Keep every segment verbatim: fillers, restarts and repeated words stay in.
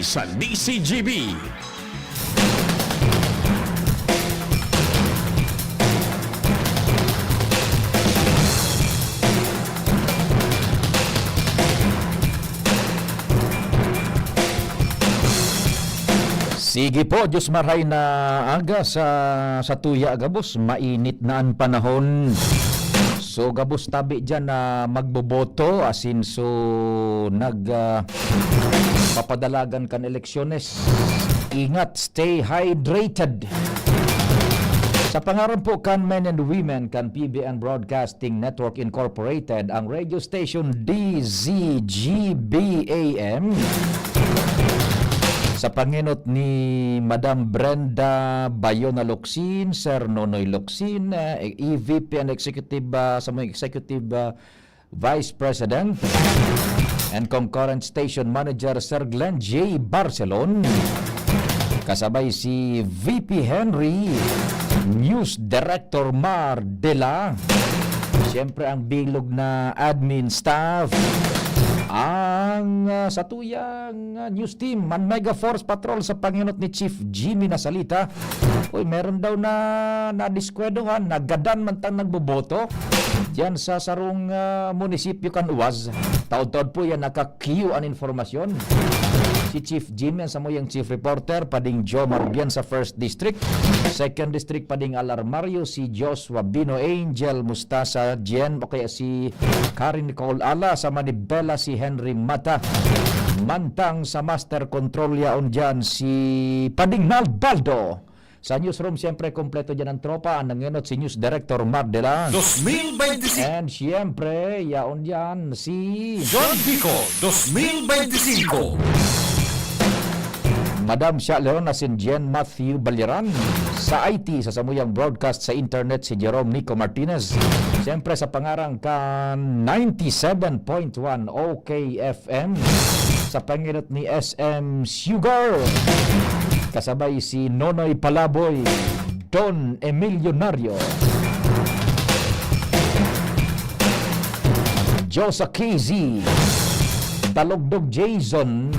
sa D C G B. Sige po, Diyos marhay na aga sa, sa tuya, gabos, mainit na an panahon. So, gabos tabi diyan na magboboto, asin so, nag, ah, papadalagan kan eleksyones. Ingat, stay hydrated. Sa pangaran po kan men and women kan P B N Broadcasting Network Incorporated, ang radio station D Z G B A M. Sa pangenot ni Madam Brenda Bayona Locsin, Sir Nonoy Locsin, eh, E V P and Executive, ah, sa mga Executive, ah, Vice President and Concurrent Station Manager, Sir Glenn J Barcelon, kasabay si V P Henry, News Director Mar Dela, siyempre ang bilog na admin staff, ang, ah, satuyang, ah, news team, ang Mega Force Patrol sa pangenot ni Chief Jimmy Nasalita. Uy, meron daw na nadiskwedohan, nagadan man tang nagboboto diyan sa sarong, ah, munisipyo kan Uwas. Taod-taod po yan, naka-queue an informasyon. Si Chief Jimmy, ang samuyang chief reporter, pading Jomar Bien sa First District. Second District, pading Al Armario, si Joshua Bino, Angel Mustasa, Jen, o kaya si Karen Nicole Ala, sa Manibela, si Henry Mata. Mantang sa Master Control, yaon diyan si pading Nalbaldo. Sa newsroom, siyempre, kompleto diyan ang tropa. Ang nangenot si News Director Mar Dela. Dos mil bente y cinco. And siyempre, yaon diyan si John Vico, dos mil bente y cinco. Madam Sha Leon asin Jen Matthew Baliran. Sa I T, sa samuyang broadcast sa internet, si Jerome Nico Martinez. Siyempre, sa pangaran kan ninety-seven point one O K F M, sa pangenot ni S M Sugar, kasabay si Nonoy Palaboy, Don Emilionario, Josa K Z, Talogdog Jason.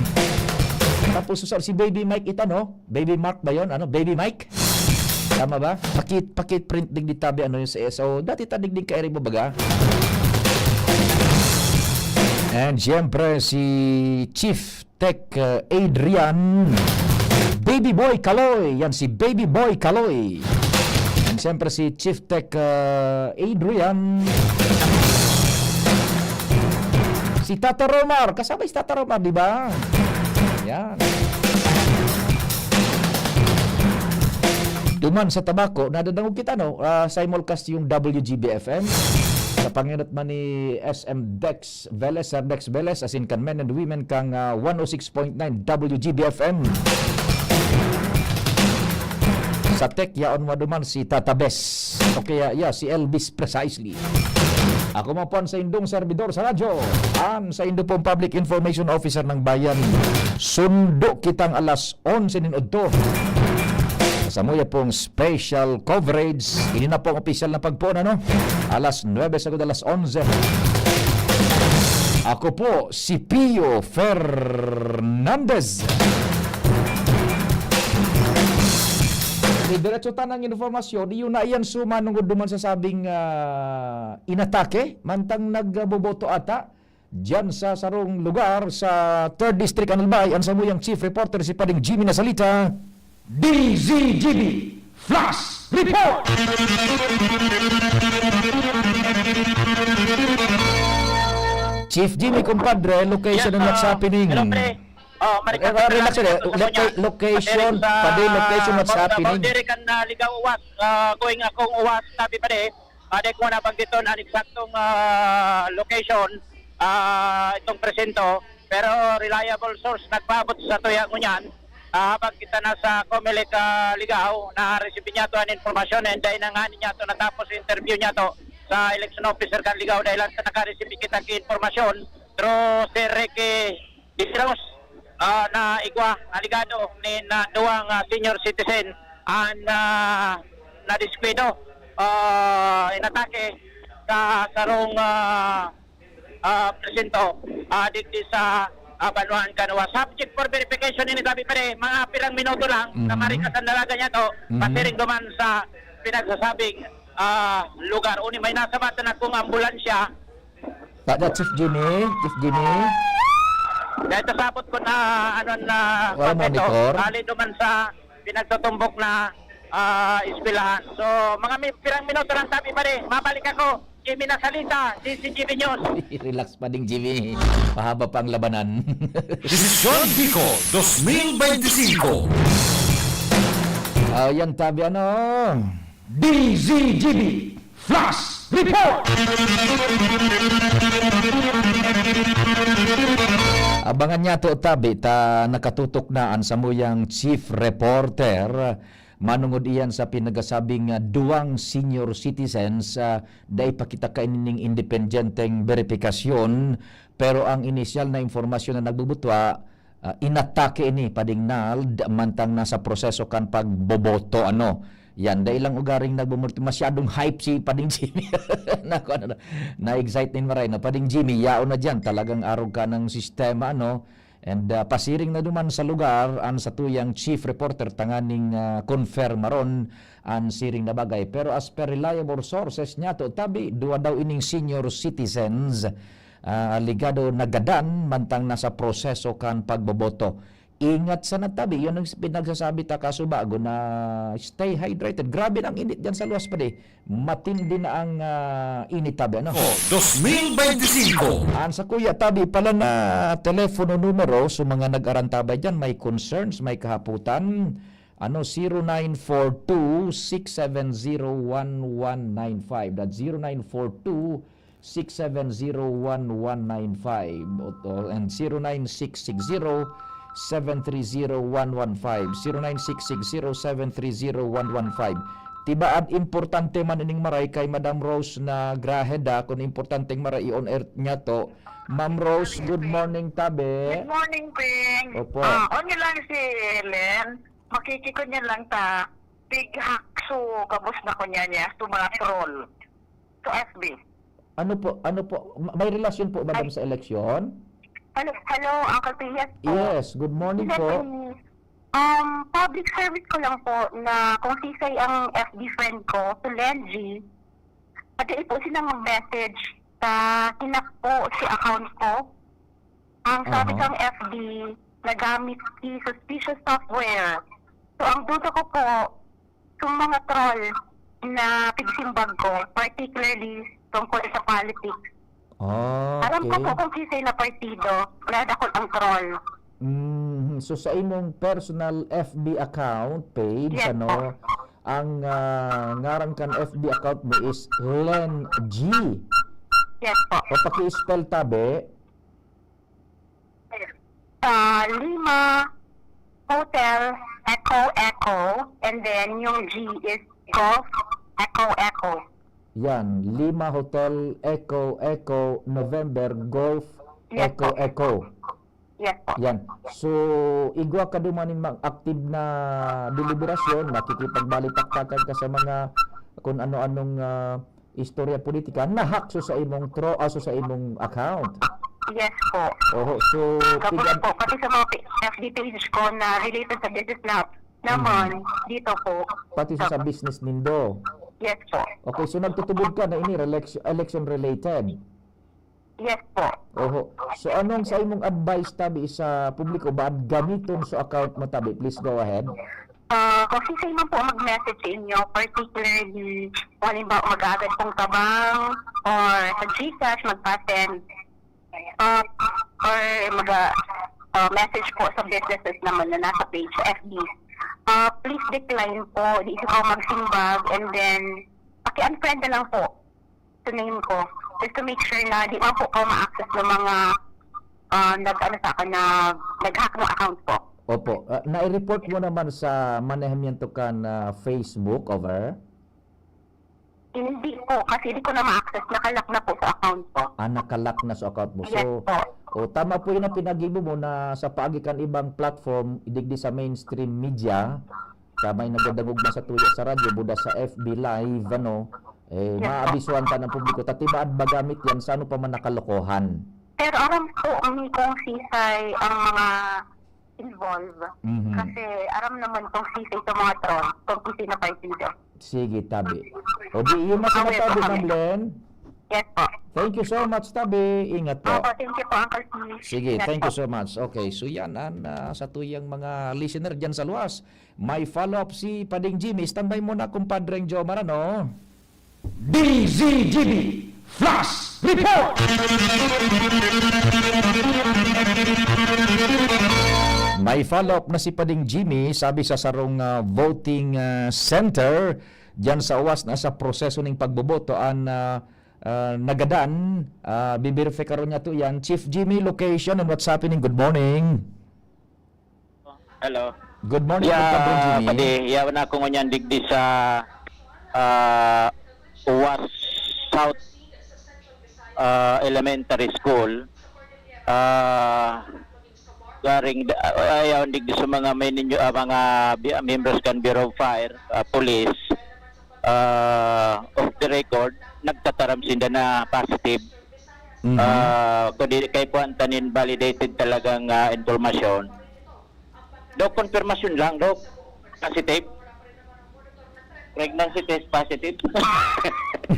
Tapos, si Baby Mike ito, no? Baby Mark ba yon? Ano? Baby Mike? Tama ba? Pakit, pakit print digdi tabi, ano, yung sa S O. Dati ta digdi kairi mo baga. And siyempre, si Chief Tech, uh, Adrian, Baby Boy Kaloy. Yan si Baby Boy Kaloy. And siyempre, si Chief Tech, uh, Adrian. Si Tata Romar. Kasabay si Tata Romar, di ba? Yan. Duman sa Tabaco, nadadangog kita, no? Ah, simulcast yung W G B F M. Sa pangenot man ni S M Dex Velez, Sir Dex Velez, asin kan men and women kang, ah, one oh six point nine W G B F M. Sa tech, yaon mo duman si Tata Bes. O kaya, yeah, si Elvis precisely. Ako man po ang saindong servidor sa radyo, ang saindo pong public information officer ng bayan. Sundo kitang alas onse nin udto. Sa samuya pong special coverage, ini na po ang opisyal na pagpoon, ano? Alas nuebe sagkod alas onse. Ako po si Pio Fernandez. Diretso tanang informasyon, iyo na iyan suma nung duman sa sabing, ah, inatake, mantang nagboboto ata, diyan sa sarong lugar sa Third District, Albay, ang samuyang chief reporter si Pading Jimmy Nasalita. D Z G B Flash Report! Chief Jimmy, kumpadre, location and what's happening? Hello, pre. Oh, marikot na lang sa location, padi, location, what's happening? Boundary kan, ah, Ligao Uwas, ah, going akong Uwas, sabi pa di, padi ko na banggiton ang eksaktong, ah, location, ah, itong presinto. Pero reliable source nagpaabot sa tuya ngunyan, ah, habang kita na sa Comelec, ah, Ligao, na-receive niya to ang informasyon, and dahil na nga niya to natapos interview niya to sa election officer kan Ligao, dahil lang sa naka-receive kita ki informasyon through Sir Ricky Diros, ah, na igwa, alegado ni na duwang, ah, senior citizen ang, ah, nadiskwido, ah, inatake sa sarong, ah, ah, presinto, ah, digdi sa, Abanwahan kan wa. Subject for verification ini, tabi pare, mga pirang minuto lang, Mhm. kamari ka sandalagan niya to, Mhm. pasiring duman sa pinagsasabing, ah, lugar. Uni may nasabatan akong ambulansya. Tada, Chief Jimmy, Chief Jimmy. Dahil tasabot ko na, ano, na Wala pagkito, monitor? Bali duman sa pinagtutumbok na, ah, eskwelahan. So, mga mi-, pirang minuto lang, tabi pare, mabalik ako. Jimmy Nasalita, D Z G B News. Relax pa ding Jimmy. Pahaba pa ang labanan. Desisyon Bicol dos mil beintisinko. Ah, yan tabi ano. D Z G B Flash Report! Abangan niya to tabi ta nakatutok na an samuyang chief reporter. Manungod iyan sa pinagasabing, ah, duwang senior citizens, ah, dai pa kita kaini ning independenteng beripikasyon, pero ang inisyal na impormasyon na nagbubutwa, ah, inatake ini, pading Nald, mantang nasa proseso kan pagboboto, ano. Yan, dai lang ugaring nagbumulti-, masyadong hype si Pading Jimmy. Naku, ano na, na-excite nin maray na. Pading Jimmy, yaon na diyan. Talagang arog ka ng sistema, ano. And, ah, pasiring na duman sa lugar an satuyang chief reporter tanganing, ah, konfirmaron an siring na bagay. Pero as per reliable sources niya to, tabi, duwa daw ining senior citizens, ah, alegado nagadan mantang nasa proseso kan pagboboto. Ingat sana tabi, yun ang pinagsasabi ta kaso bago na stay hydrated. Grabe na ang init diyan sa luwas, padi. Matindi na ang, ah, init tabi, ano? O, dos mil beintisinko. Ang sa kuya tabi pala na telepono numero, so mga nag-arantabay diyan, may concerns, may kahaputan, ano, zero nine four two, six seven zero, one one nine five. That's zero nine four two, six seven zero, one one nine five. O, o, and zero nine six six zero, seven three zero, one one five. Zero nine six six zero, seven three zero, one one five. Tibaad importante man ining maray kay Madam Rose na Graheda, kung importanteng maray i-on air niya to. Ma'am Rose, good morning, tabi. Good morning, Ping. Opo. Ah, on niya lang si Ellen. Makikiko niya lang ta, big hakso, kabos na ko niya niya, sa mga troll. Sa F B. Ano po, ano po, ma-, may relasyon po, madam, Ay. sa eleksyon? Hello, hello, Uncle Ping, yes po. Yes, good morning Sila po. po ni, um, public service ko lang po na kung sisay ang F B friend ko, si Lenji, pati po silang mag-message sa hinak po si account ko. Ang sabi Aha. kang F B, nagamit si suspicious software. So, ang duda ko po, yung mga troll na pigsimbag ko, particularly tungkol sa politics. Ah, Alam ko okay. po kung sisay na partido, na dakul ang troll. Mm, so, sa imong personal F B account, page, Yes ano, po. ang, ah, ngaran kan F B account mo is Len G. Yes po. O, paki-spell tabi. Ah, Lima Hotel Echo Echo, and then yung G is Golf Echo Echo. Yan, Lima Hotel Echo Echo November Golf Yes Echo po. Echo. Yes po. Yan. So, igwa ka duman nin mga active na deliberasyon, makikipagbalitaktakan ka sa mga kung ano-anong, ah, istorya politika, na-hack so sa imong tro-, ah, so sa imong account. Yes po. Oho, so, Tapos pig-, po, pati sa mga pi-, F B page ko na related sa business na naman, Mm. dito po. Pati sa, sa Opo. business nindo. Yes po. Okay, so nagtutubod ka na ini, election, election related. Yes po. Oho. So, anong sa imong advice tabi sa publiko? Baad gamiton sa account mo tabi? Please go ahead. Ah, kung sisay man po mag-message sa inyo, particularly, kung halimbawa, mag-aagad pong tabang, or sa GCash, magpa-send, ah, or mag, ah, message po sa businesses naman na nasa page, sa F B. Ah, please decline po, di ikaw magsimbag, and then, paki-unfriend na lang po. Sa name ko, just to make sure na di man po ko ma-access ng mga, ah, nag-ano sa akin, nag-, nag-hack ng account ko. Opo. Ah, nai-report mo naman sa manehamiento kan, ah, Facebook over? Hindi po, kasi di ko na ma-access. Naka-lock na po sa account ko. Ah, naka-lock na sa account mo. Yes So, po. oh, tama po yun ang pinag-ibo mo na sa paagi kan ibang platform, digdi sa mainstream media, Sa may nagadangog na sa tuya sa radyo, buda sa F B Live, ano, eh, Yes, po. maabisuhan ta ng publiko. Tatibaad ba gamit yan sa ano pa man na kalokohan? Pero aram ko, um, kung sisay ang mga involved. Mhm. Kasi aram naman kung sisay sa mga tron, kung sino partido. Sige, tabi. O di, yun na Okay po, tabi, kami. Ma'am Len. Yes po. Thank you so much, tabi. Ingat po. Opo, thank you po, Uncle P. Sige, Ingat thank po. You so much. Okay, so yan ang, ah, sa tuyang mga listener dyan sa luwas. May follow-up si Pading Jimmy. Standby muna, kumpadreng Jomar, ano? D Z G B Flash Report! May follow-up na si Pading Jimmy, sabi sa sarong, ah, voting, ah, center, diyan sa uwas na sa proseso ning pagboboto, an, ah, ah, nagadan, ah, biberifikaron niya to yan. Chief Jimmy, location and what's happening. Good morning. Hello. Good morning, Compadre Jimmy. Padi, yaw na ako ngunyan digdi sa, ah, Uwas South, ah, Elementary School. Ah, garing da-, ah, yaw digdi sa mga may ninyo, ah, mga bi-, members kan Bureau of Fire, ah, Police, ah, off the record, nagtataram sinda na positive. Mhm. Ah, kundi kay kuwan ta nin validated talagang, ah, impormasyon. Dok, konfirmasyon lang, Dok. Positive. Pregnancy test positive.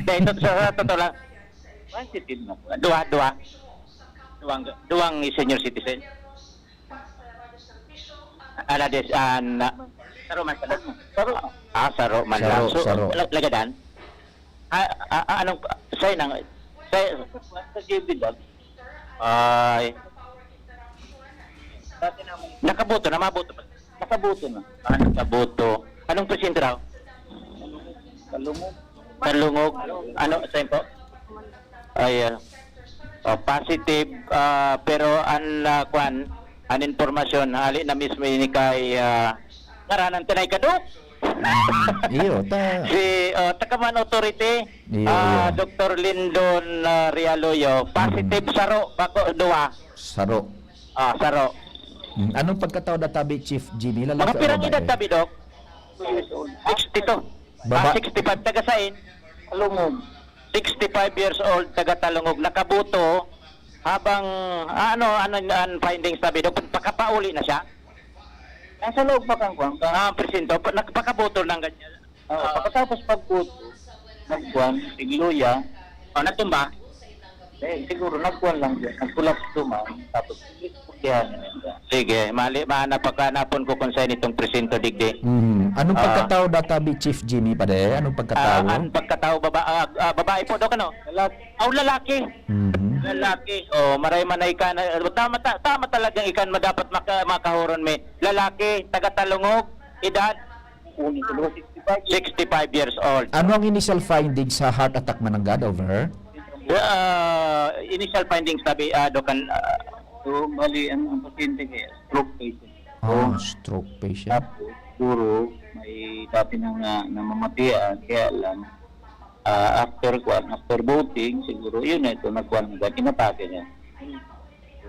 Dahil sa, sa totoo lang. Positive na po. Duwa, duwa. Duwang, duwang senior citizen. Ala des, ah, na, saro man sana. Saro. Ah, saro man Saro, lang. So, saro. La-, lagadan? Ah, ah, ah, anong, sa'yo nang, sa'yo, sa J B Dab. Ay. Nakaboto na, maboto pa. Nakaboto na. Ah, nakaboto. Anong presinto raw? Kalungog. Kalungog. Ano, sa'yo po? Ay, ah, oh, positive, ah, pero an, ah, kwan, an impormasyon, hali na mismo ini kay, ah, ngaranan ta na ikadok. Mm, iyo, ta- Si, oh, Takaman Authority, Iyo, ah, iyo. Doktor Lindon, ah, Realoyo, positive Mm. saro, bako, duwa. Saro. Ah, saro. Mm, anong pagkataon na tabi, Chief Jimmy? Lalaki Mga o pirang babae? Edad tabi, Doc? Sixty-two. Baba- Ah, sixty-five, taga sain? Kalungog. Sixty-five years old, taga Talungog. Nakaboto, habang, ah, ano, ano ang findings tabi, Doc? Pakapauli na siya? Nasa loob pa kang kwan ka. Ah, presinto. Pa-, nagpakaboto lang ganyan. Oo, Ah. Pagkatapos pagboto, nagkwan, igluya. Oh, natumba? Eh, siguro, nagkwan lang dyan. Nag-collapse duman. Tapos, kaya na yun. Sige, mali, mahanap pagkahanapon ko kung saan itong presinto digdi. Mhm. Anong Ah. pagkatao data bi, Chief Jimmy, pare? Anong pagkatao? Ah, ang pagkatao, baba-, ah, ah, babae po, Dok, ano? Lalaki. Aw, lalaki. Mhm. Lalaki. Oh, maray man ay ka na, tama, ta-, tama talagang ikan ma dapat maka-, makahuron may lalaki, taga Talungog, edad? Sixty-five. Sixty-five years old. Ano ang initial findings sa heart attack mananggad over? Ah, initial findings, sabi, ah, Doc, an, ah, So, bali, ang, ang pasyente kaya, stroke patient. Ah, So, stroke patient. Tapos, siguro, may dati nang na, namamatian, kaya lang, ah, after, kwan, after voting, siguro, yun na ito, nagkwan, inatake niya.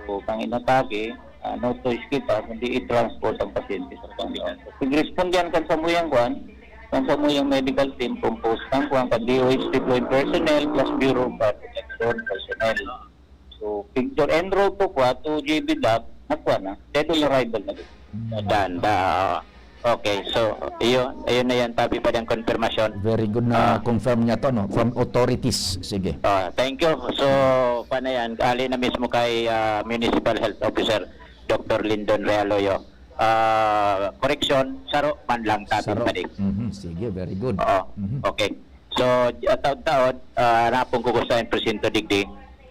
So, kang inatake, ah, no choice kita, kundi i-transport ang pasyente sa Panginoon. Pag-respondihan kan samuyang kwan, kan samuyang medical team, composed kan kwan, kan D O H deployed personnel, plus Bureau of Fire Protection personnel. So, picture en route to kwa, to J B Dap, nagkwan na. Dead on arrival na din. Done, da, oo. Okay, so, iyo, ayun na yan, tabi pa diyang konfirmasyon. Very good na Ah. confirm niya to, no? From authorities. Sige. Ah, thank you. So, pa na yan, ali na mismo kay, ah, Municipal Health Officer, Doktor Lindon Realoyo. Ah, correction, saro man lang, tabi Saro. pa din. Mhm, sige, very good. Oo. Mhm. Okay. So, ah, taod-taod, ah, napong kukusta yung presinto digdi.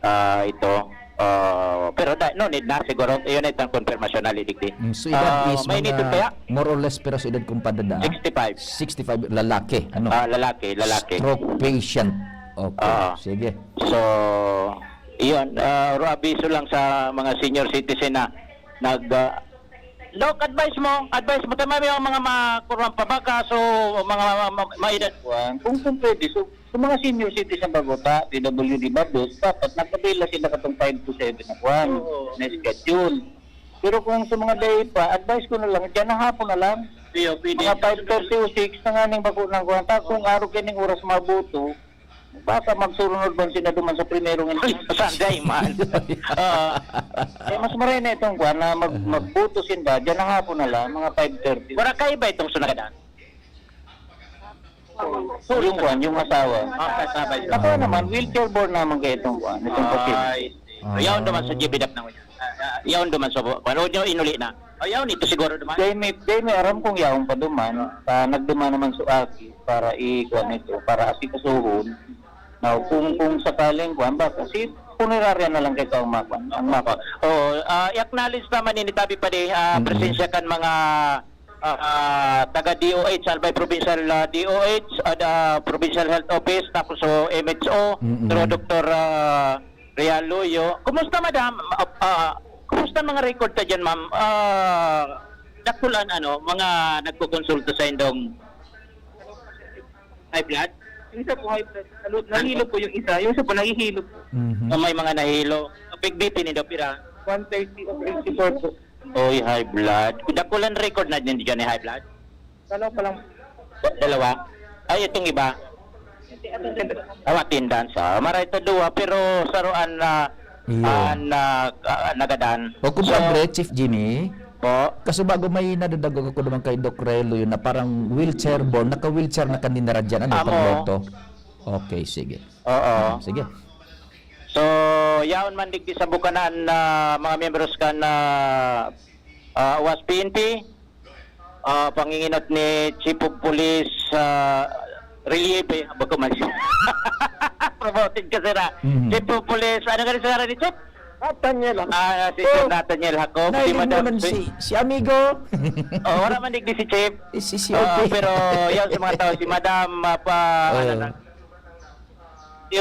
Ah, ito. Ah, pero da, no need na siguro. Iyon ay itang konfirmasyon na digdi. Mm, so, edad Ah, is may mga nitong kaya? More or less, pero sa edad kung padada? Sixty-five. Sixty-five, lalaki, ano? Ah, lalaki, lalaki. Stroke patient. Okay, Ah. sige. So, iyon. Ah, ro abiso lang sa mga senior citizen na nag, ah, Doc, advice mo, advice mo, tama yung mga makurwang pabaka, so, mga ma-, ma-, maedad. Kwan, kung, kung pwede, so, sa mga senior citizen bago ta, P W D ba, dos, dapat nagkabila sila katong five to seven na kwan, Oo. na schedule. Pero kung sa mga day pa, advice ko na lang, dyan na hapon na lang. Iyo, pwede. Mga five thirty o six na nga ning bako ng kwan. Ta, kung araw kining oras mabuto, Baka magsurunod man sila duman sa primerong Ay, instance. Sanday man. Oo. Eh, mas maray na itong kwan na mag-, Mm. magboto sinda, dyan na hapon na lang, mga five thirty. Wala kaiba itong sunagadan? Yung kwan, yung asawa. Ah, kasabay. Ako naman, wheelchair bound naman kayo itong kwan, itong pasyente. Ay, Ah. yaon naman sa G B dap na. Ah, ah, yaon naman sa bu-, ano nyo, inuli na. Ay, yaon, ito siguro naman. Dahil may, dahil may aram kong yaon pa duman, ah, nagduman naman sa aki para i-, kwan ito, para asikasuhon. Now, kung, kung sakaling kwan, baka si punerarya na lang kay ang makwan, ang makwan. Oo, ah, i-acknowledge naman ini, tabi pa di, ah, Mm-mm. presensya kan mga, ah, ah, taga D O H, Albay Provincial, ah, D O H, ah, da-, Provincial Health Office, tapos so M H O, Mm-mm. through Doktor, ah, Real Luyo. Kumusta, madam? Ah, ah, kumusta mga record ta dyan, ma'am? Ah, dakulan, ano, mga nagkukonsulta sa indong high blood? Yung isa po high blood. Nalo-, nahilo po yung isa. Yung isa po, nahihilo po. Mhm. O may mga nahilo. Pig B P ni Dopira? One thirty over eighty-four po. Oy, high blood. Dakulan record na din dyan ni high blood? Dalawa pa lang. Dalawa? Ay, itong iba? Aw, attendance. Ah, maray ta duwa, pero saroan na, Iyo. ah, na, ah, nagadan. O, kung So, pagre, Chief Jimmy, po? kaso bago may nadadagdag ako naman kay Doc Relo yun na parang wheelchair bound, naka-wheelchair na kanina radyan, ano, Amo. pagboto? Okay, sige. Oo. Sige. So, yaon man digdi sa Bukanan na mga miyembros kan, ah, ah, was P N P, ah, panginginot ni Chief of Police, ah, Relieve, bako man siya. Promoted ka, sir, ah. Mhm. Chief of Police, ano ka rin sa ngaran ni Chief? Nathaniel, ah. Ah, si Sir Oh. Nathaniel Jacob, si Nailing Madam naman si si, si amigo. Oh, wala man digdi si Chief. Eh, si, si Oh, Ope. pero yaon sa mga tao, si Madam, ah, pa, ano Oo. na, si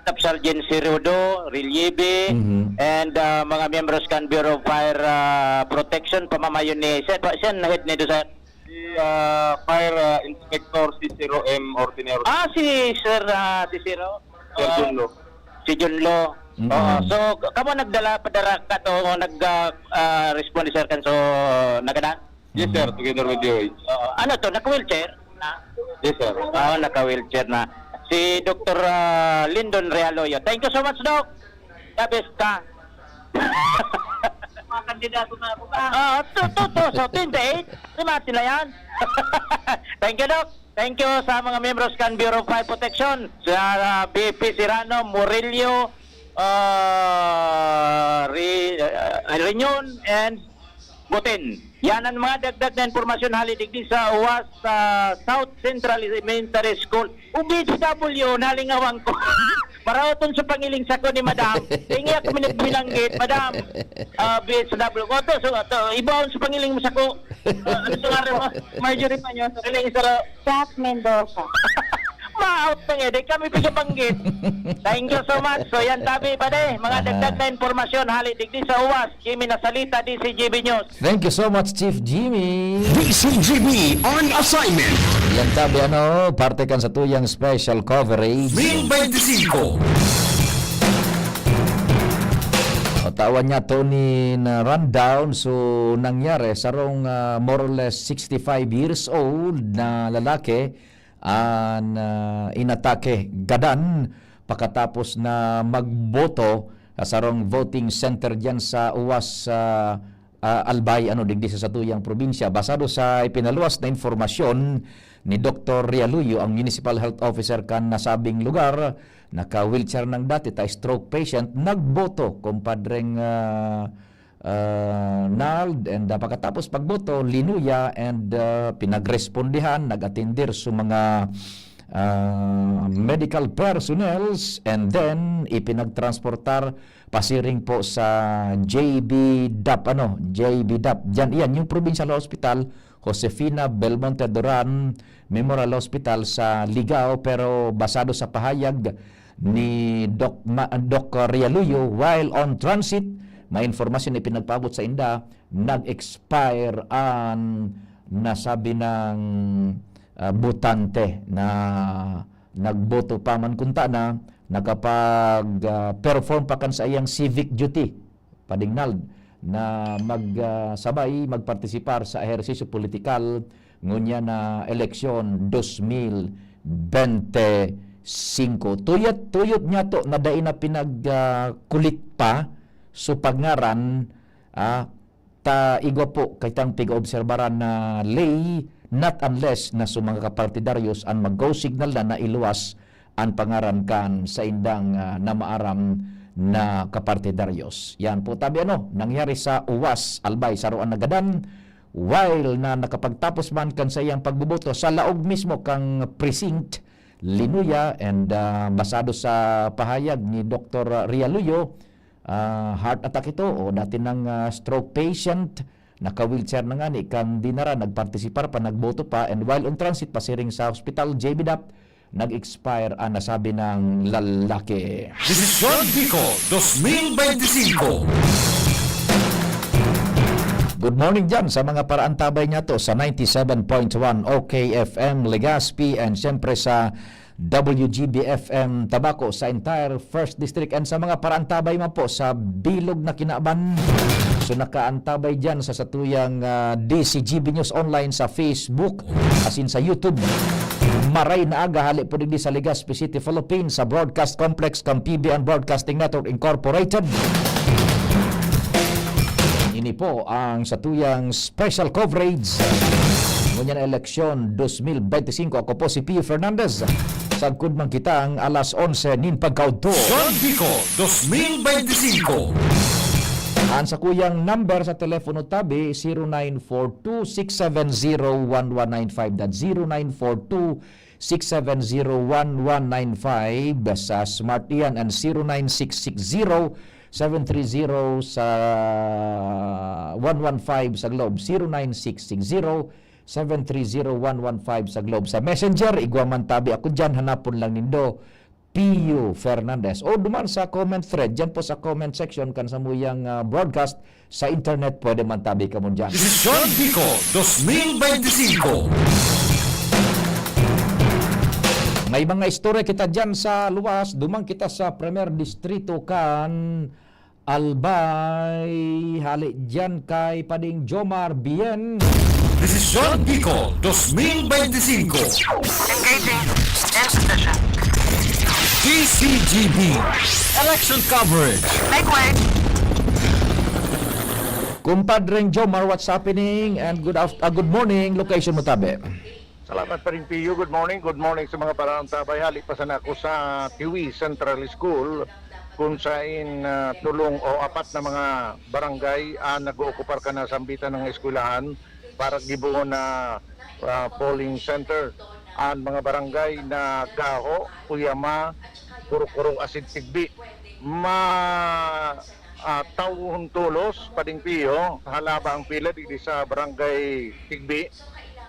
Staff Sergeant Sirudo, Relieve, Mhm. and, ah, mga miyembros kan Bureau of Fire, ah, Protection, pamamayon ni, siya, siya na head nito, sir. Si, ah, Fire, ah, Inspector Cicero M. Ordinero. Ah, si Sir, ah, Cicero? Sir Ah, Junlo. si Junlo. Mm. Oo. So, k-, kamo nagdala, padara ka to, o nag, ah, ah, respond, sir, kan so, nagadan? Yes, sir. Together with you. Oo. Ano to? Naka-wheelchair na? Yes, sir. Oo, naka-wheelchair na. Si Doktor, ah, Lindon Realoyo. Thank you so much, Doc. The best ka. Mga kandidato na ako ba? Oo, to, to, to. So, twenty-eight. Di ba sila yan? Thank you, Doc. Thank you sa mga miyembros kan Bureau of Fire Protection, sa, ah, B P Serrano, Murillo, ah, Re-, ah, Reunion, and Butin. Yan ang mga dagdag na impormasyon hali digdi sa uwas sa South Central Elementary School. O B H W, nalingawang ko. Maraoton sa pangiling sako ni Madam. Ingyak minag-, binanggit, Madam. Ah, B H W. Oto, so, oto, ibaon sa pangiling mo sako. Ah, ano sa ngaran mo? Marjorie Pañoso. Galing sa Jack Mendoza. Ma-out na nga, di kami pinabanggit. Thank you so much. So, yan, tabi, pare. Mga Aha. dagdag na impormasyon, hali digdi sa uwas. Jimmy Nasalita, D C G B News. Thank you so much, Chief Jimmy. D C G B on assignment. Yan, tabi, ano, parte kan sa tuyang special coverage. Mil twenty-five. O, tawan niya, Tony, na rundown. So, nangyari, sarong, ah, more or less sixty-five years old na lalaki, an, ah, inatake gadan pakatapos na magboto sa sarong voting center diyan sa uwas sa, ah, Albay, ano, digdi sa satuyang probinsya. Basado sa ipinaluwas na impormasyon ni Doktor Rialuyo, ang Municipal Health Officer kan nasabing lugar, naka-wheelchair nang dati, ta stroke patient, nagboto, kumpadreng, ah, ah, Nald, and, ah, pagkatapos pagboto, linuya, and, ah, pinagrespondihan, nag-atendir sa mga, ah, medical personnels, and then ipinagtransportar pasiring po sa J B dap, ano, J B dap. Diyan, iyan, yung Provincial Hospital, Josefina Belmonte Duran Memorial Hospital sa Ligao, pero basado sa pahayag ni Doc Ma-, Doc Rialuyo, while on transit, may informasyon na ipinagpaabot sa inda, nag-expire an nasabi ng, ah, botante na nagboto pa man kunta na nakapag, ah, perform pa kan sa iyang civic duty. Padingnal na mag, ah, sabay magpartisipar sa ehersisyo politikal ngunyan na eleksyon dos mil bente singko. Tuyot, tuyot niya to na dai na pinag, ah, kulit pa. So, pagngaranan, ah, ta igwa po kitang pig-oobserbaran na ley, not unless na so mga kapartidaryos an mag-go signal na nailuwas an pangaran kan saindang, ah, namaaram na kapartidaryos. Yan po, tabi ano, nangyari sa Uwas, Albay, Saroan, Nagadan, while na nakapagtapos man kan saiyang pagboboto sa laog mismo kang precinct, Linuya, and, ah, basado sa pahayag ni Doktor Realuyo, ah, heart attack ito o dati ng, ah, stroke patient, naka-wheelchair na ngani kan dinara, nagpartisipar pa, nagboto pa, and while on transit pasiring sa hospital, J B dap, nag-expire an nasabi ng lalaki. Desisyon Bicol dos mil beintisinko. Good morning dyan sa mga paraantabay niya to sa ninety-seven point one O K F M Legazpi and siyempre sa W G B F M Tabaco sa entire First District and sa mga paraantabay man po sa bilog na kinaban. So nakaantabay dyan sa satuyang, ah, D C G B News Online sa Facebook, asin sa YouTube. Maray na aga, hali po digdi sa Legazpi City, Philippines, sa Broadcast Complex kan P B N Broadcasting Network Incorporated. Ini po ang satuyang special coverage ngunyan na eleksyon dos mil beintisinko. Ako po si Pio Fernandez. Sagkod man kita ang alas onse nin pagkaudto. Son Bicol dos mil beintisinko. Ang sakuyang number sa telepono tabi, zero nine four two six seven zero one one nine five. That's zero nine four two six seven zero one one nine five. Sa Smart iyan, and zero nine six six zero seven three zero sa one one five sa Globe. Zero nine six six zero seven three zero one one five sa Globe. Sa Messenger, igwa man tabi ako dyan, hanapon lang nindo, Pio Fernandez. O duman sa comment thread, dyan po sa comment section kan samuyang, ah, broadcast, sa internet, pwede man tabi kamo dyan. Desisyon Bicol dos mil beintisinko. May mga istorya kita dyan sa luwas. Duman kita sa Primer Distrito kan Albay. Hali dyan kay Pading Jomar Bien. Desisyon Bicol dos mil beintisinko. Engaging. In position. D C G B. Election coverage. Make way. Kumpadreng Jomar, what's happening? And good aft-, ah, good morning. Location mo, tabi. Salamat, Paring Pio. Good morning. Good morning sa mga paraantabay. Hali pa sana ako sa Tiwi Central School, kung sain, ah, tolong o apat na mga barangay ang nag-ookupar kan nasambitan na eskwelahan para gibohon na, ah, polling center. Ang mga barangay na Gaho, Cuyama, Corocoro asin Tigbi. Ma-, ah, tawon tolos, Pading Pio, halaba ang pila digdi sa Barangay Tigbi.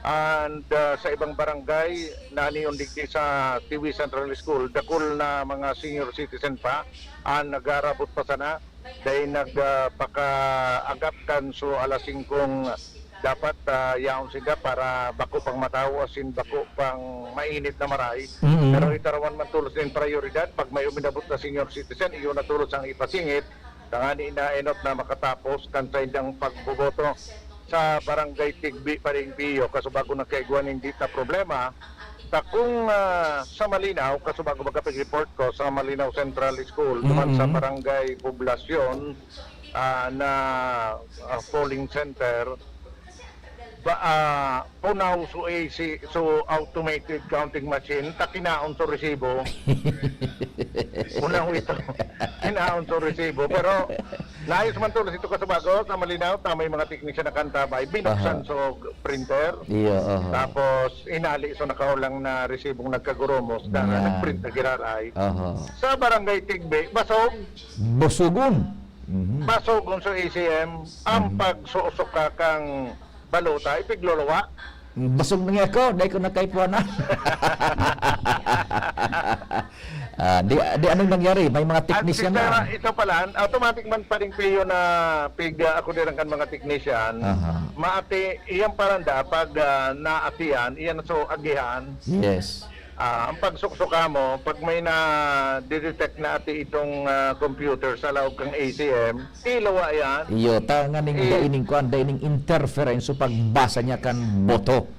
And, ah, sa ibang barangay, naniyon digdi sa Tiwi Central School, dakul na mga senior citizen pa ang nag-aarabot pa sana. Dahil nag, ah, pakaagap kan so alas singkong dapat, ah, yaon sinda para bako pang matawo asin bako pang mainit na maray. Mm. Pero itarawan man tolos nin prayoridad, pag may uminabot na senior citizen, iyo na tolos ang ipasingit, tangani na enot na makatapos kan saindang pagboboto. Sa Barangay Tigbi, Paring Pio, kasubago na kaigwa nin di ta problema, takong, ah, sa Malinaw, kasubago magkapag-report ko sa Malinaw Central School, duman sa Mm. Barangay Poblacion, ah, na, ah, polling center, ba, ah, punaw so A C, so automated counting machine, ta kinaon so resibo. Punaw ito. Kinaon so resibo. Pero naayos man tolos ito kasubago, sa Malinaw, ta may mga teknisyan na kantabay. Binuksan Aha. so printer. Iyo, aha. Tapos, inali so nakahulang na resibong nagkagurumos na Yan. nagprint na giraray. Aha. Sa Barangay Tigbi, basog. Busugon. Mhm. Basogon so A C M, ang Mhm. pagsusuka kang balota, ipigluluwa. Basog na nga ako, dahil ko nakaipuan na. Ah, di, di anong nangyari? May mga Ang teknisyan sistema, na. ito pala, automatic man, Paring Pio, na pig, ah, ako din ang kan mga technician. Aha. Maati, iyang paranda, pag, ah, naatian, iyan so agihan. Yes. Ah, ang pagsuksuka mo, pag may na-detect na ati itong, ah, computer sa laog kang A C M, ilawa yan. Iyo, ta nganing Eh. daining kuan, daining interference, so pagbasa niya kan boto.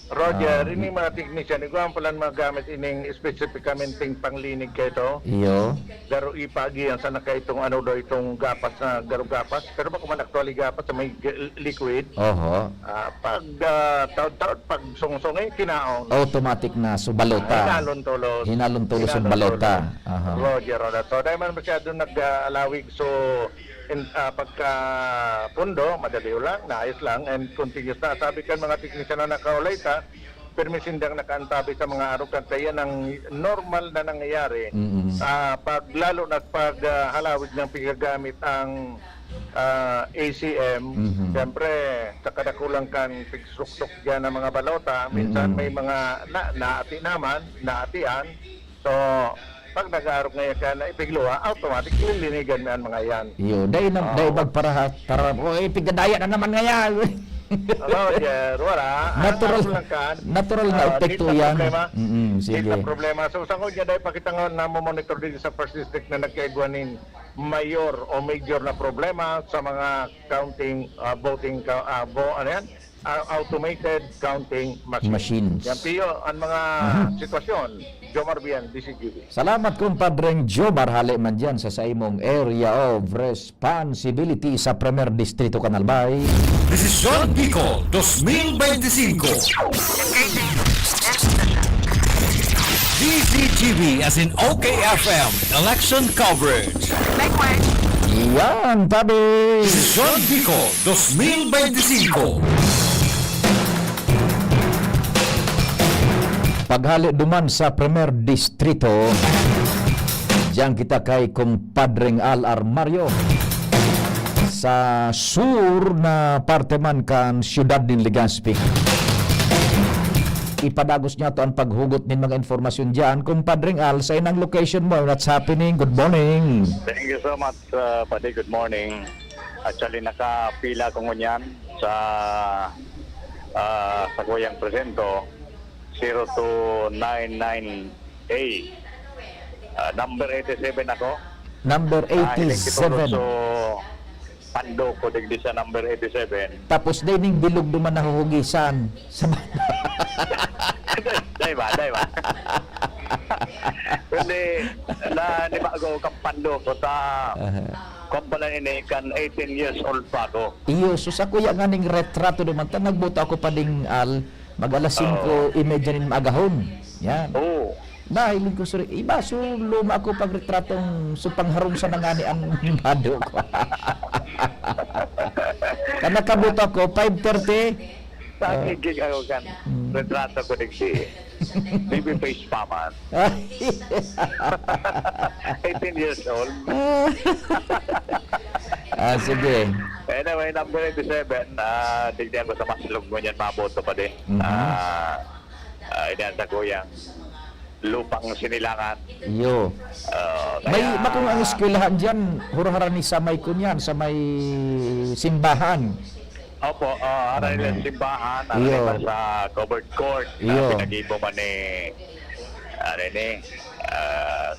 Roger, Ah, ini mga technician, igwa ang palan magamit ining espesipikamenteng panglinig kaito. Iyo. Garo ipagi yan sa nakaitong ano daw itong gapas na garo gapas. Pero bako man actually gapas sa may g- liquid. Oho. Ah, pag ah, taod-taod, pag sungsong eh, kinaon. Automatic na, so balota. Hinalon tulos. Hinalon tulos ang Hinalon balota. tulos. Aha. Roger, Roger. So, dahil man masyado nag-alawig, so, in, ah, pagka pundo, madali lang, naayos lang, and continuous na. Sabi kan mga teknisyan na nakaulay ta, pirmi sindang nakaantabi sa mga arog kan kaya ng normal na nangyayari. Mm. Ah, pag, lalo na pag ah, halawig ng pigagamit ang ah, A C M, Mhm. siyempre, sa kadakulang kan pigsuktok dyan ng mga balota, minsan Mm. may mga na, naati naman, naatian. So, pag nag-aarog ngayon ka na ipigluha, automatic, lilinigan na ang mga yan. Iyo, dahil na, Oo. dahil magparahat, para, o, eh, pigadaya na naman ngayon. Roger, wala. Natural, Ang lang kan, natural na ah, epekto di sa yan. problema. Mm, Di sige. sa problema. So, sa kanya, dahil pakita nga na monitor din sa first district na nagkaigwa nin mayor o major na problema sa mga counting, ah, voting, ka, ah, vo, ano yan? Ah, automated counting machine. Machines. Yan, Pio, ang mga Mhm. sitwasyon. Jomar Bian, D C G B. Salamat, Compadreng Jomar. Hali man dyan sa, sa imong area of responsibility sa Premier Distrito, Canal Bay. Desisyon Bicol twenty twenty-five. D Z G B as in O K F M election coverage. Yan, tabi. Desisyon Bicol twenty twenty-five. Paghali duman sa Premier Distrito, diyan kita kay Compadreng Al Armario sa sur na parte man kan siyudad nin Legazpi. Ipadagos niya to ang paghugot nin mga informasyon diyan. Compadreng Al, sa inang location mo, what's happening? Good morning. Thank you so much, uh, Padi. Good morning. Actually, nakapila ko ngunyan sa, ah, sa kuyang presento, zero two nine nine A. Ah, number eighty-seven ako. Number Nahiling eighty-seven. Kitulo so pando ko digdi sa number eighty-seven. Tapos dining bilog duman nahuhugisan sa Dai ba? Dai ba? Kundi na nibago kang pando ko ta Aha. Kung pala ini, kan eighteen years old pa ako. Iyo, so sa kuya nga ning retrato naman, ta nagboto ako pa ding al, mag alas Oo. singko y media nin maagahon. Yan. Oo. Nahiling ko, sorry. Iba, so luma ako pag retratong, so pangharong sa nangani ang bado ko. Kan nakaboto ako, five thirty. Sa Ah. gig ako kan, Mm. retrato ko digdi. Baby face pa man. Eighteen years old. Ah, sige. Anyway, number eighty-seven, ah, digdi ako sa Maslog ngunyan maboto pa din. Mhm. Ah, ah, iyan sa kuyang Lupang Sinilangan. Iyo. Ah, May kaya makong ang eskwelahan diyan, hurharan ni sa may kunyan, sa may simbahan. Opo, ah, aray Aha. lang simbahan, aray Iyo. lang sa covered court, na Iyo. pinag-ibo man ni, ano ni, ah,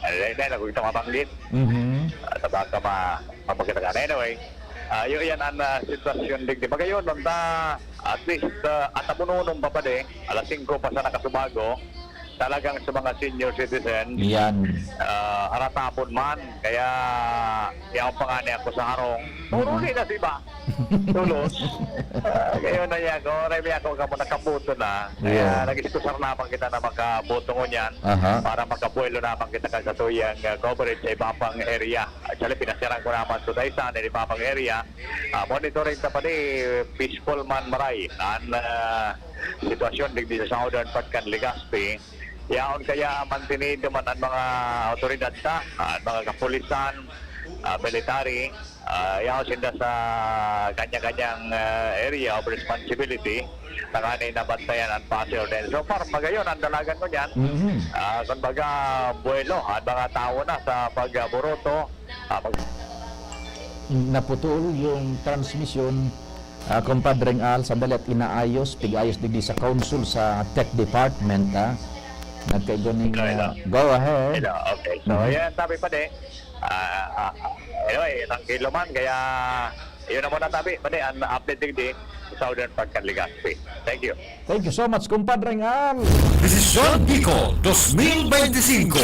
ano na, na, kung ito mabanggit, Mhm. at baka ma-, mapakita ka na. Anyway, ah, yun yan ang, ah, sitwasyon digdi. Magayon, nung ta, at least, ah, at abununong papade, alas singko pa sa nakasubago, talagang sa mga senior citizens, Yan. ah, haratapon man. Kaya, yaon pa nga niya ako sa harong. Puro Mm. ni na si ba? Tulos. Ah, ngayon na niya ako. Aray, may ako ka mo nakaboto na. Kaya Yeah. nag-iskusar naman kita na makaboto ngunyan Aha. para makabuelo naman kita kan satuyang, ah, coverage sa iba pang area. Actually, pinasyaran ko naman to sa isa na iba pang area. Ah, monitoring ta pa ni peaceful man maray. An, ah, sitwasyon digdi sa Southern part kan Legazpi. Yaon kaya mantinido man an mga awtoridad ta, an mga kapulisan, ah, military, ah, yaon sinda sa kanya-kanyang, ah, area of responsibility, tanganing nabantayan an pasi ordinance. So far, magayon ang dalagan ko niyan. Mhm. Ah, kumbaga, buwelo, ang mga tao na sa pagburoto, ah, mag- Naputol yung transmission, ah, Compadreng Al, sandali at inaayos, pig-ayos digdi sa Council sa Tech Department, ah. Nagkaigo ning, Hello, hello. ah, go ahead. Hello, okay. So, Mhm. yan, sabi pa din, ah, ah, anyway, tranquilo man, kaya Iyo na muna, tabi, pwede ang update digdi sa southern part kan Legazpi. Thank you. Thank you so much, compadre Ngal. Desisyon Bicol dos mil benti singko.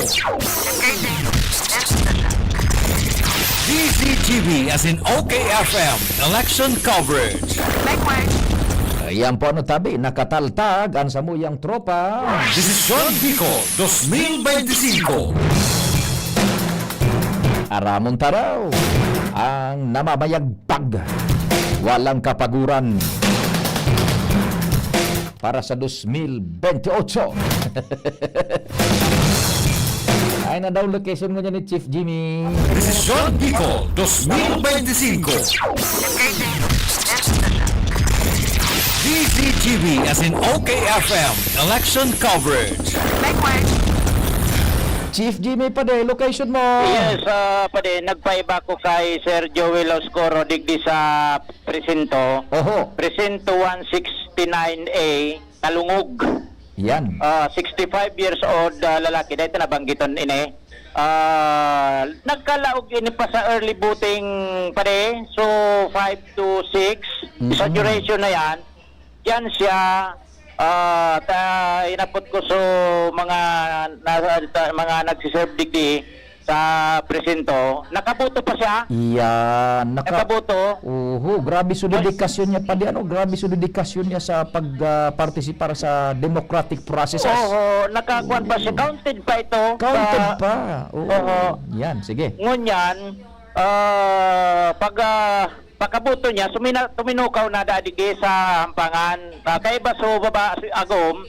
D Z G B as in O K F M, election coverage. Likewise. Ayan po, ano, tabi, nakataltag ang samuyang tropa. Desisyon Bicol dos mil benti singko. Aramon ta raw ang namamayagpag, walang kapaguran para sa dos mil benti otso. Ay, na daw location mo dyan ni Chief Jimmy. Desisyon Bicol dos mil benti singko. D Z G B as in O K F M, election coverage. Likewise. Chief Jimmy, pwede, location mo. Yes, ah, pwede. Nagpaiba ko kay Sir Joel Oscuro digdi sa presinto. Oho. Presinto one sixty-nine A, Talungog. Yan. Ah, sixty-five years old, ah, lalaki. Dahil ito nabanggiton ini. Ah, nagkalaog ini pa sa early voting, pare. So, five to six. Sa Mm. duration na yan, yan siya, ah, ta, inapot ko so mga, na, ta, mga nagsiserve digdi sa presinto. Nakaboto pa siya. Yan. Naka-, Nakaboto. Oho, grabe so Mas dedikasyon niya, padi, ano, grabe so dedikasyon niya sa pag, ah, partisipar sa democratic processes. Oho, nakakuan pa siya. Oo. Counted pa ito. Counted Sa pa. Oo. Oho. Yan, sige. Ngunyan, ah, pag, ah, pagkaboto niya, sumina-, tuminukaw na dadi sa hampangan. Ah, kaiba so baba, si Agom,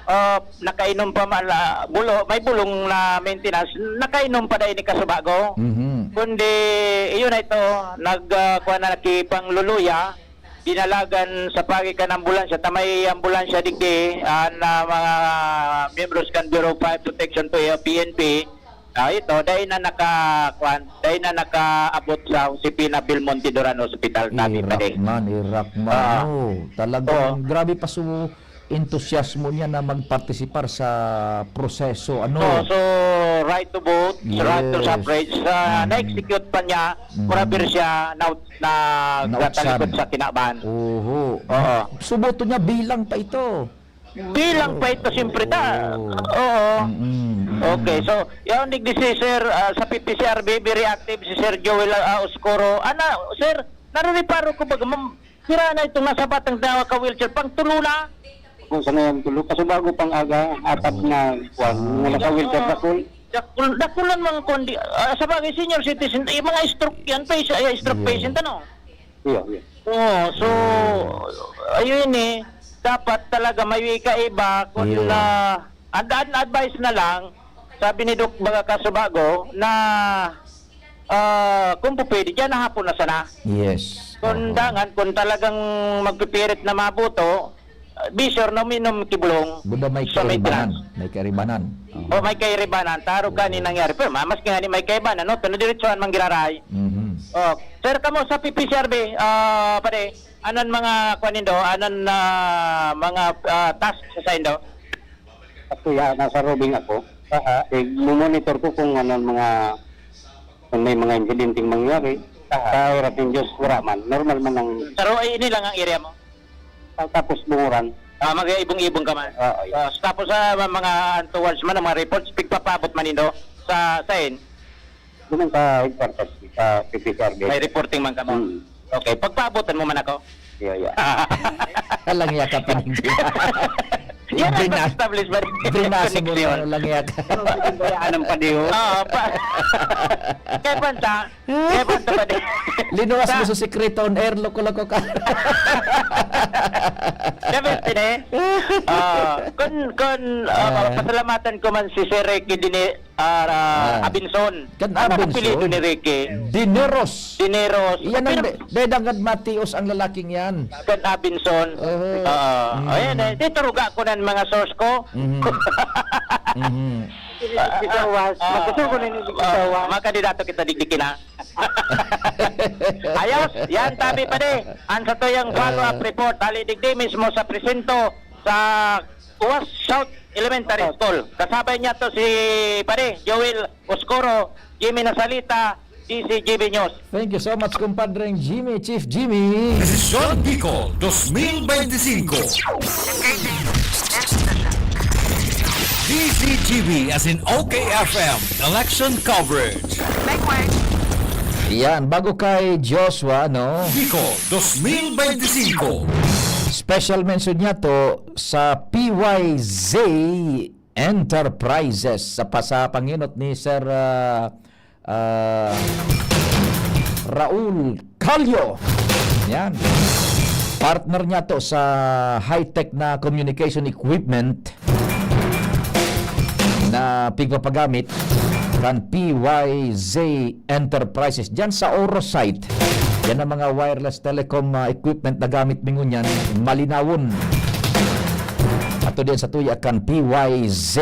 ah, nakainom pa man la-, bulo-, may bulong na maintenance, nakainom pa dai ni kasubago. Mhm. Kundi, iyon na ito, nag, ah, kuwan na, nakipangluluya, dinalagan sa pagi kan ambulansya, ta may ambulansya digdi, ah, na mga miyembros kan Bureau of Fire Protection to, eh, P N P. Ah, ito, dai na naka, kuwan, dai na nakaabot sa Josefina Belmonte Duran Hospital, tabi pa Irak din. man, irak man. Ah. Oh, talagang Oo. grabe pa su-, entusiasmo niya na magpartisipar sa proseso, ano? Oo, so, right to vote, right to Yes. suffrage, sa Mm. na-execute pa niya, Mm. forever siya na, na Nautsan. nagtatalikod sa kinaban. Oho. Oo. Suboto niya bilang pa ito. Bilang pa ito, siyempre, ta. Oo. Oo. Mm, mm, mm. Okay, so, yaon digdi si Sir, ah, sa P P C R B, very active si Sir Joel, ah, Oscuro. Ana, Sir, narereparo ko baga, mam-, sira na itong nasa batang na ka-wheelchair, pang tulo na. Kung sa ngayon, tulo, kaso bago pang aga, apat na, kwan, Ah. mga naka-wheelchair, Oo. dakul. Dakul-, dakulan mga kundi, ah, sa bagay, senior citizen, eh, mga stroke yan, patient, eh, stroke Yes. patient, ano? Iyo, iyo. Oo, so, ayun eh, dapat talaga may kaiba, kung Iyo. na, ad-, ad-, advice na lang, sabi ni Doc Baga Kasubago, na, ah, kung po pwede, dyan na hapon na sana. Yes. Kung Oo. dangan, kung talagang magpipirit na mabuto, ah, be sure na uminom ki bulong Buda may sa kaibanan. maintenance. May kaibanan. Oo. O, may kaibanan. Tarog ka ni Oo. nangyari. Pero ma-, maski nga ni may kaibanan, no? Tano diretso ang manggiraray. Mhm. Oh, sir, kamo sa P P C R B, ah, pare, anon mga, kuwan nindo, anon, ah, mga, ah, task sa saindo? Ako, ya, nasa roving ako. Aha. Eh, monitor ko kung ano ang mga, kung may mga insidenteng mangyari. Aha. Sa oras ng Diyos, wala man. Normal man ang Pero, eh, ini lang ang area mo? Ah, tapos Bunguran. Ah, mag-ibong-ibong ka man? Oo, yeah. Ah, tapos sa mga, mga towards man, ang mga reports, pigpapaabot man nindo sa, sain? Doon sa headquarters, sa P P C R B. May reporting man kamo? Mm. Okay, pagpaabotan mo man ako. Yeah, yeah. Walang yaka pa rin. Yan ang Brina-, pag-establish ba rin? Brinasa mo Connection. na, walang yaka. Ano, pwedeng bayaan ng padiyo? Oo, pa-, kaya pa ta, kaya pa ta pa din. Linuwas mo Sa sa sikreto on air, loko-loko ka. Sabi, tine, ah, kun, kun, ah, Ah. pasalamatan ko man si Sir Ricky Dini-, ah, Ah. Abinson. Kan Ano ang Abinson? apelyido ni Ricky? Dineros. Dineros. Iyan ang Pero de-, dedangad matios ang lalaking yan. Kan Abinson. Oo. Oo. Mm. Ayan, eh. Di, taruga ko na ang mga source ko. Mhm. Mhm. Bitawan. Ah, ah, Magkasugo na yung ah, bitawan. Mga kandidato kita digdi kina. Ayos, yan, tabi pa di. Ang sa tuyang follow-up Ah. report, hali digdi mismo sa presinto, sa Uwas South Elementary South. School. Kasabay niya to si, pare, Joel Oscuro, Jimmy Nasalita, D C G B News. Thank you so much, kumpadreng Jimmy, Chief Jimmy. Desisyon Bicol twenty twenty-five. D C G B as in O K F M election coverage. Yan, bago kay Joshua, no? Bicol twenty twenty-five. Special mention niya to sa P Y Z Enterprises sa pasa pangenot ni Sir, ah, ah, Raul Calio. Yan. Partner niya to sa high-tech na communication equipment na pigpapagamit kan P Y Z Enterprises. Diyan sa Oro site, yan ang mga wireless telecom, ah, equipment na gamit mi ngunyan, malinawon. Ato diyan sa tuya kan P Y Z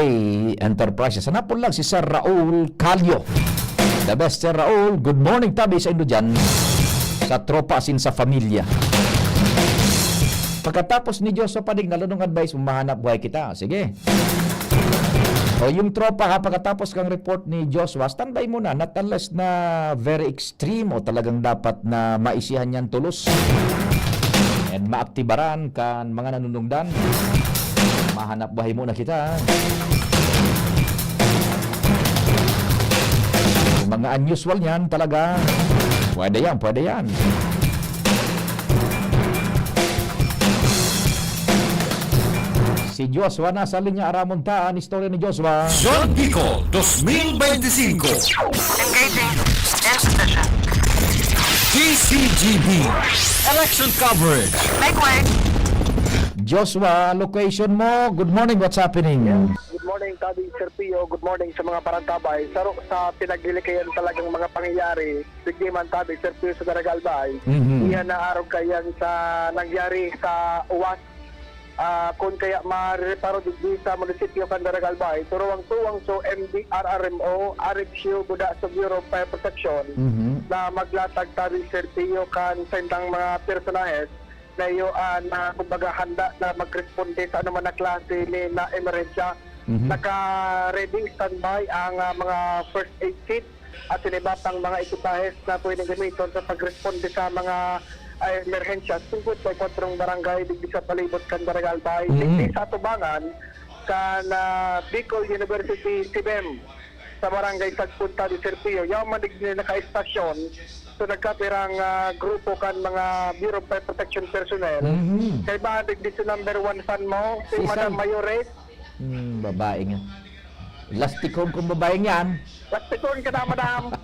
Enterprises. Hanapon lang si Sir Raul Calio. The best, Sir Raul. Good morning, tabi sa indo dyan. Sa tropa asin sa familia. Pagkatapos ni Joshua Padig, na lunong advice mo, mahanap buhay kita. Sige. O yung tropa ha, pagkatapos kang report ni Joshua, standby muna, not unless na very extreme o talagang dapat na maisihan niyan tulos. And maaktibaran kan mga nanunungdan. Mahanap buhay muna kita. Yung mga unusual niyan talaga. Pwede yan, pwede yan. Si Joshua nasa linya, aramon ta an istorya ni Joshua. John Bicol, twenty twenty-five. Engaging. In position. D C G B. Election coverage. Make way. Joshua, location mo. Good morning, what's happening? Yes, good morning, Tabi Serpio. Good morning sa mga barantabay. Sa, sa pinaglilikayan talagang mga pangyayari, sige man, Tabi Serpio, sa Daraga Albay. Mhm. Iyan na arog kayan sa nangyari sa Uwas, ah, kun kaya marereparo digdi sa munisipyo kan Daraga Albay, turuwang-tuwang so M D R R M O, R H U, buda sa Bureau of Fire Protection, Mhm. na maglatag, Tabi Serpio, kan saindang mga personahes na iyo, ah, na kumbaga handa na magresponde sa anuman na klase ni na emerhensya. Mhm. Naka-ready, standby ang, ah, mga first aid kit at iba pang mga ekipahes na pwedeng gamiton sa pagresponde sa mga, ah, emerhensya. Singkwenta y kwatro barangay digdi sa palibot kan Daraga Albay. Mm. Digdi sa atubangan kan, ah, Bicol University, CBEM, sa barangay Sagpon, Tabi Serpio. Yaman digdi naka-estasyon. So, nagkapirang, ah, grupo kan mga Bureau of Fire Protection personnel. Mhm. Kaibahan digdi si number one fan mo, si Sisay? Madam Mayores. Hmm, babae nga. Lastikon kung babaeng yan. Lastikon ka na, madam.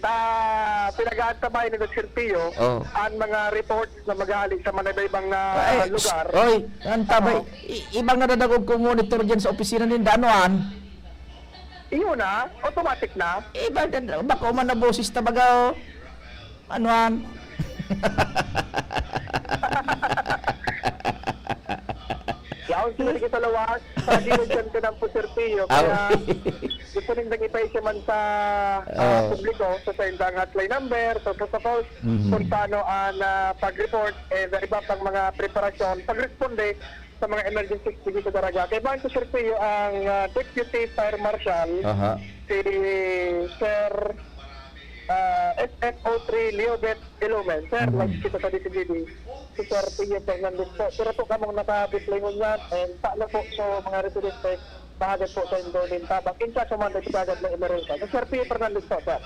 Ta, pinag-aantabay ni Sir Pio Oh. ang mga reports na maghali sa mga iba-ibang, ah, Ay, lugar. Oy, ang tabay, Oo. i-, ibang nadadangog kong monitor dyan sa opisina ninda, ano an? Iyo na, automatic na. Iba, bako man na boses ta baga, oh. Ano an? Yaon sila dito sa lawas. Sa gilid dyan ka ng Sir Pio. Ah, Kaya okay. gusto rin nang ipaisya man sa, ah, Oo. publiko, sa saindang hotline number, sa protocols, Mhm. kung paano ang, ah, pag-report and iba pang mga preparasyon, pagresponde sa mga emergencies dito sa Daraga. Kay Banco Sir Pio ang, ah, Deputy Fire Marshal, Aha. si Sir, ah, S F O three Leobet Ilumen. Sir, Mhm. nagkita sa D C G D, si Sir Pio Fernandez po. Pero po kamong naka-deploy ngunyan, and talo po sa mga residente, maagad po sa Indolin Tabak. In case man, nagkagad na emerensya. Si Sir Pio Fernandez po, sir.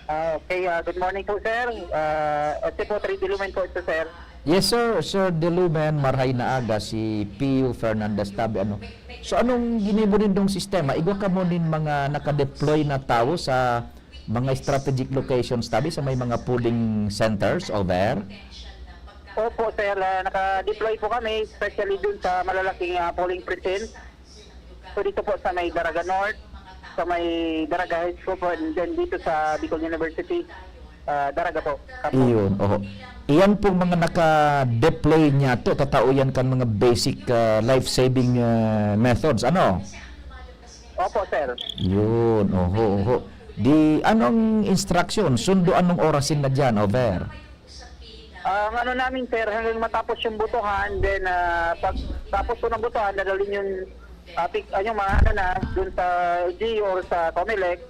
Ah, okay, ah, good morning po, sir. Ah, S F O three Ilumen po ito, sir. Yes, sir. Sir Delumen, marhay na aga, si Pio Fernandez Tabi. Ano? So, anong ginibo nindong sistema? Igwa kamo nin mga naka-deploy na tawo sa mga strategic locations, Tabi, sa may mga polling centers over? Opo, sir. Ah, naka-deploy po kami, especially dun sa malalaking, ah, polling precinct. So, dito po sa may Daraga North, sa may Daraga High School po, and then dito sa Bicol University, ah, Daraga po. Kapo. Iyon, oho. Iyan pong mga naka-deploy niya to, tatao yan kan mga basic, ah, life-saving, ah, methods, ano? Opo, sir. Yun, oho, oho. Di, anong instruction? Sundo anong orasin na dyan, over? Ang ano namin, sir, hanggang matapos yung botohan, then, ah, pag tapos po ng botohan, dadalhin yung, ah, pick, ah, yung mga ano na, dun sa L G U or sa Comelec.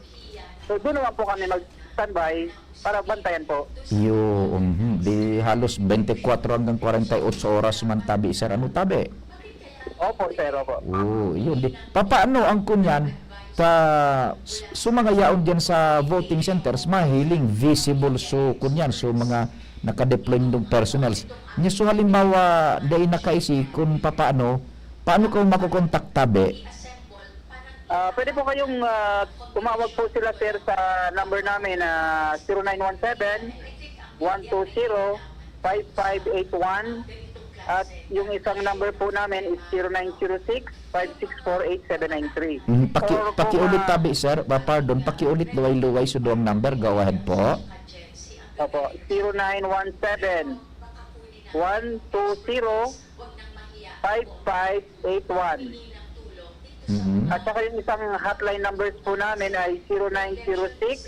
So, doon naman po kami mag-standby para bantayan po. Iyo, mhm. Di halos twenty-four hanggang forty-eight oras man tabi, sir. Ano tabi? Opo, sir, opo. Oo, yun. Di, papaano ang kunyan? Pa, s- so mga yaon dyan sa voting centers, mahiling visible so kunyan, so mga nakadeploy ng personnels. Nya, so halimbawa, dai nakaisi kung papaano, paano ka makokontak tabi? Ah, pwede po kayong ah, tumawag po sila, sir, sa number namin na zero nine one seven, one two zero, five five eight one. At yung isang number po namin is zero nine zero six, five six four eight seven nine three. Mhm, paki, Or kung, pakiulit ah, tabi, sir. Pa, pardon, pakiulit luway-luway so duwang number. Go ahead po. Opo, zero nine one seven, one two zero, five five eight one. Mhm. At saka yung isang hotline numbers po namin ay zero nine zero six,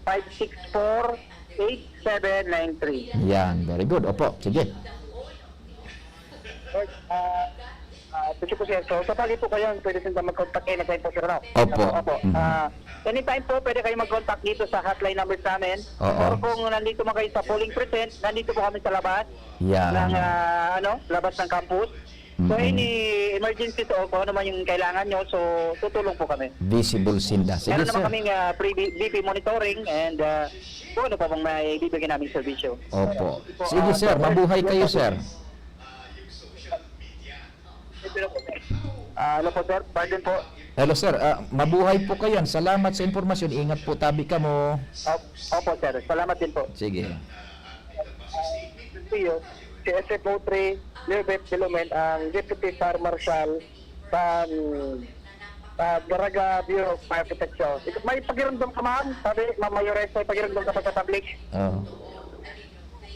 five six four, eight seven nine three. Yan, very good. Opo, sige. Lord, ah, ah, thank you po, sir. So, sa pagi po kayo, pwede sila mag-contact kayo na po, sir, no? Opo. Opo. Mhm. Ah, anytime po, pwede kayo mag-contact dito sa hotline number sa amin. Oo. Or kung nandito man kayo sa polling precinct, nandito po kami sa labas Yan. ng, ah, ano, labas ng campus. So, Mhm. any emergencies o kung ano man yung kailangan nyo, so, tutulong po kami. Visible sinda. Sige, Meron naman sir. kaming ah, free B- B P monitoring and ah, kung ano pa bang may bibigyan naming serbisyo. Opo. Sige, sir. Mabuhay kayo, sir. Ah, ano po, sir? Pardon po. Hello, sir. Ah, mabuhay po kayo. Salamat sa impormasyon. Ingat po tabi kamo. Op- Opo, sir. Salamat din po. Sige. Iyo, si S F O three, Lilbert Delomen, ang Deputy Fire Marshal sa, sa Daraga Bureau of Fire Protection. May pakiramdam ka, ma'am? Sabi, Ma'am Mayores, may pakiramdam ka pa sa public? Oh.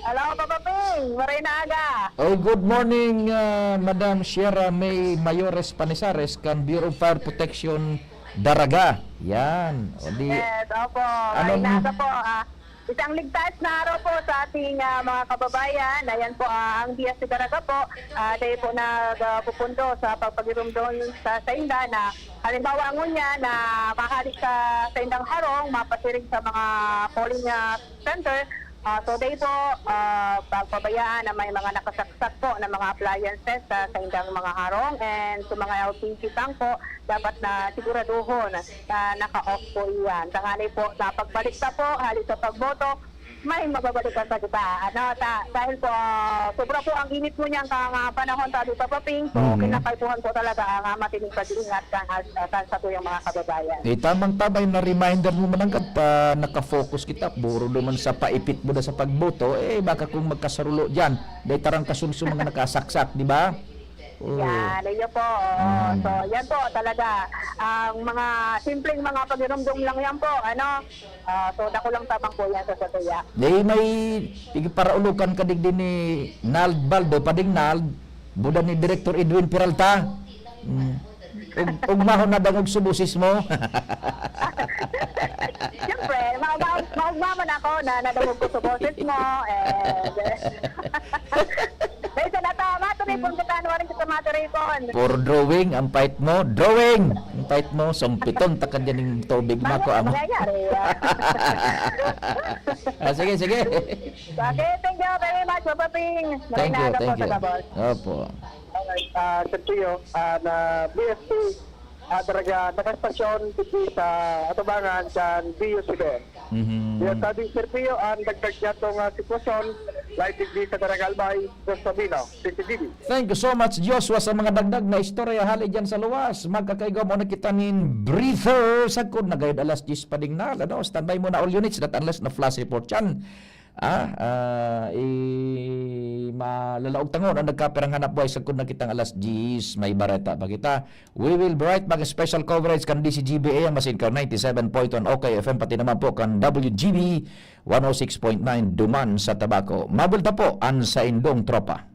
Hello, Papa Ping! Maray na aga! Oh, good morning, ah, Madam Sierra May Mayores Panisares kan Bureau of Fire Protection, Daraga. Yan. O di, Yes, opo. Anong- Maray na aga po. Ah, isang ligtas na araw po sa ating ah, mga kababayan. Ayan po, ah, ang D S C Daraga po, ah, dahil po nagpupundo sa pagpagirumdom sa sainda na halimbawa ngunyan na makahalik sa saindang harong, mapasiring sa mga polling ah, center. Ah, so, dahil po, ah, pagpabayaan na may mga nakasaksak po na mga appliances sa saindang mga harong and sa mga L P G tank po, dapat na siguraduhon na naka-off po iyan. Tanganay po, sa pagbalik na po, hali sa pagboto, may mababalikan pa kita. Ano, ta, dahil po, ah, sobra po ang init mo niyang kang ah, panahon, sabi pa Paping, so Mhm. kinakaipuhan po talaga ang ah, matinig pag-iingat kan, ah, kan sa tuyang mga kababayan. Eh, tamang-tama yung na-reminder mo, mananggad pa, nakafocus kita, puro naman sa paipit mo na sa pagboto, eh, baka kung magkasarulo dyan, dahil tarang kasunso mga nakasaksak, di ba? Oo. Yan, ayun po. Oo. Mm. So, yan po talaga. Ang mga simpleng mga pagirumdom lang yan po. Ano? Ah, so, dakulang tabang po yan sa satuya. Di may igiparaulokan ka digdi ni Nald Baldo, pading Nald, buda ni Director Edwin Peralta. Mm. Ug, ugmahon na dangog sa boses mo. Siyempre, ma ma maugma man ako na nadangog ko sa boses mo. And, dahil sa nata, maturipon kita, ano rin kita maturipon. For drawing, ang pait mo. Drawing! Ang pait mo, sumpiton, takad yan yung tubig, mako amo. Mangyayari. Ah, sige, sige. Okay, thank you very much, Papa Ping. Thank you, Maray na aga po thank sa you. Davao. Opo. Alright, ah, Sir Tuyo, ah, na B S P, ah, talaga, nakastasyon dito sa Atubangan, sa B U C B M. Mhm. Yan, sabi, Sir Tuyo, ang dagdag niya itong ah, sitwasyon, live digdi sa Daraga Albay, Dos Sabino, C C T V. Thank you so much, Joshua, sa mga dagdag na istorya hali dyan sa luwas. Magkakaigaw muna kita nin breather. Sagkod na gayod alas diyes pa ding na, ano? Standby muna all units, that unless na flash report yan. Ah, ah, i malalaog tangon ang nagkapirang hanap buhay sagkod na kitang alas diyes, may bareta pa kita. We will be right back, special coverage kan D C G B A M Masincaw, ninety-seven point one O K F M, pati naman po kan W G B one oh six point nine Duman sa Tabaco. Mabulta po an saindong tropa.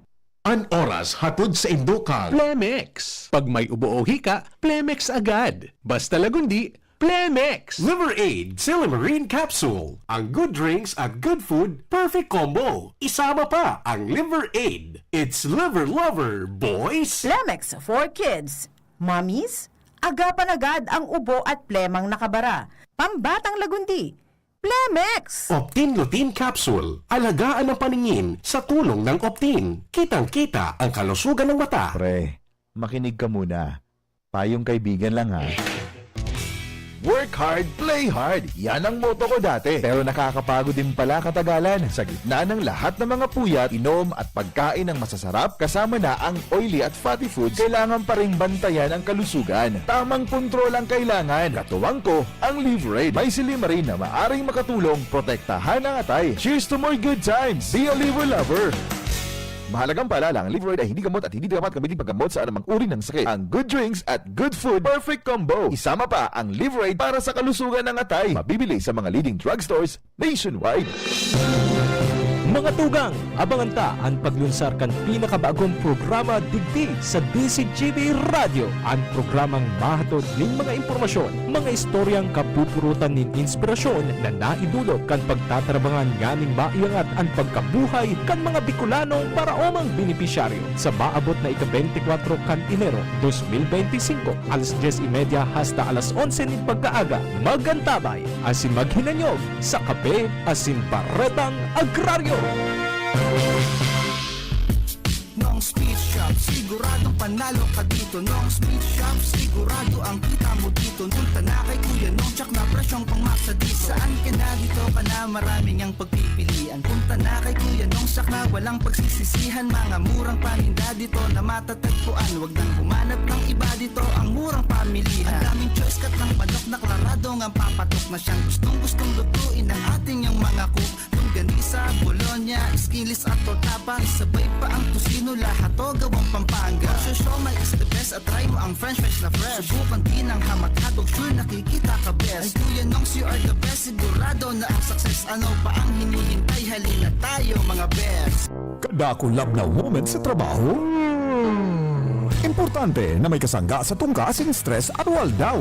An oras hatod sa indo kan Plemex. Pag may ubo o hika, Plemex agad. Basta lagundi, Plemex! Liver Aid, Silymarin Capsule. Ang good drinks at good food, perfect combo. Isama pa ang Liver Aid. It's Liver Lover, boys! Plemex for Kids. Mommies, agapan agad ang ubo at plemang nakabara. Pambatang Lagundi, Plemex! Optin Lutein Capsule. Alagaan ang paningin sa tulong ng Optin. Kitang-kita ang kalusugan ng mata. Pre, makinig ka muna. Payong kaibigan lang, ha. Work hard, play hard. Yan ang motto ko dati. Pero nakakapagod din pala katagalan. Sa gitna ng lahat ng mga puyat, inom at pagkain ng masasarap, kasama na ang oily at fatty foods, kailangan pa ring bantayan ang kalusugan. Tamang kontrol ang kailangan. Katuwang ko, ang Liveraid. May silymarin na maaring makatulong protektahan ang atay. Cheers to more good times! Be a Liver Lover! Mahalagang paalala, ang Liveraid ay hindi gamot at hindi dapat gamitin paggamot sa anumang uri ng sakit. Ang good drinks at good food, perfect combo. Isama pa ang Liveraid para sa kalusugan ng atay. Mabibili sa mga leading drugstores nationwide. Mga tugang, abangan ta an paglunsar kan pinakabagong programa digdi sa D Z G B Radyo, an programang mahatod nin mga impormasyon, mga istoryang kapupurutan nin inspirasyon na naidulot kan pagtatarabangan nganing maiangat an pagkabuhay kan mga Bicolano para omang benepisyaryo. Sa maabot na ika-beintikwatro kan Enero, dos mil beintisinko, alas dyes y media hasta alas onse nin pagkaaga, mag-antabay asin maghinanyog sa Kape asin Baretang Agraryo. Nong's Meat Shop, siguradong panalo ka dito. Nong's Meat Shop, sigurado ang kita mo dito. Punta na kay Kuya Nong, tsak na presyong pangmasa dito. Saan ka na, dito ka na, marami ngang pagpipilian. Punta na kay Kuya Nong, tsak na walang pagsisisihan. Mga murang paninda dito na matatagpuan. Wag nang humanap ng iba, dito ang murang pamilihan. Ang daming choice, cut ng manok na klarado ngang papatok na siyang gustong-gustong lutuin ng ating yang mga cook. Longganisa, bologna, skinless at totapa, sabay pa ang tocino, lahat to gawang Pampanga. Ang siomai is the best at try mo ang french fries na fresh. Subukan din ang hamak-hotdog, sure nakikita ka best. Ay Kuya Nongs, you are the best, sigurado na ang success. Ano pa ang hinihintay? Halina tayo, mga best. Kadakulab na moment sa trabaho? Importante na may kasangga sa tungka asin stress aroaldaw.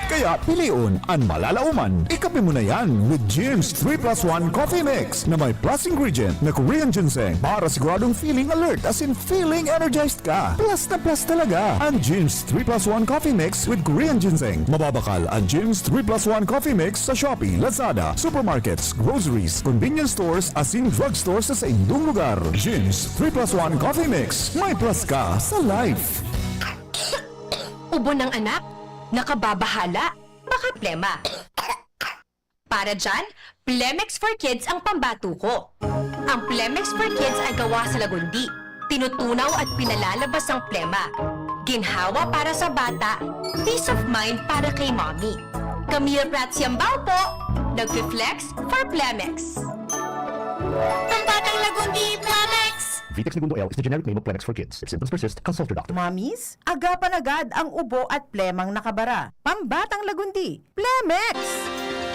Kaya pilion an malalaoman. Ikape mo na yan with Jim's three plus one Coffee Mix na may plus ingredient na Korean ginseng para siguradong feeling alert asin feeling energized ka. Plus na plus talaga an Jim's three plus one Coffee Mix with Korean ginseng. Mababakal an Jim's three plus one Coffee Mix sa Shopee, Lazada, supermarkets, groceries, convenience stores asin drugstore sa saindong lugar. Jim's three plus one Coffee Mix. May plus ka sa life. Ubo ng anak? Nakababahala? Baka plema. Para dyan, Plemex for Kids ang pambato ko. Ang Plemex for Kids ay gawa sa lagundi. Tinutunaw at pinalalabas ang plema. Ginhawa para sa bata, peace of mind para kay mommy. Camille Prats Yambao po, nagfi-flex for Plemex. Pambatang Lagundi, Plemex! Vitex Negundo L is the generic name of Plemex for Kids. If symptoms persist, consult your doctor. Mommies, agapan agad ang ubo at plemang nakabara. Pambatang Lagundi, Plemex!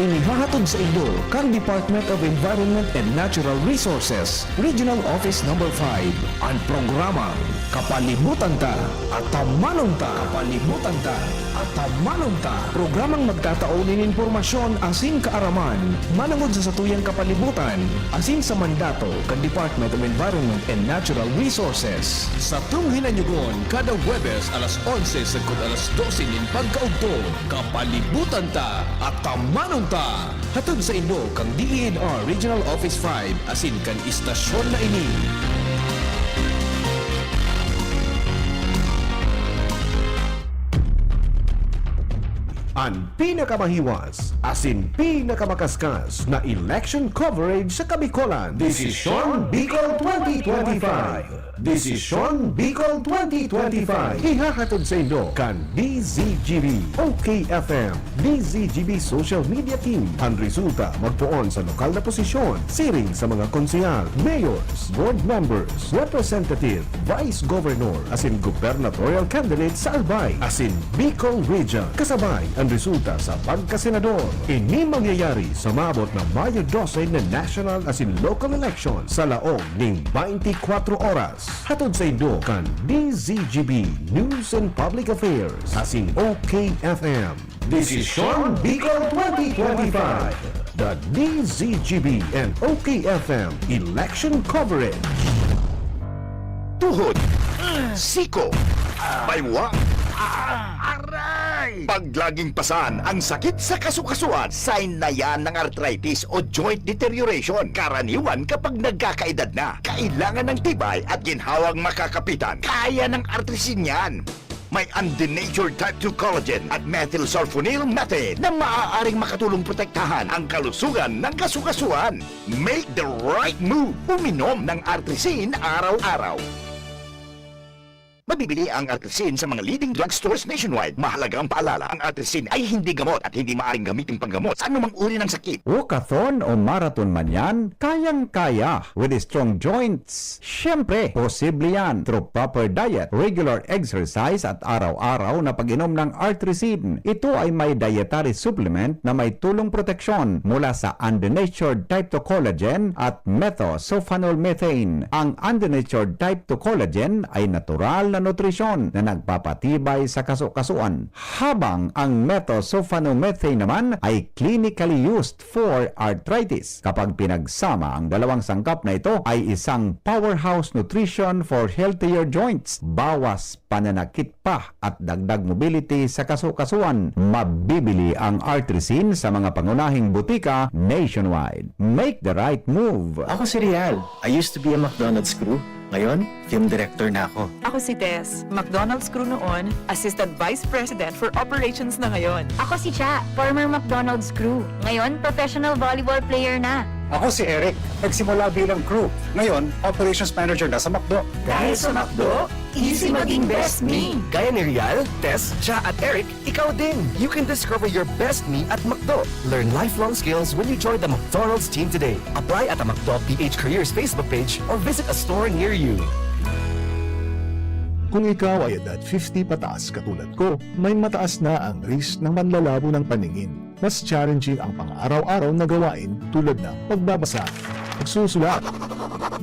Inihahatod saindo kan Department of Environment and Natural Resources, Regional Office Number five, an programang Kapalibutan Ta, Atamanon Ta. Kapalibutan Ta, Atamanon Ta. Programang magtatao nin impormasyon asin kaaraman manongod sa satuyang kapalibutan asin sa mandato kan Department of Environment and Natural Resources. Satong hinanyogon kada Huwebes alas onse sagkod alas dose nin pagkaudto. Kapalibutan Ta, Atamanon Ta! Hatod saindo kan D E N R Regional Office five asin kan istasyon na ini. An pinakamahiwas asin pinakamakaskas na election coverage sa Kabikolan. Desisyon Bicol twenty twenty-five. Desisyon Bicol twenty twenty-five. Ihahatod saindo kan D Z G B, O K F M, D Z G B Social Media Team. An resulta magpoon sa lokal na posisyon, siring sa mga konsehal, mayors, board members, representative, vice governor, asin gubernatorial candidate sa Albay, asin Bicol Region. Kasabay an resulta sa pagkasenador. Ini mangyayari sa maabot na Mayo dose na national asin local election sa laog ning twenty-four oras. Hatod saindo kan D Z G B News and Public Affairs asin O K F M. Desisyon Bicol twenty twenty-five. The D Z G B and O K F M Election Coverage. Tuhod, siko, baywa, Ah! Aray! Pag laging pasan ang sakit sa kasukasuan, sign na yan ng arthritis o joint deterioration. Karaniwan kapag nagkakaedad na, kailangan ng tibay at ginhawang makakapitan. Kaya ng Artrisin yan. May undenatured type two collagen at methylsulfonyl methane na maaaring makatulong protektahan ang kalusugan ng kasukasuan. Make the right move. Uminom ng Artrisin araw-araw. Mabibili ang Artrisin sa mga leading drugstores nationwide. Mahalagang paalala, ang Artrisin ay hindi gamot at hindi maaaring gamitin panggamot sa anumang uri ng sakit. Walkathon o marathon man yan, kayang-kaya with strong joints. Siyempre, posible yan through proper diet, regular exercise at araw-araw na pag-inom ng Artrisin. Ito ay may dietary supplement na may tulong proteksyon mula sa undenatured type two collagen at methylsulfonyl methane. Ang undenatured type two collagen ay natural na nutrisyon na nagpapatibay sa kasukasuan, habang ang methylsulfonyl methane naman ay clinically used for arthritis. Kapag pinagsama ang dalawang sangkap na ito, ay isang powerhouse nutrition for healthier joints. Bawas pananakit pa at dagdag mobility sa kasukasuan. Mabibili ang Artrisin sa mga pangunahing butika nationwide. Make the right move! Ako si Rial. I used to be a McDonald's crew. Ngayon, film director na ako. Ako si Tess, McDonald's crew noon, Assistant Vice President for Operations na ngayon. Ako si Cha, former McDonald's crew. Ngayon, professional volleyball player na. Ako si Eric. Nagsimula bilang crew. Ngayon, operations manager na sa McDo. Dahil sa McDo, easy maging best me. Gaya ni Rial, Tess, Cha at Eric, ikaw din. You can discover your best me at McDo. Learn lifelong skills when you join the McDonald's team today. Apply at a McDo P H Careers Facebook page or visit a store near you. Kung ikaw ay edad fifty pataas katulad ko, may mataas na ang risk ng manlalabo ng paningin. Mas challenging ang pang-araw-araw na gawain tulad ng pagbabasa, pagsusulat,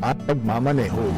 at pagmamaneho.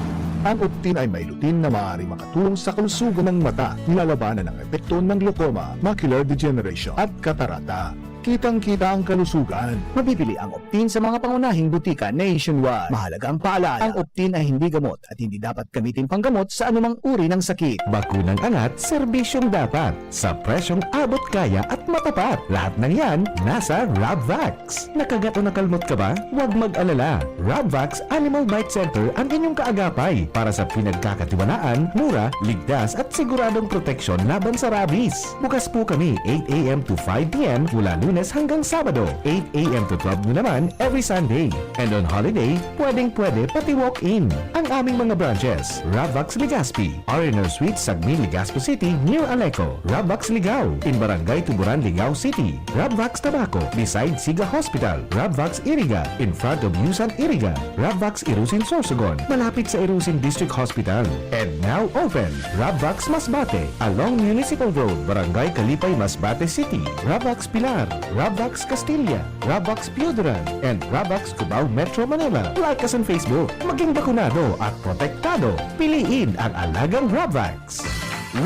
Ang Optin ay may lutein na maaaring makatulong sa kalusugan ng mata, nilalabanan ang epekto ng glaucoma, macular degeneration, at katarata. Kitang-kita ang kalusugan. Mabibili ang Optin sa mga pangunahing butika nationwide. Mahalagang paalala, ang Optin ay hindi gamot at hindi dapat gamitin panggamot sa anumang uri ng sakit. Bakunang angat, serbisyong dapat, sa presyong abot kaya at matapat. Lahat ng yan, nasa Rabvax. Nakagat o nakalmot ka ba? Huwag mag-alala. Rabvax Animal Bite Center ang inyong kaagapay para sa pinagkakatiwalaan, mura, ligtas at siguradong proteksyon laban sa rabies. Bukas po kami eight a m to five p m mula Lunes hanggang Sabado, eight a m to twelve noon naman every Sunday. And on holiday, pwedeng-pwede pati walk-in. Ang aming mga branches, Rabvax Legazpi, R and R Suite, Sagmin, Legazpi City, near Aleco. Rabvax Ligao, in Barangay Tuburan, Ligao City. Rabvax Tabaco, beside Siga Hospital. Rabvax Iriga, in front of Yusan Iriga. Rabvax Irusin, Sorsogon, malapit sa Irusin District Hospital. And now open, Rabvax Masbate, along Municipal Road, Barangay Kalipay, Masbate City. Rabvax Pilar, Rabvax Castilla, Rabvax Pioduran, and Rabvax Cubao, Metro Manila. Like us on Facebook. Maging bakunado at protektado. Piliin ang alagang Rabvax.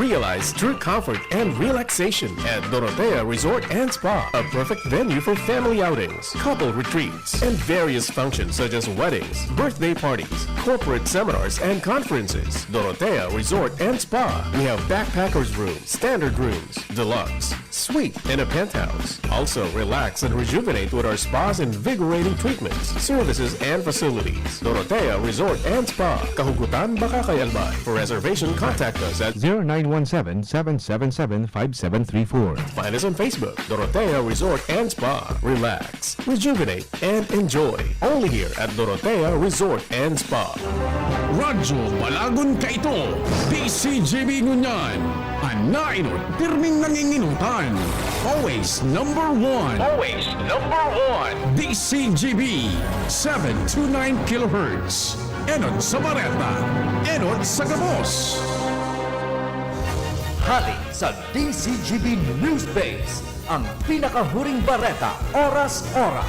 Realize true comfort and relaxation at Dorotea Resort and Spa, a perfect venue for family outings, couple retreats, and various functions such as weddings, birthday parties, corporate seminars, and conferences. Dorotea Resort and Spa. We have backpackers room, standard rooms, deluxe, suite, and a penthouse. Also, relax and rejuvenate with our spa's invigorating treatments, services, and facilities. Dorotea Resort and Spa, Kahugutan, Bacacay, Albay. For reservation, contact us at zero nine one seven, seven seven seven, five seven three four. Find us on Facebook, Dorotea Resort and Spa. Relax, rejuvenate, and enjoy. Only here at Dorotea Resort and Spa. Radyo Balagon Kaito, D C G B Ngunyan. An naenot, pirming nanginginutan. Always number one. Always number one. D C G B, seven two nine kilohertz. Enot sa bareta, enot sa gabos. Hali sa D C G B News Base, ang pinakahuring bareta, oras-oras.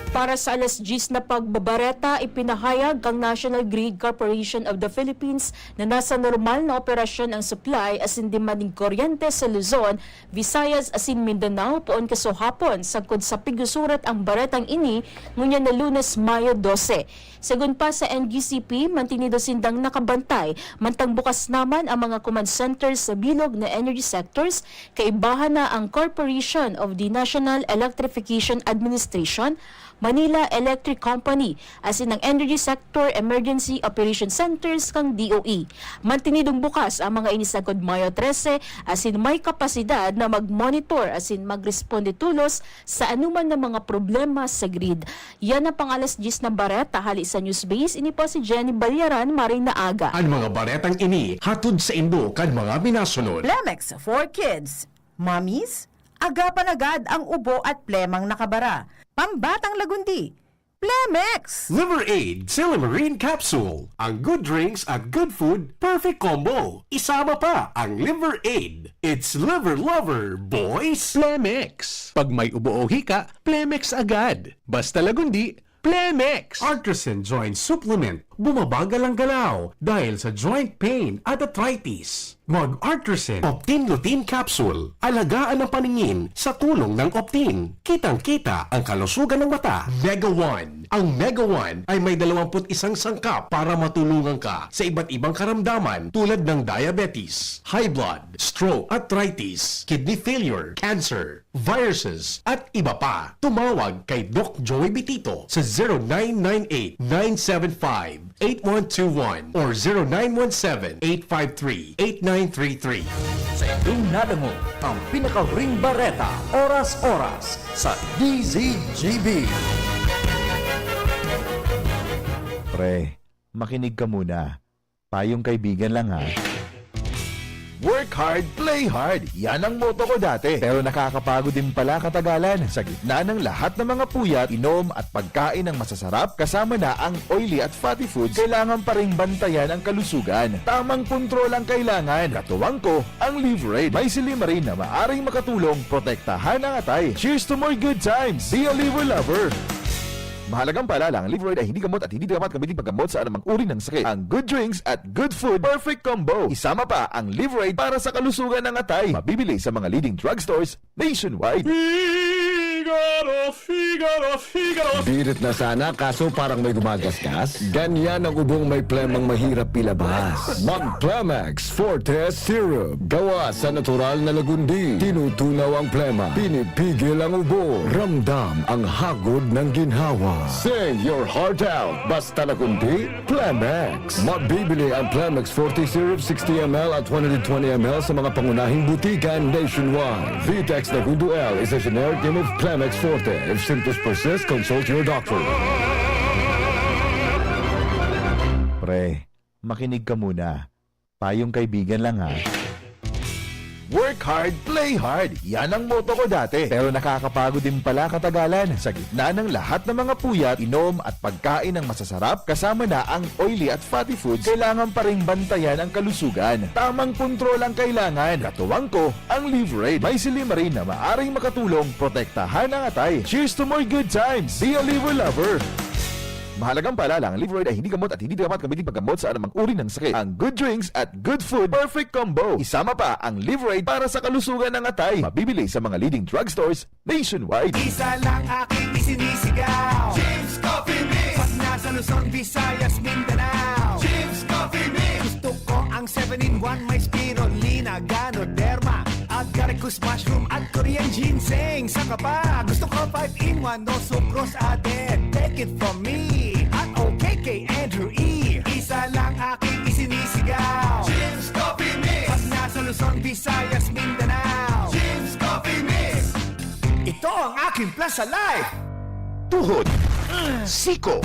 Para sa alas dyes na pagbabareta, ipinahayag kan National Grid Corporation of the Philippines na nasa normal na operasyon ang supply asin demand nin kuryente sa Luzon, Visayas asin Mindanao poon kasuhapon, sagkod sa pigsusurat ang baretang ini ngunyan na Lunes, Mayo dose. Segun pa sa N G C P, mantinido sindang nakabantay, mantang bukas naman ang mga command centers sa bilog na energy sectors, kaibahan na ang Corporation of the National Electrification Administration, Manila Electric Company, asin ang Energy Sector Emergency Operation Centers kan D O E. Mantinidong bukas ang mga ini sagkod Mayo trese, asin may kapasidad na mag-monitor asin magresponde tolos sa anuman na mga problema sa grid. Yan ang pang-alas dyes na bareta hali sa Newsbase. Ini po si Jenny Balyaran, maray na aga. An mga baretang ini hatod saindo kan mga minasunod. Plemex for Kids. Mommies, agapan agad ang ubo at plemang nakabara. Pambatang lagundi, Plemex! Liver Aid Silymarin Capsule. Ang good drinks at good food, perfect combo. Isama pa ang Liver Aid. It's Liver Lover, boys! Plemex. Pag may ubo o hika, Plemex agad. Basta lagundi, Plemex! Artresin Joint Supplement. Bumabagal ang galaw dahil sa joint pain at arthritis. Mag-Artresin Optin Lutein Capsule. Alagaan ang paningin sa tulong ng Optin. Kitang-kita ang kalusugan ng mata. Mega One. Ang Mega One ay may dalawampu't isang sangkap para matulungan ka sa iba't ibang karamdaman tulad ng diabetes, high blood, stroke, arthritis, kidney failure, cancer, viruses, at iba pa. Tumawag kay Doc Joey Bitito sa zero nine nine eight, nine seven five, eight one two one or zero nine one seven, eight five three, eight nine three three. Sa indong nadangog ang pinakahuring bareta, oras-oras, sa D Z G B. Pre, makinig ka muna. Payong kaibigan lang, ha. Work hard, play hard. Yan ang motto ko dati. Pero nakakapagod din pala katagalan. Sa gitna ng lahat ng mga puyat, inom at pagkain ng masasarap, kasama na ang oily at fatty foods, kailangan pa ring bantayan ang kalusugan. Tamang kontrol ang kailangan. Katuwang ko, ang Liveraid. May silymarin na maaring makatulong protektahan ang atay. Cheers to more good times! Be a Liver Lover! Mahalagang paalala, ang Liveraid ay hindi gamot at hindi dapat gamitin paggamot sa anumang uri ng sakit. Ang good drinks at good food, perfect combo. Isama pa ang Liveraid para sa kalusugan ng atay. Mabibili sa mga leading drugstores nationwide. Figaro, Figaro, Figaro. Birit na sana, kaso parang may gumagasgas. Ganyan ang ubong may plemang mahirap ilabas. Mag-Plemex Forte Syrup. Gawa sa natural na lagundi. Tinutunaw ang plema. Pinipigil ang ubo. Ramdam ang hagod ng ginhawa. Say your heart out. Basta lagundi, Plemex. Mabibili ang Plemex Forte Syrup sixty M L at one hundred twenty M L sa mga pangunahing butikan nationwide. Vitex Nagundo L is a generic name of Plemex Forte. If symptoms persist, consult your doctor. Pre, makinig ka muna. Payong kaibigan lang, ha. Work hard, play hard. Yan ang motto ko dati. Pero nakakapagod din pala katagalan. Sa gitna ng lahat ng mga puyat, inom at pagkain ng masasarap, kasama na ang oily at fatty foods, kailangan pa ring bantayan ang kalusugan. Tamang kontrol ang kailangan. Katuwang ko, ang Liveraid. May silymarin na maaring makatulong protektahan ang atay. Cheers to more good times! Be a Liver Lover! Mahalagang paalala, ang Liveraid ay hindi gamot at hindi dapat gamitin paggamot sa anumang uri ng sakit. Ang good drinks at good food, perfect combo. Isama pa ang Liveraid para sa kalusugan ng atay. Mabibili sa mga leading drugstores nationwide. Isa lang aking isinisigaw. James Coffee Mix. Pag nasa Luzon, Visayas, Mindanao. James Coffee Mix. Gusto ko ang seven-in-one, may spirulina, ganoderma, agaricus mushroom at Korean ginseng. Saka pa, gusto ko five-in-one, no sucrose added. Take it from me, at okay kay Andrew E. Isa lang aking isinisigaw. James Coffee Mix. Pag nasa Luzon, Visayas, Mindanao. James Coffee Mix. Ito ang aking plan sa life. Tuhod, siko,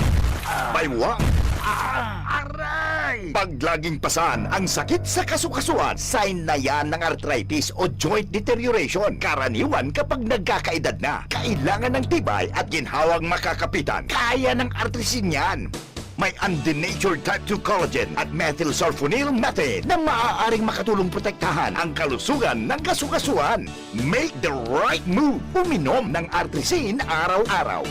baywa, aray! Pag laging pasan ang sakit sa kasukasuan, sign na yan ng arthritis o joint deterioration. Karaniwan kapag nagkakaedad na, kailangan ng tibay at ginhawang makakapitan. Kaya ng Artrisin yan. May undenatured type two collagen at methylsulfonyl methane na maaaring makatulong protektahan ang kalusugan ng kasukasuan. Make the right move. Uminom ng Artrisin araw-araw.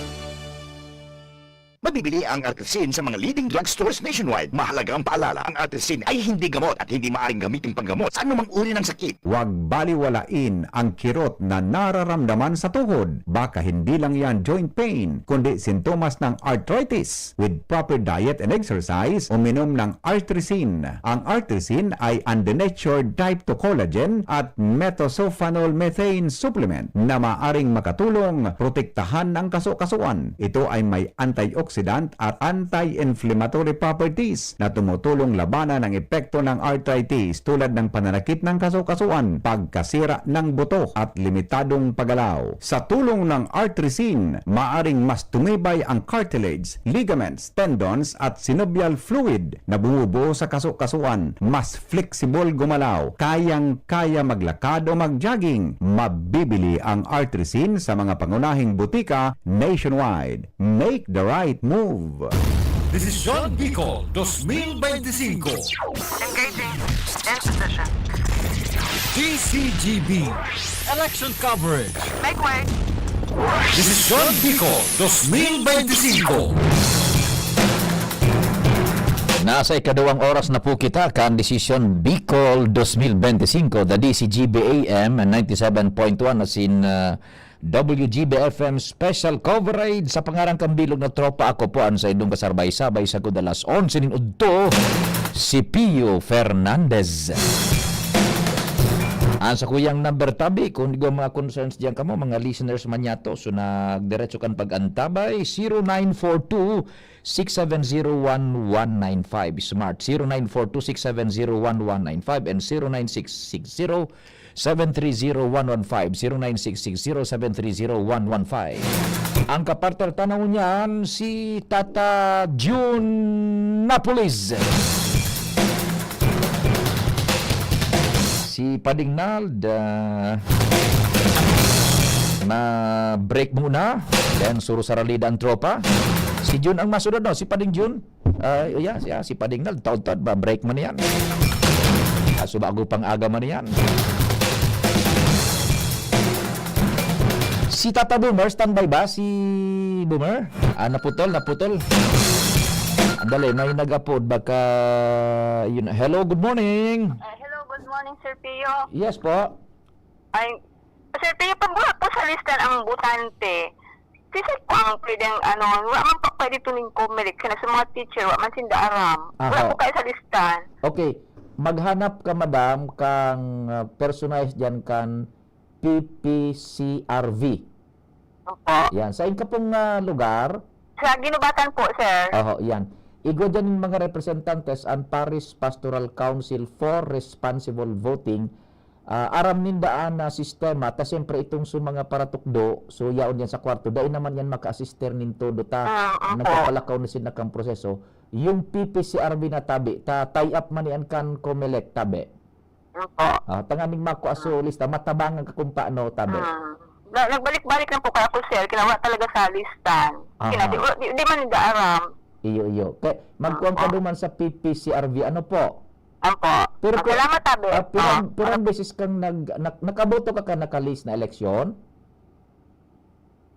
Mabibili ang Artrisin sa mga leading drugstores nationwide. Mahalagang paalala, ang Artrisin ay hindi gamot at hindi maaaring gamitin panggamot sa anumang uri ng sakit. Huwag baliwalain ang kirot na nararamdaman sa tuhod. Baka hindi lang yan joint pain, kundi sintomas ng arthritis. With proper diet and exercise, uminom ng Artrisin. Ang Artrisin ay undenatured type two collagen at methylsulfonyl methane supplement na maaring makatulong protektahan ang kaso-kasuan. Ito ay may antioxidant at anti-inflammatory properties na tumutulong labanan ang epekto ng arthritis, tulad ng pananakit ng kaso-kasuan, pagkasira ng buto, at limitadong paggalaw. Sa tulong ng Artrisin, maaring mas tumibay ang cartilage, ligaments, tendons, at synovial fluid na bumubuo sa kaso-kasuan. Mas flexible gumalaw, kayang-kaya maglakad o mag-jogging. Mabibili ang Artrisin sa mga pangunahing butika nationwide. Make the right move. Desisyon Bicol twenty twenty-five. Engaging. In position. D C G B. Election coverage. Make way. Desisyon Bicol twenty twenty-five. Nasa ikaduwang oras na po kita kan Desisyon Bicol twenty twenty-five, the D C G B A M ninety-seven point one, as in, uh, W G B F M Special Coverage. Sa pangaran kan bilog na tropa, ako po ang saindong kasarbay-sabay sa kudalas onse nin udto, si Pio Fernandez. Ang sakuyang number tabi, kung igwa mga concerns diyan kamo, mga listeners man yato, so nagdiretso kan pag-antabay, zero nine four two, six seven zero one one nine five, Smart, zero nine four two, six seven zero one one nine five, and zero nine six six zero seven three zero one one five, zero nine six six zero seven three zero one one five. Ang kapartner tanaw niyan, si Tata Jun Napoles. Si Pading Nald, ah, na break muna. Then, suro sa ralida ang tropa. Si Jun ang masunod, no? Si Pading Jun. Ah, yeah, yeah, si Pading Nald, taod-taod ba? Break man yan. Aso bago pang aga man yan. Si Tata Boomer, standby ba? Si Boomer? Ah, naputol, naputol. Andali, may nag-apod. Baka, yun. Hello, good morning. Ah, hello, good morning, Sir Pio. Yes po. Ay, Sir Pio, pag wala po sa listan ang botante, sisay po ang pwedeng, ano, wala man po pwede tuning Comelec, kaya sa mga teacher, wala man sinda aram. Wala Aha. po kayo sa listan. Okay. Maghanap ka, madam, kang, ah, personalized dyan kan P P C R V. Opo. Yan. Sa inyo pong, ah, lugar? Sa Guinobatan po, sir. Oho, yan. Igwa dyan yung mga representantes, ang Parish Pastoral Council for Responsible Voting. Ah, aram ninda an, ah, sistema, ta siyempre itong sa mga paratukdo, so yaon yan sa kwarto, dai naman yan maka-assister nin todo ta, Ah, opo. nagpapalakaw na sila kang proseso. Yung P P C R V na tabi, ta tie up man yan kan Comelec tabi. Opo. Ah, tanganing makua so lista, matabangan ka kung paano tabi. Ah. Na, nagbalik-balik lang po kaya ako, sir, kinawa talaga sa listan. Aha. Kina, di, di, di man nila aram. Iyo, iyo. Kay, magkuan ka Opo. duman sa P P C R V, ano po? Opo. Pero Ah, ku-, salamat, tabi. ah, pirang, Ah, pirang beses kang nag-, nak-, nakaboto ka ka naka-list na eleksyon?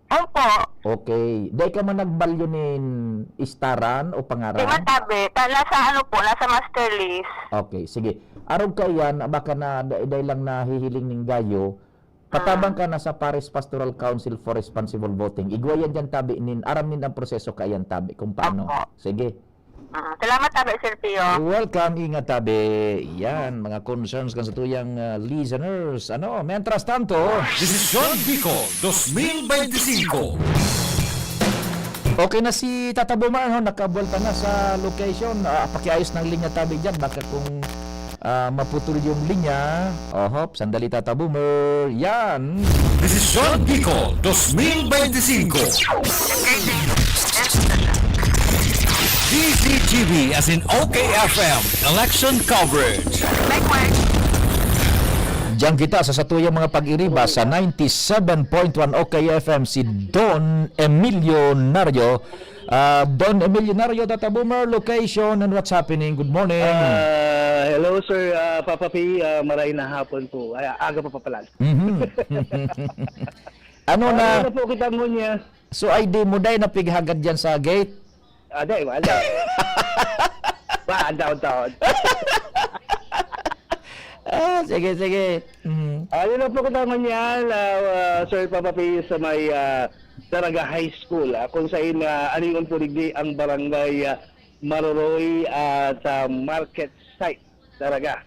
Opo. Okay. Dai ka man nagbalyo nin istaran o Di pangaran? man, tabi. Ta-, nasa ano po, nasa master list. Okay, sige. Arog ka iyan, baka na da-, dai lang nahihiling nin gayo. Patabang Ah. ka na sa Parish Pastoral Council for Responsible Voting. Igwa yan dyan, tabi, nin, aram nin ang proseso ka iyan, tabi, kung paano. Opo. Sige. Ah, salamat, tabi, Sir Pio. Welcome, ingat, tabi. Yan, mga concerns kan sa tuyang, ah, listeners. Ano, mientras tanto, Desisyon Bicol twenty twenty-five. Okay na si Tata Boomer, no? Nakabuelta na sa location. Ah, pakiayos ng linya, tabi, dyan. Baka kung, ah, maputol yung linya. Oho, sandali, Tata Boomer. Yan. Desisyon Bicol twenty twenty-five. D Z G B, as in O K F M, election coverage. Diyan kita sa satuyang mga pag-iriba sa ninety-seven point one O K F M, si Don Emilio Nario. Ah, Don Emilio Nario, Tata Boomer, location and what's happening. Good morning. Ah, hello, Sir, ah, Papa P. Ah, maray na hapon po. Ay, aga pa pa pala. Mhm. Ano Ah, na? Ano na po kita ngunyan? So, I D mo, day, napighagad dyan sa gate? Ah, di, wala. Ba, ang taon-taon. Ah, sige, sige. Mm. Ah, yun lang po kita ngunyan, ah, ah, Sir Papa P, sa may, ah, Daraga High School, ah, kung sain, ah, anion po digdi ang barangay, ah, Maroroy at, ah, market site, Daraga.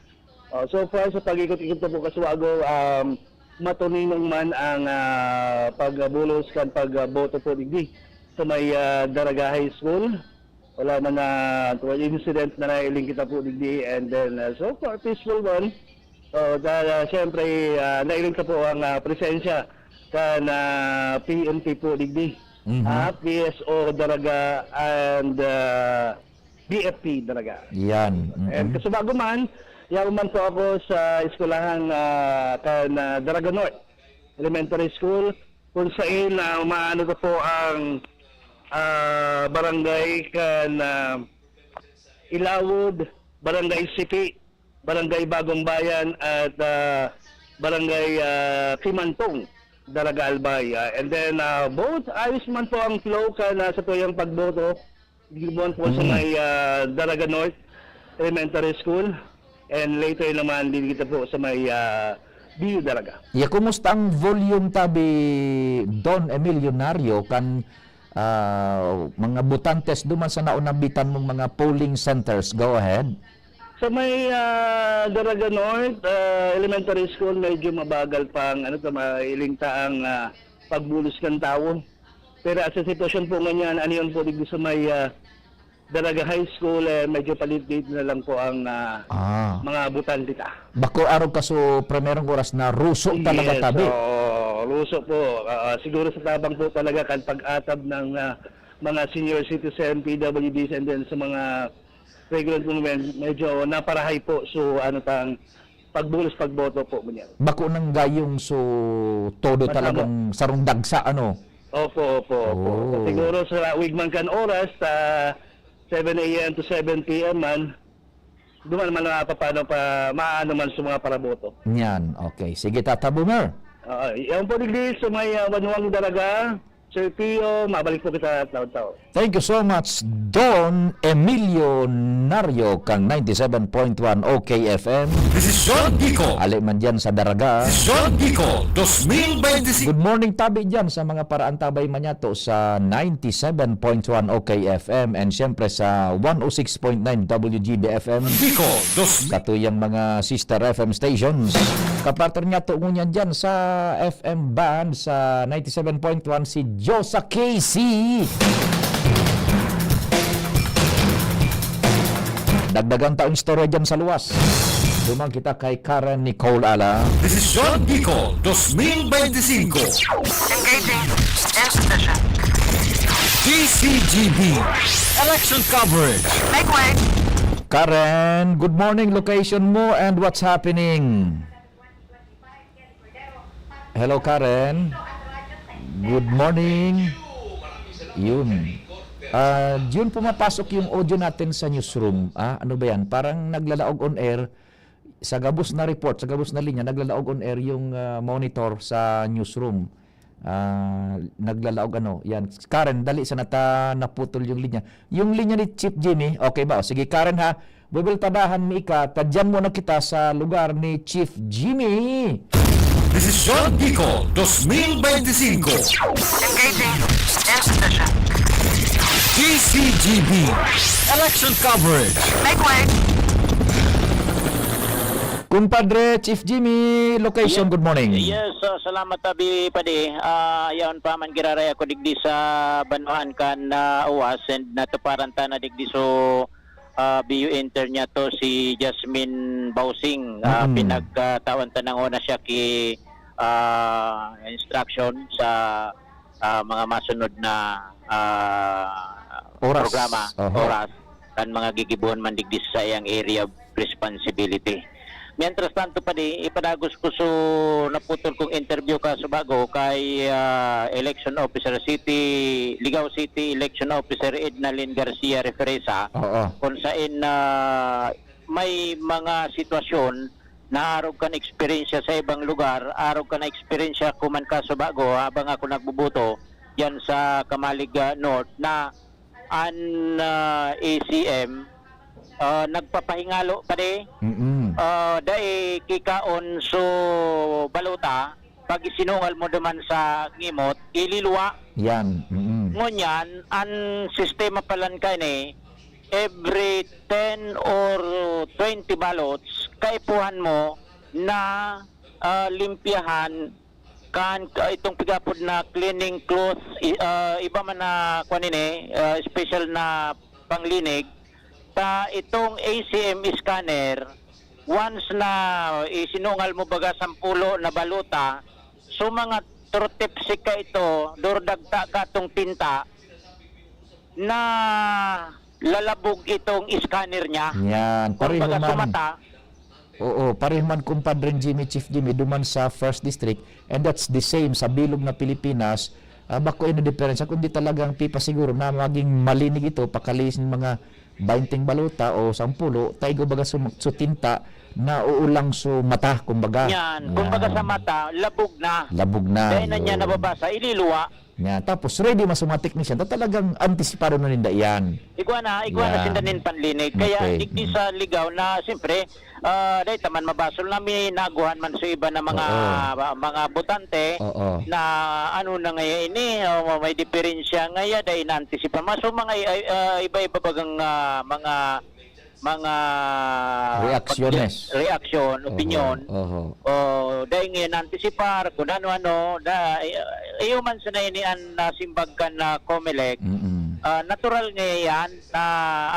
Oh, so far, sa pag-ikot-ikot ko po, Kasuago, um, matuninong man ang, ah, pagbulos kan pagboto po digdi sa may, ah, Daraga High School. Wala man na incident na nailing kita po digdi, and then, ah, so far, peaceful man. So, da-, siyempre, ah, nailing ka po ang, ah, presensya kan, ah, P N P po digdi. Mhm. Ah, P S O Daraga and, ah, B F P Daraga. Yan, mm-mm. And kasubago man, yaon man po ako sa eskwelahang, ah, kan, ah, Daraga North Elementary School, kung sain, ah, umaano ko po ang, ah, barangay kan, ah, Ilawod, Barangay Sipi, Barangay Bagong Bayan at, ah, Barangay, ah, Kimantong, Daraga Albay. Ah, and then, ah, both, ayos man po ang flow kan, ah, sa tuyang pagboto. Gibuhan po sa Mm. may, ah, Daraga North Elementary School. And later naman, din kita po sa may, ah, B U Daraga. Ya, kumusta ang volume, tabi, Don Emilionario, kan, ah, mga botantes duman sa naonabitan mong mga polling centers? Go ahead. Sa may, ah, Daraga North, ah, Elementary School, medyo mabagal pang, ano to, mailing ta ang, ah, pagbulos kan tawo. Pero sa sitwasyon po ngunyan, ano yun po, digdi sa may, ah, Daraga High School, eh, medyo palit-palit na lang po ang, ah, Ah. mga botante ta. Bako arog ka so primerong oras na ruso talaga, Yes, tabi. oo, ruso po. Ah, siguro sa tabang po talaga kan pag-atab ng, ah, mga senior citizen, P W Ds, and then sa mga regular po, med-, medyo naparahay po. So, ano tang pagbulos, pagboto po, ngunyan. Bako nang gayong so todo Masama. talagang sarong dagsa, ano? Opo, opo, opo. Oh. Siguro sa wig man kan oras, sa seven A M to seven P M man, duman man na papano pa, maano man sa mga paraboto. Yan, okay. Sige, Tata Boomer. Oo, yan po, digdi sa may, ah, Banwang Daraga, Sir Pio, mabalik po kita taon-taon. Thank you so much, Don Emilio Nario, kang ninety-seven point one O K F M. Desisyon Bicol. Ali man dyan sa Daraga. Desisyon Bicol, dos mil bente y cinco. Good morning, tabi dyan sa mga paraantabay man yato sa ninety-seven point one O K F M and siyempre sa one oh six point nine W G B F M. Bicol, dos mil. Katuyang mga sister F M stations. Kapartner niya to ngunyan dyan sa F M band sa ninety-seven point one, si Josa K C. Dagdagan taong istorya dyan sa luwas. Duman kita kay Karen Nicole Ala. Desisyon Bicol, dos mil bente y cinco. Engaging. In position. D C G B. Election coverage. Make way. Karen, good morning. Location mo and what's happening? Hello, Karen. Good morning. Yun. Ah, yun, pumapasok yung audio natin sa newsroom. Ah, ano ba yan? Parang naglalaog on air. Sa gabos na report, sa gabos na linya, naglalaog on air yung, ah, monitor sa newsroom. Ah, naglalaog ano, yan. Karen, dali sana ta naputol yung linya. Yung linya ni Chief Jimmy, okay ba? O, sige, Karen, ha. Bubultadahan mi ika, tadyan muna kita sa lugar ni Chief Jimmy. Desisyon Bicol, dos mil bente y cinco. Engaging. In position. D C G B. Election coverage. Make way. Kumpadre, Chief Jimmy, location, Yes. good morning. Yes, ah, salamat, Abi Padi. Ah, yaon pa man giraray ako digdi sa banwaan kan, ah, Uwas, and natuparan ta na digdi so, ah, B U intern niya to, si Jasmine Bausing. Ah, Mm. pinagkatawan ta nang una siya ki, ah, instruction sa, ah, mga masunod na, ah, Oras. programa, Oho. oras, kan mga gigibohon man digdi sa iyang area of responsibility. Mientras tanto, Padi, ipadagos ko so naputol kong interview ka sa bago kay, ah, Election Officer City, Ligao City Election Officer Ednalyn Garcia Referesa, Oo. kung sain, ah, may mga sitwasyon na arog kan eksperyensya sa ibang lugar, arog kan eksperyensya ko man ka sa bago, habang ako nagbubuto yan sa Camalig, ah, North, na an, ah, A C M, ah, nagpapahingalo pa di, Mm. ah, dai kikaon so balota, pag isinungal mo duman sa ngimot, ililuwa. Yan, mm. Ngunyan, an sistema palan kani, every ten or twenty ballots, kaipuhan mo na, ah, limpyahan kan, ah, itong pigapod na cleaning cloth, i-, ah, iba man na, kuwan ini, ah, special na panglinig, ta itong A C M scanner, once na isinungal mo baga sampulo na balota, so mga turtipsik ka ito, durdagta ka itong tinta, na lalabog itong scanner niya. Yan, pareho Kumbaga, man. sumata. Oo, pareho man, Compadre Jimmy, Chief Jimmy, duman sa First District, and that's the same sa bilog na Pilipinas. Ah, bako yung diferensya, kundi talagang pipasiguro na maging malinig ito, pakalisin mga bainting balota o sampulo, taigo baga sum-, sutinta, na uulang so mata, kumbaga. Yan, kumbaga sa Yan. mata, labog na. Labog na, Dahil na niya yun. nababasa, ililuwa. Yan. Tapos, ready man sa mga technician, ta talagang antisipado na ninda yan. Igwa na, igwa na Yan. sinda nin panlinig. Kaya, Okay. digdi Mm. sa ligaw na, siyempre, ah, dahil taman mabasol na, may naaguhan man sa iba na mga, Oo. mga botante Oo. na ano na ngaya ini, o may diferensya ngaya, dahil inaantisipa. Maso mga i-, ah, iba-iba bagang, ah, mga, mga Reaksyones. pag-, reaksyon, Oho, opinyon. oho. O, dahil ngayon antisipar, kung ano-ano, da, iyo man sana ini an nasimbag kan, ah, Comelec. Mm-mm. Ah, natural nga yan na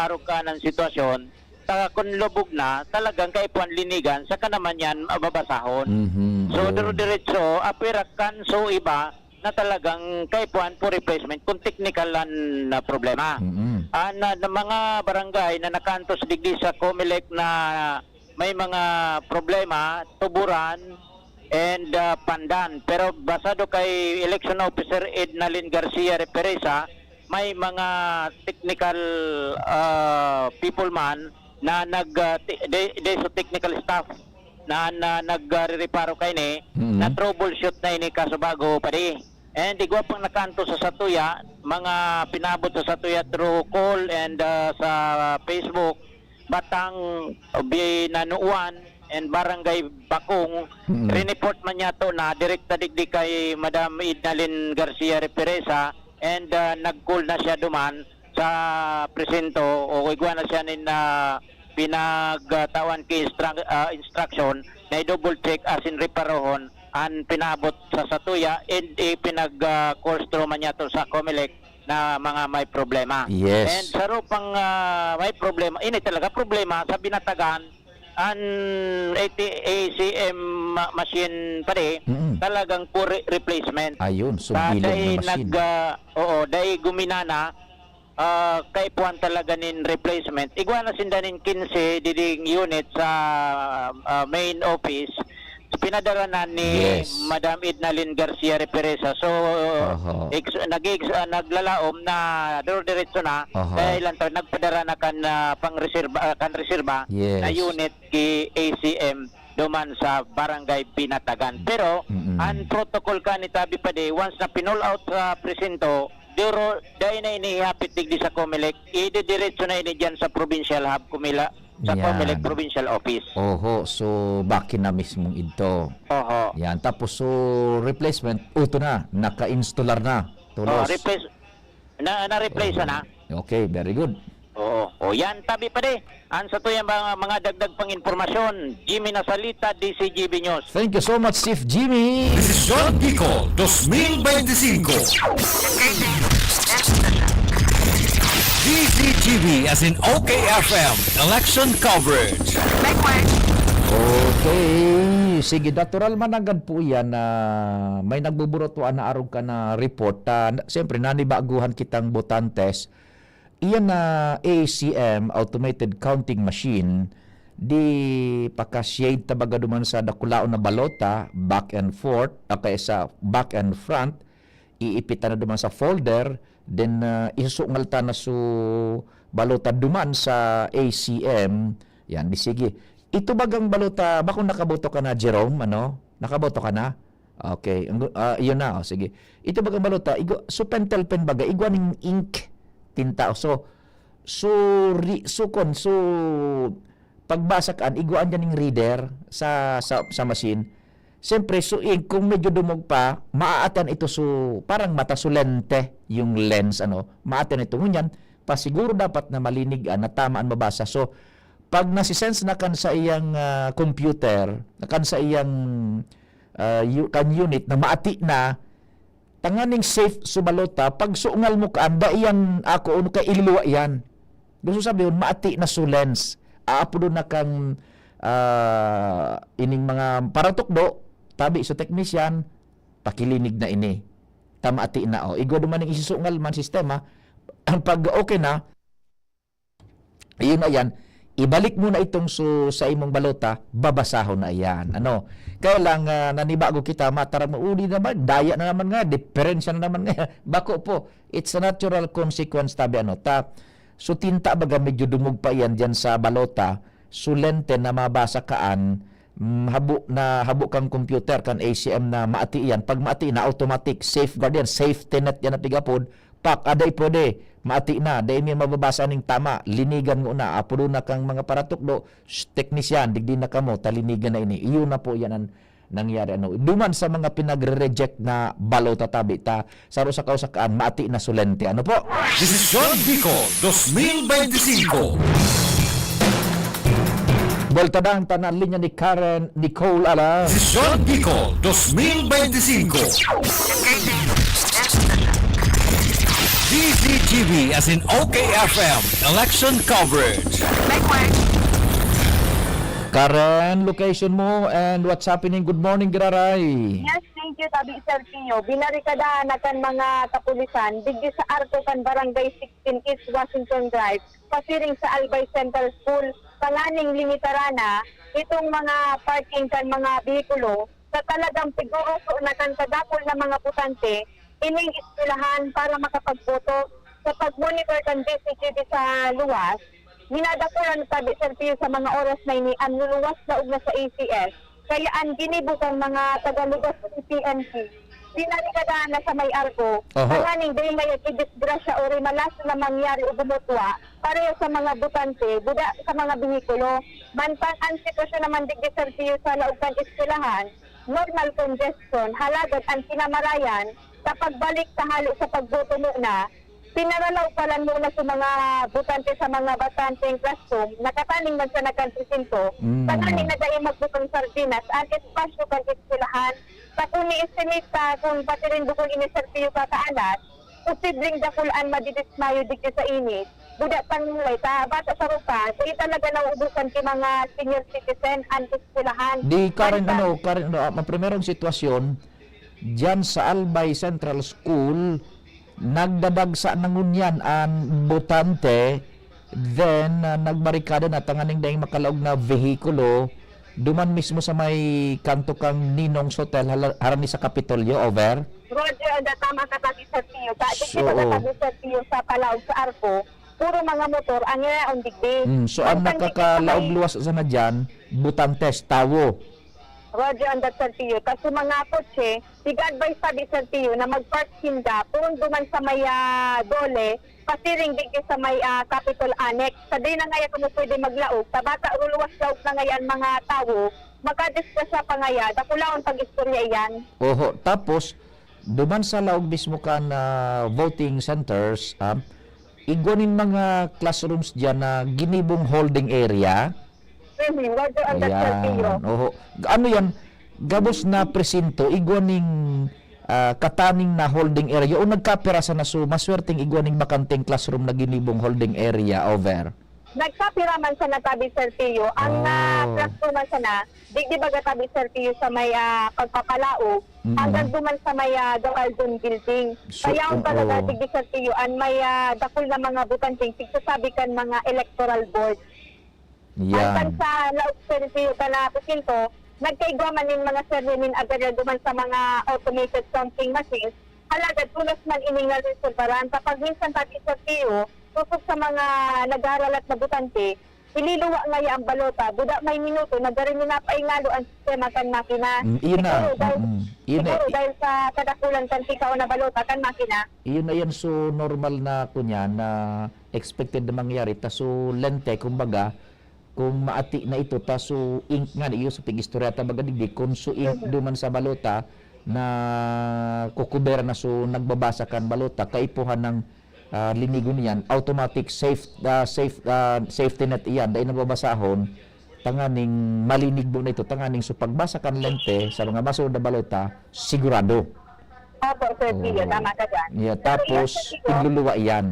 arog ka ng sitwasyon. Ta, kung lubog na, talagang kaipuhan linigan, saka naman yan mababasahon. Mhm, So, yun. dire-diretso, apwera kan so iba na talagang kaipuhan po replacement kung technical an, ah, problema. Mm-mm. An, ah, na mga barangay na nakaantos digdi sa Comelec na may mga problema, Tuburan and, ah, Pandan. Pero basado kay Election Officer Ednalyn Garcia Represa, may mga technical, ah, people man na nag, ah, ti-, de-, de-, so technical staff na, na nag, ah, rereparo kaini, Mm. na troubleshoot na ini kaso bago pa di. And igwa pang nakaantos sa satuya, mga pinaabot sa satuya through call and, ah, sa Facebook, Batang, Binanuan, and Barangay Bakong, Mm. rineport man niya to na direkta digdi kay Madam Ednalyn Garcia Represa, and, ah, nag-call na siya duman sa presinto, o igwa na siya nin, ah, pinagtawan ki instru-, ah, instruction na i-double check asin reparohon an pinaabot sa satuya, and ipinag, ah, course through man niya to sa Comelec na mga may problema. Yes. And sa rupang, ah, may problema, ini talaga problema sa Binatagan, an A T, A C M ma-, machine pa di, Mm. talagang poor re-, replacement. Ayun, so Sa bilog na dai machine. nag, ah, oo, dai guminana, ah, kaipuhan talaga nin replacement. Igwa na sinda nin quince diding unit sa, ah, main office. Pinadara na ni Yes. Madam Ednalyn Garcia Represa. So, Oho. ex-, nag-ex-, ah, naglalaom na duro-diretso na. Oho. Kaya ilang taon, nagpadara na kan, ah, pang-reserba, ah, kan reserba Yes. na unit ki A C M duman sa Barangay Binatagan. Pero, Mm-mm. ang protocol ka ni Tabi Padi, once na pinull out sa presinto, duro, dai na inihapit digdi sa Comelec, ididiretso na ini dyan sa provincial hub, Kumila, sa Yan. Comelec Provincial Office. Oho, so baki na mismong idto. Oho. Yan, tapos so replacement, uto na, naka-installar na, Oh, tulos. replace, na, na-replace Oo. na. Okay, very good. Oo. O yan, Tabi Padi. Ang sa tuyang mga, mga dagdag pang impormasyon, Jimmy Nasalita, D C G B News. Thank you so much, Chief Jimmy. Desisyon Bicol twenty twenty-five. D C G B as in O K F M, election coverage. Okay. Sige, natural man nanggad po yan na may nagbuburotuan na arog ka na report. Ah, na, siyempre, nanibaguhan kitang botantes. Iyan na A C M, automated counting machine, di paka-shade ta baga duman sa dakulaon na balota, back and forth, o kaya sa back and front, iipit ta na duman sa folder, then, ah, isusungal ta na su balota duman sa A C M. Yan, di sige. Ito bagang balota, bako nakaboto ka na, Jerome, ano? Nakaboto ka na? Okay, ang gu-, ah, iyon na, oh, sige. Ito bagang balota, igo, so pentel pen baga, igwa ning ink. tinta. So, so, ri-, so, kon, so, pagbasa kan, igwaan dyan yung reader sa, sa, sa machine. Siyempre, so, ink, kung medyo dumog pa, maaatan ito, so, parang mata, so, lente, yung lens, ano, maaatan ito. Ngunyan, pasiguro dapat na malinig, ah, na tama ang mabasa. So, pag nasisense na kan sa iyang, ah, computer, kan sa iyang, ah, yu-, kan unit na maati na, tanganing safe su balota, pag sungal mo kaan, dai yan ako, ano, kay iluluwa yan. Gusto sabihon, maati na su lens. Aapodon na kang, ah, ining mga paratukdo, tabi su teknisyan, pakilinig na ini. Ta maati na, oh. Igwa duman ning isisungal man sistema, pag okay na, Ayun na yan, ibalik mo na itong su-, sa imong balota, babasahon na yan. Ano? Kaya lang, ah, nanibago kita, mataram mo, "Uli naman, daya na naman nga, diferensya na naman nga." Bako po, it's a natural consequence, tabi ano. Ta, su tinta baga medyo dumog pa iyan diyan sa balota, su lente na mabasa kaan, mm, habo na, habo kang computer, kan A C M na maati iyan. Pag maati na, automatic, safeguard yan, safety net yan na pigapod, Pak, ah, dai pwede. Maati na, dai mi mababasa ning tama. Linigan ngona, apodon na kang mga paratukdo, "Shh, teknisyan, digdi na kamo, ta linigan na ini." Iyo na po yan ang nangyari. Ano, duman sa mga pinagre-reject na balota tabi ta, saro sa kausakaan, maati na su lente. Ano po? Desisyon Bicol dos mil beintisinko. Buwelta dahan ta na linya ni Karen Nicole Alas. Desisyon Bicol dos mil beintisinko. D Z G B as in O K F M, election coverage. Karen, location mo and what's happening? Good morning, Giraray. Yes, thank you, Tabi Sergio. Binarikadahan na kan mga kapulisan digdi sa arko kan Barangay sixteen East Washington Drive, pasiring sa Albay Central School, tanganing limitaran na itong mga parking kan mga behikulo sa talagang pigoroso na kan kadakul na mga botante ining eskwelahan para makapagboto. Sa pag-monitor kan D Z G B sa luwas, minadakulan tabi, Sergio, sa mga oras na ini an luluwas laog na sa A C S. Kaya an ginibo kan mga taga-luwas sa P N P, binarikadahan na sa may arko, Oho. tanganing dai may idisgrasya o rimalas na mangyari o gumutwa pareho sa mga botante, buda sa mga behikulo. Mantang an sitwasyon naman digdi, Sergio, sa laog kan eskwelahan, normal congestion, halagad an kinamarayan sa pagbalik sa hale sa pagboto muna, pinaralaog pa lang muna sa mga botante sa mga botanteng classroom, nakataning man sa nagkapresinto, Mm. tanganing na dai magbutong sardinas an espasyo kan eskwelahan. Sa kung ni-estimate ta kung pati rin bukon ini, Sergio, kakaalat, posibleng dakul an madidismayo digdi sa init. Buda pang mulay ta, bata sa rupa, dai talaga nauubusan ki mga senior citizen an eskwelahan. Di, Karen, Basta ano, Karen, ano, ah, ang primerong sitwasyon, diyan sa Albay Central School, nagdadagsa na ngunyan an botante, then, ah, nagbarikada na tanganing daing makalaog na vehikulo, duman mismo sa may kanto kang Ninong's Hotel, hala-, harani sa Kapitolyo, over? Roger, ang datama ka, Tabi Sergio. Sa, So, digdi ba ka, oo. Tabi Sergio, sa palaog sa arko, puro mga motor ang yaon digdi. Mm, so, ang Ang nakakalaog pantikit sa may luwas sana diyan, botantes, tawo. Roger, ang dat, Sergio. Tas yung mga kotse, iga-advise, Tabi Sergio, na mag-park sinda, kung duman sa may, ah, Dole, pasiring digdi sa may, ah, Capitol Annex. Sa di na ngaya kamo pwede maglaog, sa bata, luluwas laog na ngaya ang mga tawo, makadisgrasya pa ngaya, dakulaon pag-istorya iyan. Oho, tapos, duman sa laog mismo kan, ah, voting centers, ah, igwa nin mga classrooms diyan na ginibong holding area. Mhm, Roger, ang dat, Sergio. Ayan, oho. Ano yan? Gabos na presinto, igwa ning, ah, kataning na holding area o nagkapira sana, so maswerteng igwa ning bakanteng classroom na ginibong holding area, over? Nagkapira man sana, Tabi Sergio. Ang, ah, Oh. classroom man sana, digdi baga, Tabi Sergio, sa may, ah, pagpapalaog, Mm. hanggang duman sa may, ah, Gawaldon Building. So, Kaya ang oo. talaga, digdi Sergio, an may, ah, dakul na mga botanteng tigsasabi kan mga electoral board. Yan. Hanggang sa laog, Sergio, kan presinto, nagkaigwa man nin mga serye nin aberya duman sa mga automated counting machines, alagad tolos man ining nareserbaran. Kapag minsan, Tabi Sergio, sosog sa mga naghaharalat na botante, ililuwa ngaya ang balota. Buda may minuto, nagari na paingalo ang sistema kan makina. Mm, iyon na. Siguro dahil, Mm, iyon na. siguro dahil sa kadakulan kan tikaw na balota kan makina. Iyon na yan, so normal na kunya na expected na mangyari. Ta so lente, kumbaga, kung maati na ito, ta so ink nga, iyo sa pag-istorya ta baga digdi, kung so ink Mhm. duman sa balota, na kukubera na so nagbabasa kan balota, kaipuhan ng, ah, linigo niyan, automatic safe, ah, safe, ah, safety net iyan, dai nababasahon, tanganing malinigbo na ito, tanganing so pagbasa kan lente sa mga masunod na balota, sigurado. Opo, Sir Pio, Oo. tama ka dyan. Yeah, Pero iyan tapos, sa tingin ko, inluluwa iyan.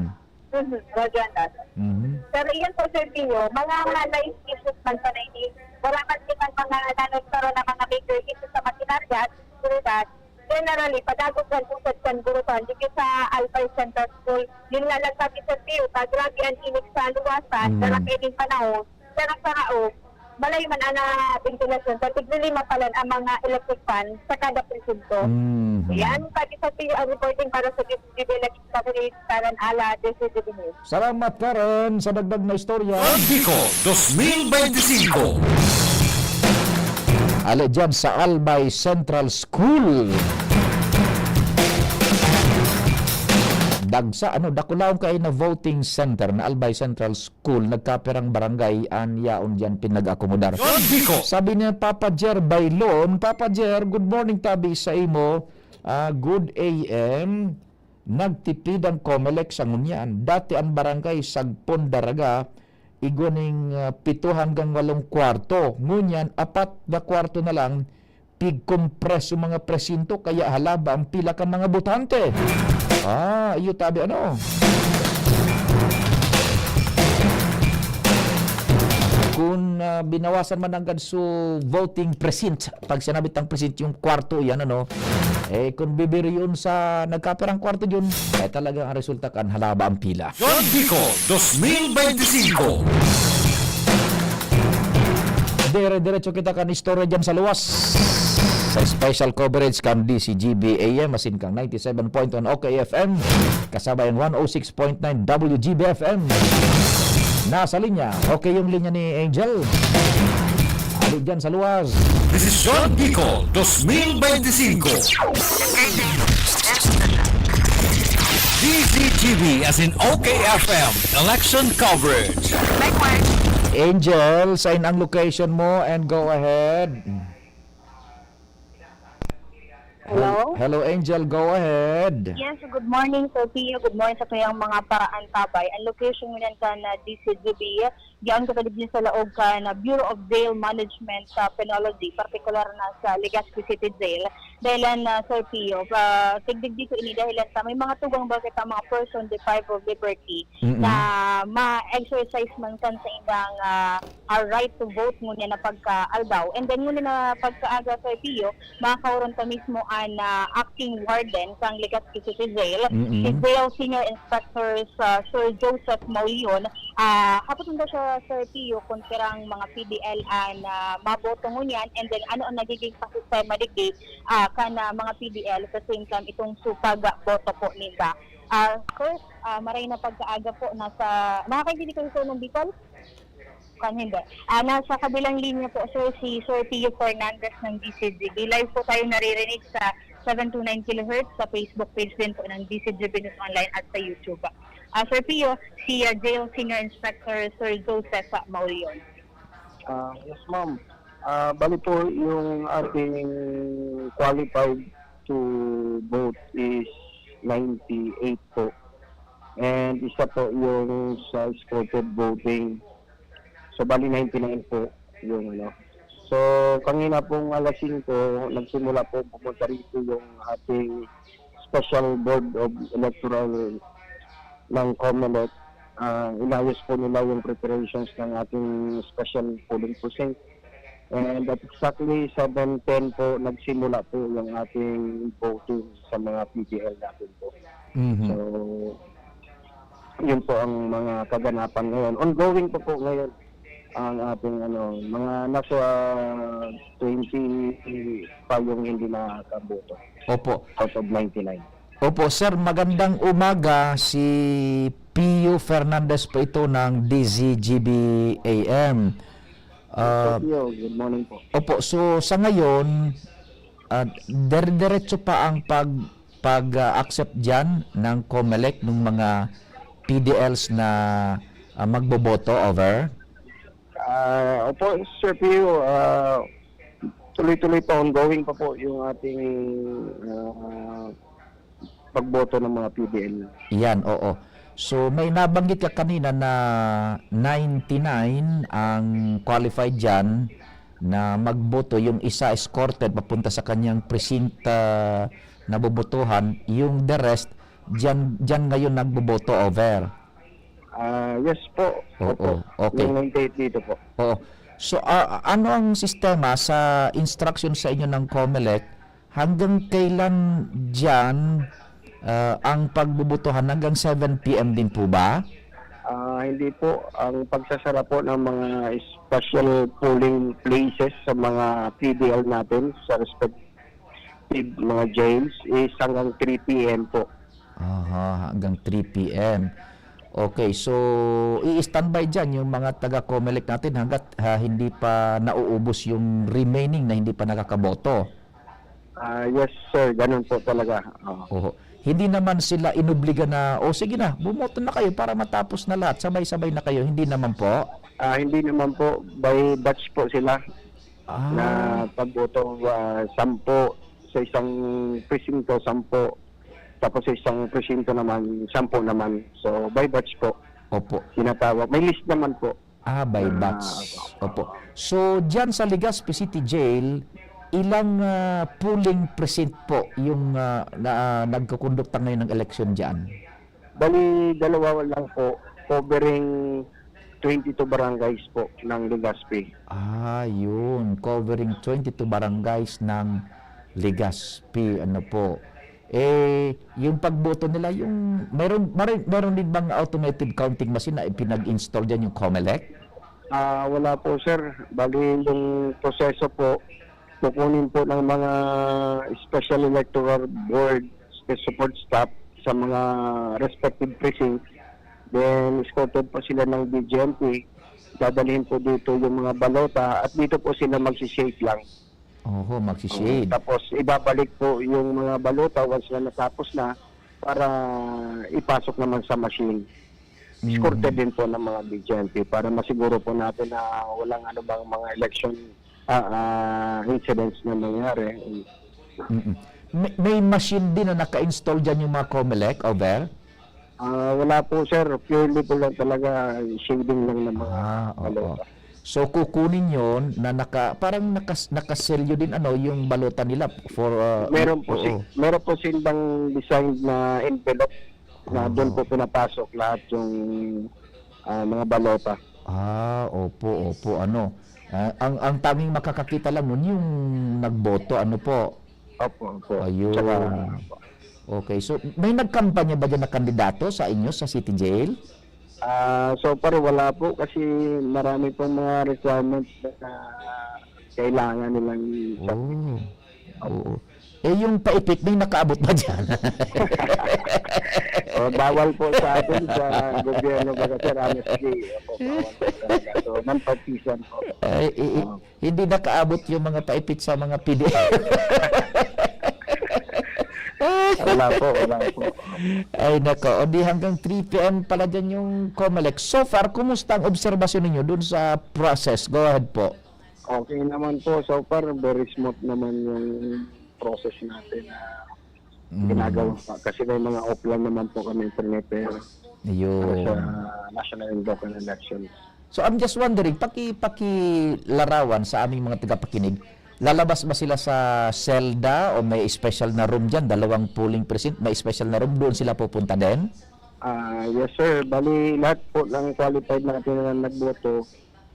Mhm, Roger Andas. Mhm. Pero iyan po, Sir Pio, mga, mga life issues man sana ini, wala man silang mga nanonstaron na mga major issues sa makinarya at seguridad. Generally, padagos ang usad kan guruhan dito sa Albay Central School. Yun nga lang sabi, Sir Pio, pag grabe ang init sa luwasan, Mm. dara kaning panahon, pero sa raog, balay man ang, ah, ventilasyon, sa tiglilima pa lang ang mga electric fan sa kada presinto. Mm. Yan, sabi, Sir Pio, ang reporting para sa D C T V Electric Coverage, Karen Ala, D C T V News. Salamat, Karen, sa dagdag na istorya. Bicol dos mil beintisinko. Ali dyan sa Albay Central School. Dagsa, ano, dakulaon kayo na voting center na Albay Central School, nagkapirang barangay an yaon diyan pinag-akomodar. Bicol. Sabi ni Papa Jer Bailon, "Papa Jer, good morning tabi sa imo. Ah, good A M. Nagtipid ang Comelec sa ngunyan. Dati ang barangay sagpon daraga, igwa ning, ah, pito hanggang walong kwarto. Ngunyan, apat na kwarto na lang, pigkompreso mga presinto, kaya halaba ang pila kan mga botante." Ah, iyo tabi ano. Kung, ah, binawasan man nanggad so voting precinct, pag sinabi tang precinct, yung kwarto, yan ano, eh, kung bibiriyon sa nagkapirang kwarto yun, eh, talagang ang resulta kan halaba ang pila. Bicol dos mil beintisinko. Dire-diretso kita kan istorya dyan sa luwas. Sa special coverage kan D C G B A M, asin kang ninety-seven point one O K F M, kasabay ang one oh six point nine W G B F M. Nasa linya, okay yung linya ni Angel. Ali dyan sa luwas. Desisyon Bicol dos mil beintisinko. D Z G B as in O K F M election coverage. Angel, sign ang location mo and go ahead. Hello? Hello, Angel. Go ahead. Yes, good morning, Sir Pio. Good morning sa tuyang mga paraantabay. Ang location ngunyan kan, ah, D C G B, yaon kita digdi sa laog kan, ah, Bureau of Jail Management, ah, Penology, partikular na sa Legazpi City Jail. Dahilan, ah, Sir Pio, ah, tigdigdi ko ini dahilan ta may mga tugang ba kita mga person deprived of liberty Mm-mm. na ma-exercise man kan sa indang, ah, ah, right to vote ngunyan na pagkaaldaw. And then ngunyan na pagkaaga, Sir Pio, makakaoron ta mismo an, ah, acting warden kan Legazpi City Jail, Mm-mm. si Jail Senior Inspector sa Sir Joseph Maulion. Ah, hapot nda siya, Sir Pio, kung pirang mga P D L an, ah, maboto ngunyan, and then ano ang nagiging pasistema digdi, ah, kan, ah, mga P D L, at the same time, itong supag boto po ninda. Ah, sir, ah, maray na pagkaaga po, nasa, nakakaintindi kayo, sir, ng Bicol? Kan hindi. Ah, nasa kabilang linya po, sir, si Sir Pio Fernandez ng D C G B. Live po tayo naririnig sa seven two nine kilohertz sa Facebook page din po ng D C G B News Online at sa YouTube. Ah, Sir Pio, si, ah, Jail Senior Inspector Sir Joseph Maulion. Ah, yes, ma'am. Ah, bali po, yung ating qualified to vote is ninety-eight po. And isa po yung sa escorted voting. So, bali ninety-nine po yung ano. So, kanina pong alas singko, nagsimula po pumunta rito yung ating Special Board of Electoral ng Comelec. Ah, inayos po nila yung preparations ng ating special polling precinct. And at exactly seven ten po, nagsimula po yung ating voting sa mga P D L natin po. Mhm. So, yun po ang mga kaganapan ngayon. Ongoing pa po ngayon ang ating, ano, mga nasa twenty pa yung hindi nakakaboto Opo. out of ninety-nine. Opo, sir, magandang umaga. Si Pio Fernandez po ito ng D Z G B A M. Ah, Sir Pio, good morning po. Opo, so sa ngayon, ah, dire-diretso pa ang pag-, pag, ah, accept diyan ng Comelec ng mga P D Ls na, ah, magboboto over? Ah, opo, Sir Pio, ah, tuloy-tuloy pa, ongoing pa po yung ating, ah, pagboto ng mga P D L. Yan, oo. So, may nabanggit ka kanina na ninety-nine ang qualified diyan na magboto, yung isa escorted papunta sa kanyang precinct, ah, na bobotohan, yung the rest, diyan, diyan ngayon nagboboto over. Ah, yes po. Oo, Opo. Okay. Yung ninety-eight dito po. Oo. So, ah, ano ang sistema sa instruction sa inyo ng Comelec? Hanggang kailan diyan, ah, ang pagbobotohan? Hanggang seven P M din po ba? Ah, hindi po. Ang pagsasara po ng mga special polling places sa mga P D L natin sa respective mga jails is hanggang three P M po. Aha, hanggang three P M. Okay, so i-standby diyan yung mga taga-Comelec natin hangga't, ah, hindi pa nauubos yung remaining na hindi pa nakakaboto. Ah, yes, sir. Ganun po talaga. Oo. Oho. Hindi naman sila inobliga na, "O, sige na, bumoto na kayo para matapos na lahat, sabay-sabay na kayo." Hindi naman po? Ah, hindi naman po. By batch po sila Ah. na pagboto, ah, sampu sa isang presinto, sampu. Tapos sa isang presinto naman, sampu naman. So, by batch po. Opo. Tinatawag. May list naman po. Ah, by Ah, batch. Opo. Opo. So, diyan sa Legazpi City Jail, ilang, ah, polling precinct po yung, ah, na, ah, nagkukondukta ngayon ng eleksyon diyan? Bali, dalawa lang po, covering twenty-two barangays po ng Legazpi. Ah, yun. Covering twenty-two barangays ng Legazpi. Ano po? Eh, yung pagboto nila, yung meron, meron, meron din bang automated counting machine na ipinag-install diyan yung Comelec? Ah, wala po, sir. Bali, yung proseso po, kukunin po ng mga special electoral board, special support staff sa mga respective precinct. Then, escorted po sila ng B J M P. Dadalhin po dito yung mga balota at dito po sila magsishake lang. Oho, Oo, magsishade. Tapos ibabalik po yung mga balota once na natapos na para ipasok naman sa machine. Escorted Mm. din po ng mga B J M P para masiguro po natin na walang ano bang mga election, ah, ah, incidents na nangyari. Mm. May, may machine din na naka-install diyan yung mga Comelec over? Ah, wala po, sir. Purely po lang talaga shading lang ng mga Ah, oo. balota. So, kukunin yon na naka, parang nakas-, nakaselyo din, ano, yung balota nila for, ah, Meron po si, oo. meron po silang design na envelope na Ah. doon po pinapasok lahat yung, ah, mga balota. Ah, opo, opo, ano. Ah, ang, ang tanging makakakita lang nun yung nagboto, ano po? Opo, opo. Ayun. Tsaka, opo. Okay, so may nagkampanya ba diyan na kandidato sa inyo sa City Jail? Ah, so far wala po kasi marami pong mga requirements na kailangan nilang Oh. Opo. Oo. Eh, yung paipit, may nakaabot ba diyan? Oh, bawal po sa atin sa gobyerno baga, sir, honestly. Opo, bawal po talaga. So, non-partisan po. Ay, i-, i-, Oo. Hindi nakaabot yung mga paipit sa mga P D L. Wala po, wala po. Ay, nako. O di hanggang three P M pala dyan yung Comelec. So far, kumusta ang obserbasyon ninyo dun sa process? Go ahead po. Okay naman po. So far, very smooth naman yung process natin na Mm. ginagawa pa. Kasi may mga offline naman po kami prepare Ayun. para sa national and local elections. So, I'm just wondering, paki-, pakilarawan sa aming mga tagapakinig, lalabas ba sila sa selda o may special na room dyan? Dalawang polling precinct, may special na room, doon sila pupunta din? Ah, yes, sir. Bali, lahat po ng qualified natin na nagboto,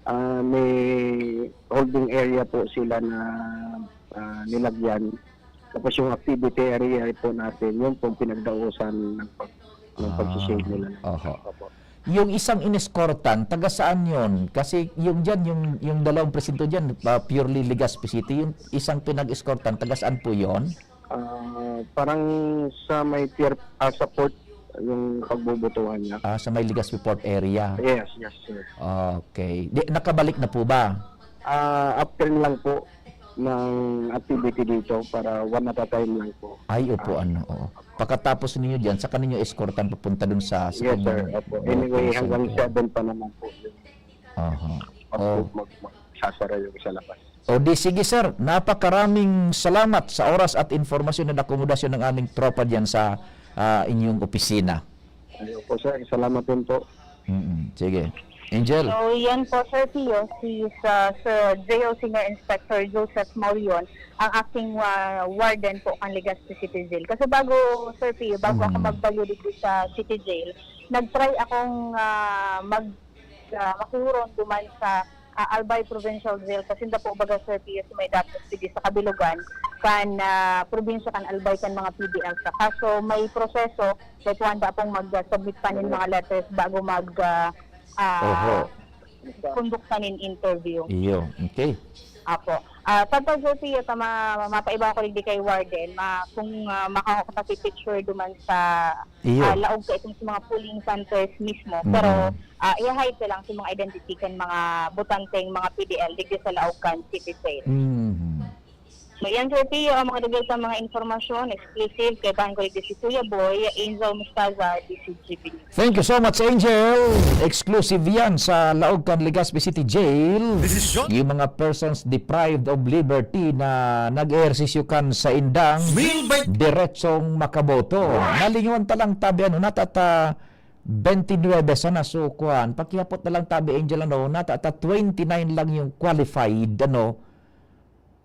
ah, may holding area po sila na, ah, nilagyan. Tapos yung activity area po natin, yun pong pinagdausan ng pag-, ng Ah, pag-shade nila. Oho. Opo. Yung isang ineskortan, taga saan yun? Kasi yung dyan, yung, yung dalawang presinto dyan, ah, purely Legazpi City. Yung isang pinag-eskortan, taga saan po yun? Ah, parang sa may pier, ah, sa port, yung pagbubutuhan niya. Ah, sa may Legazpi Port area. Yes, yes, sir. Okay. Di, nakabalik na po ba? Ah, after lang po ng activity dito para one at a time lang po. Ay, opo, Ah. ano, oo. Pagkatapos ninyo diyan, saka ninyo eskortan papunta dun sa, sa Yes, sir. kanyang Opo. Anyway, boat hanggang station. seven pa naman po yun. Aha. Opo, Oh. mag-, magsasara yung sa labas. O di sige, sir, napakaraming salamat sa oras at impormasyon at akomodasyon ng aming tropa diyan sa, ah, inyong opisina. Ayun po, sir. Salamat din po. Mm, sige. Angel. So, yan po, Sir Pio, si sa, Sir J O Senior Inspector Joseph Morion, ang acting, ah, warden po kan Legazpi City Jail. Kasi bago, Sir Pio, bago ako Mm. magbayo digdi sa City Jail, nag-try akong, ah, mag, ah, makihuron duman sa, ah, Albay Provincial Jail. Kasi sinda po, baga, Sir Pio, si may datos digdi sa kabilugan kan, ah, probinsya kan Albay kan mga P D L. Kaso may proseso, like, handa pong mag-submit pa nin mga letters bago mag, ah, ah, Oho. kondukta nin interview. Iyo, okay. Apo. Ah, Pagka Jose, ta ma-, mapaiba ako digdi kay Warden, ma-, kung, ah, makakapag-picture duman sa, Iyo. ah, laog sa itong sa mga polling centers mismo. Mm. Pero, ah, i-hide ko lang sa mga identity kan mga botanteng mga P D L digdi sa laog kan City Jail. Mhm. So, yan, Sir Pio, ang mga dagdag sa mga impormasyon, exclusive, kaibahan ko digdi si Kuya Boy, Angel Mustazar, D C G B. Thank you so much, Angel. Exclusive yan sa laog kan Legazpi City Jail. Desisyon. Yung mga persons deprived of liberty na nag-ehersisyo kan sa indang Meal by diretsong makaboto. Nalingawan ta lang tabi, ano, natata twenty-nine sana, so, kuan, pakihapot na lang tabi, Angel, ano, natata twenty-nine lang yung qualified, ano,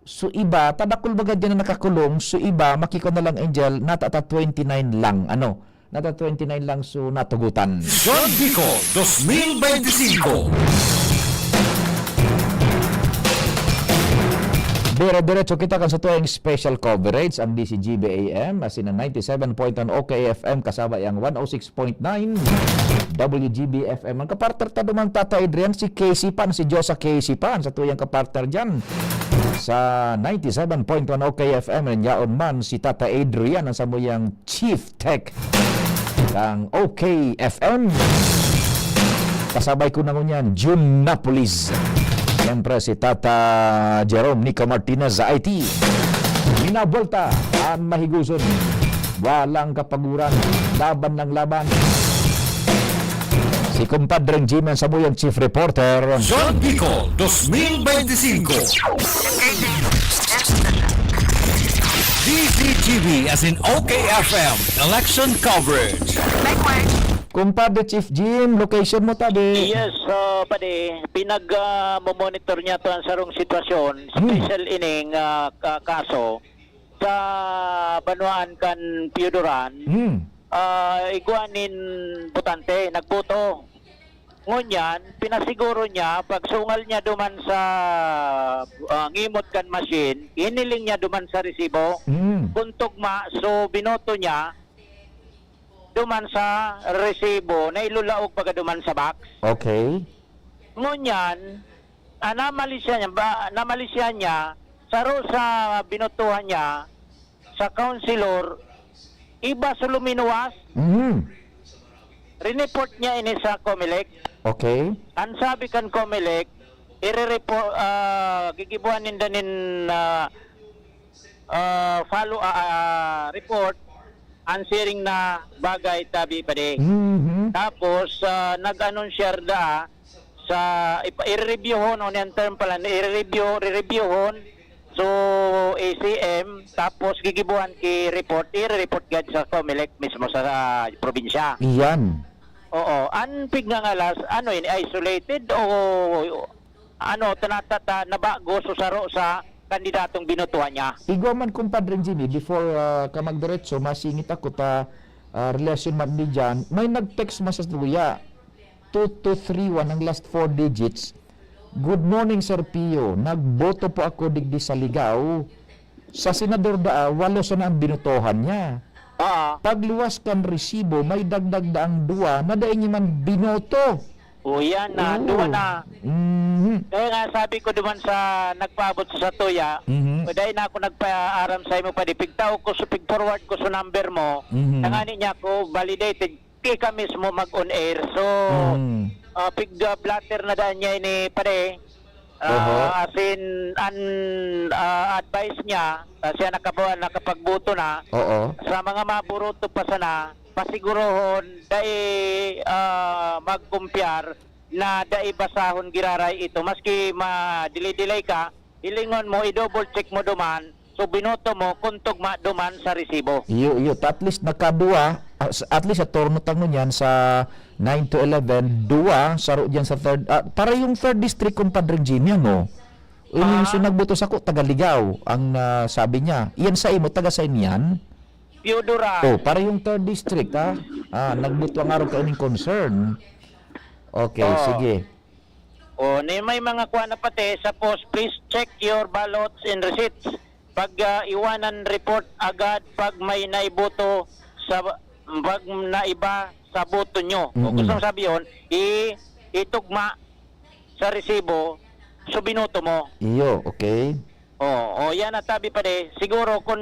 So, iba, tadakul baga diyan na nakakulong. So, iba, makikon na lang, Angel, natata twenty-nine lang. Ano? Nata twenty-nine lang, so natugutan. John Bicol, dos mil beintisinko. Dire-diretso kita kan sa tuwing special coverage, ang D C G B A M, as in ang ninety-seven point one O K F M, kasabay ang one oh six point nine W G B F M. Ang kapartner ta duman, Tata Adrian, si Casey Pan, si Josa Casey Pan, sa tuyang kapartner dyan. Sa ninety-seven point one O K F M, yaon man si Tata Adrian, ang samuyang Chief Tech ng O K F M. Kasabay ko na ngunyan, June Napolis. Siyempre, si Tata Jerome Nico Martinez sa I T. Minabwelta an mahiguson. Walang kapaguran. Laban ng laban. Si Kumpadreng Jimmy ang samuyang chief reporter. John Bicol, dos mil beintisinko. D Z G B as in O K F M, election coverage. Kumpadre Chief Jim, location mo tabi? Yes, ah, padi, pinag, ah, mo-monitor niya to ang sarong sitwasyon, Hmm. special ining, ah, ka-, kaso sa banwaan kan Pioduran. Hmm. Ah, igwa nin botante, nagboto. Ngunyan, pinasiguro niya, pagsungal niya duman sa, ah, ngimot kan machine, hiniling niya duman sa resibo. Hmm. Kung tugma, so binoto niya duman sa resibo na ilulaog baga duman sa box. Okay. Ngunyan, ah, namalisya niya, ba, namalisya niya, saro sa binotohan niya, sa councilor, iba sa luminuwas. Mhm. Rineport niya ini sa Comelec. Okay. Ang sabi kan Comelec, irerepo-, ah, gigibuhan ninda nin, ah, ah, follow, ah, ah, report ang siring na bagay, tabi pa di. Mhm. Tapos, ah, nag-anunsyar da sa ipa-, i-reviewhon, o niyang term pala, i-review, re-reviewhon. So, A C M, tapos gigibuhan ki report, i-report gad sa Comelec mismo sa, sa probinsya. Iyan. Oo. An pigngangalas, ano ini, isolated o ano, tanatata, nabago, susaro sa kandidatong binotohan niya? Igwa man, Kumpadre Jimmy, before, ah, ka magdiretso, masingit ako ta, ah, relasyon man ni dyan. May nag-text man sa luya. Two two three one ang last four digits. "Good morning, Sir Pio. Nagboto po ako digdi sa Ligao. Sa senador daa, walo sana ang binotohan niya. Ah. Pagluwas kan resibo, may dagdag daang duwa na dai niya man binoto." O, yan na. Oo. Duwa na. Mhm. Kaya nga sabi ko duman sa nagpaabot sa satuya, Mhm. Dai na ako nagpaaram sa imo, padi. Pigtao ko, so pig-forward ko sa number mo. Mhm. Tangani niya ako validated, di ka mismo mag-on air. So, Mm. ah, pig, ah, blotter na daan niya ini, padi. Ah, Oho. As in, an, ah, advice niya, ah, siya nakaba-, nakapagboto na. Oo. Sa mga maburuto pa sana, pasigurohon, dai, ah, magkumpyar na dai basahon giraray ito. Maski ma-delay-delay ka, hilingon mo, i-double check mo duman, so binoto mo kung tugma duman sa resibo. Iyo, iyo. Ta-, at least nakaduwa, as-, at least sa turno ta ngunyan sa nine to eleven, duwa, saro diyan sa third, ah, para yung third district, Compadre Jimmy, ano? Yung Ah. so nagboto sako, taga Ligao, ang, ah, sabi niya. Iyan sa imo, taga saan yan? Teodora. Oh, para yung third district, ha? Ah, nagboto ang araw ka ining concern. Okay, Oh. sige. Oh, ni may mga kuha na pati sa post, please check your ballots and receipts. Pag, ah, iwanan report agad pag may naiboto sa, pag naiba sa boto nyo. O Mm-mm. gusto mong sabi yun, i-, itugma sa resibo, so binoto mo. Iyo, okay. Oh, oh, yan ang tabi pa de. Siguro kung,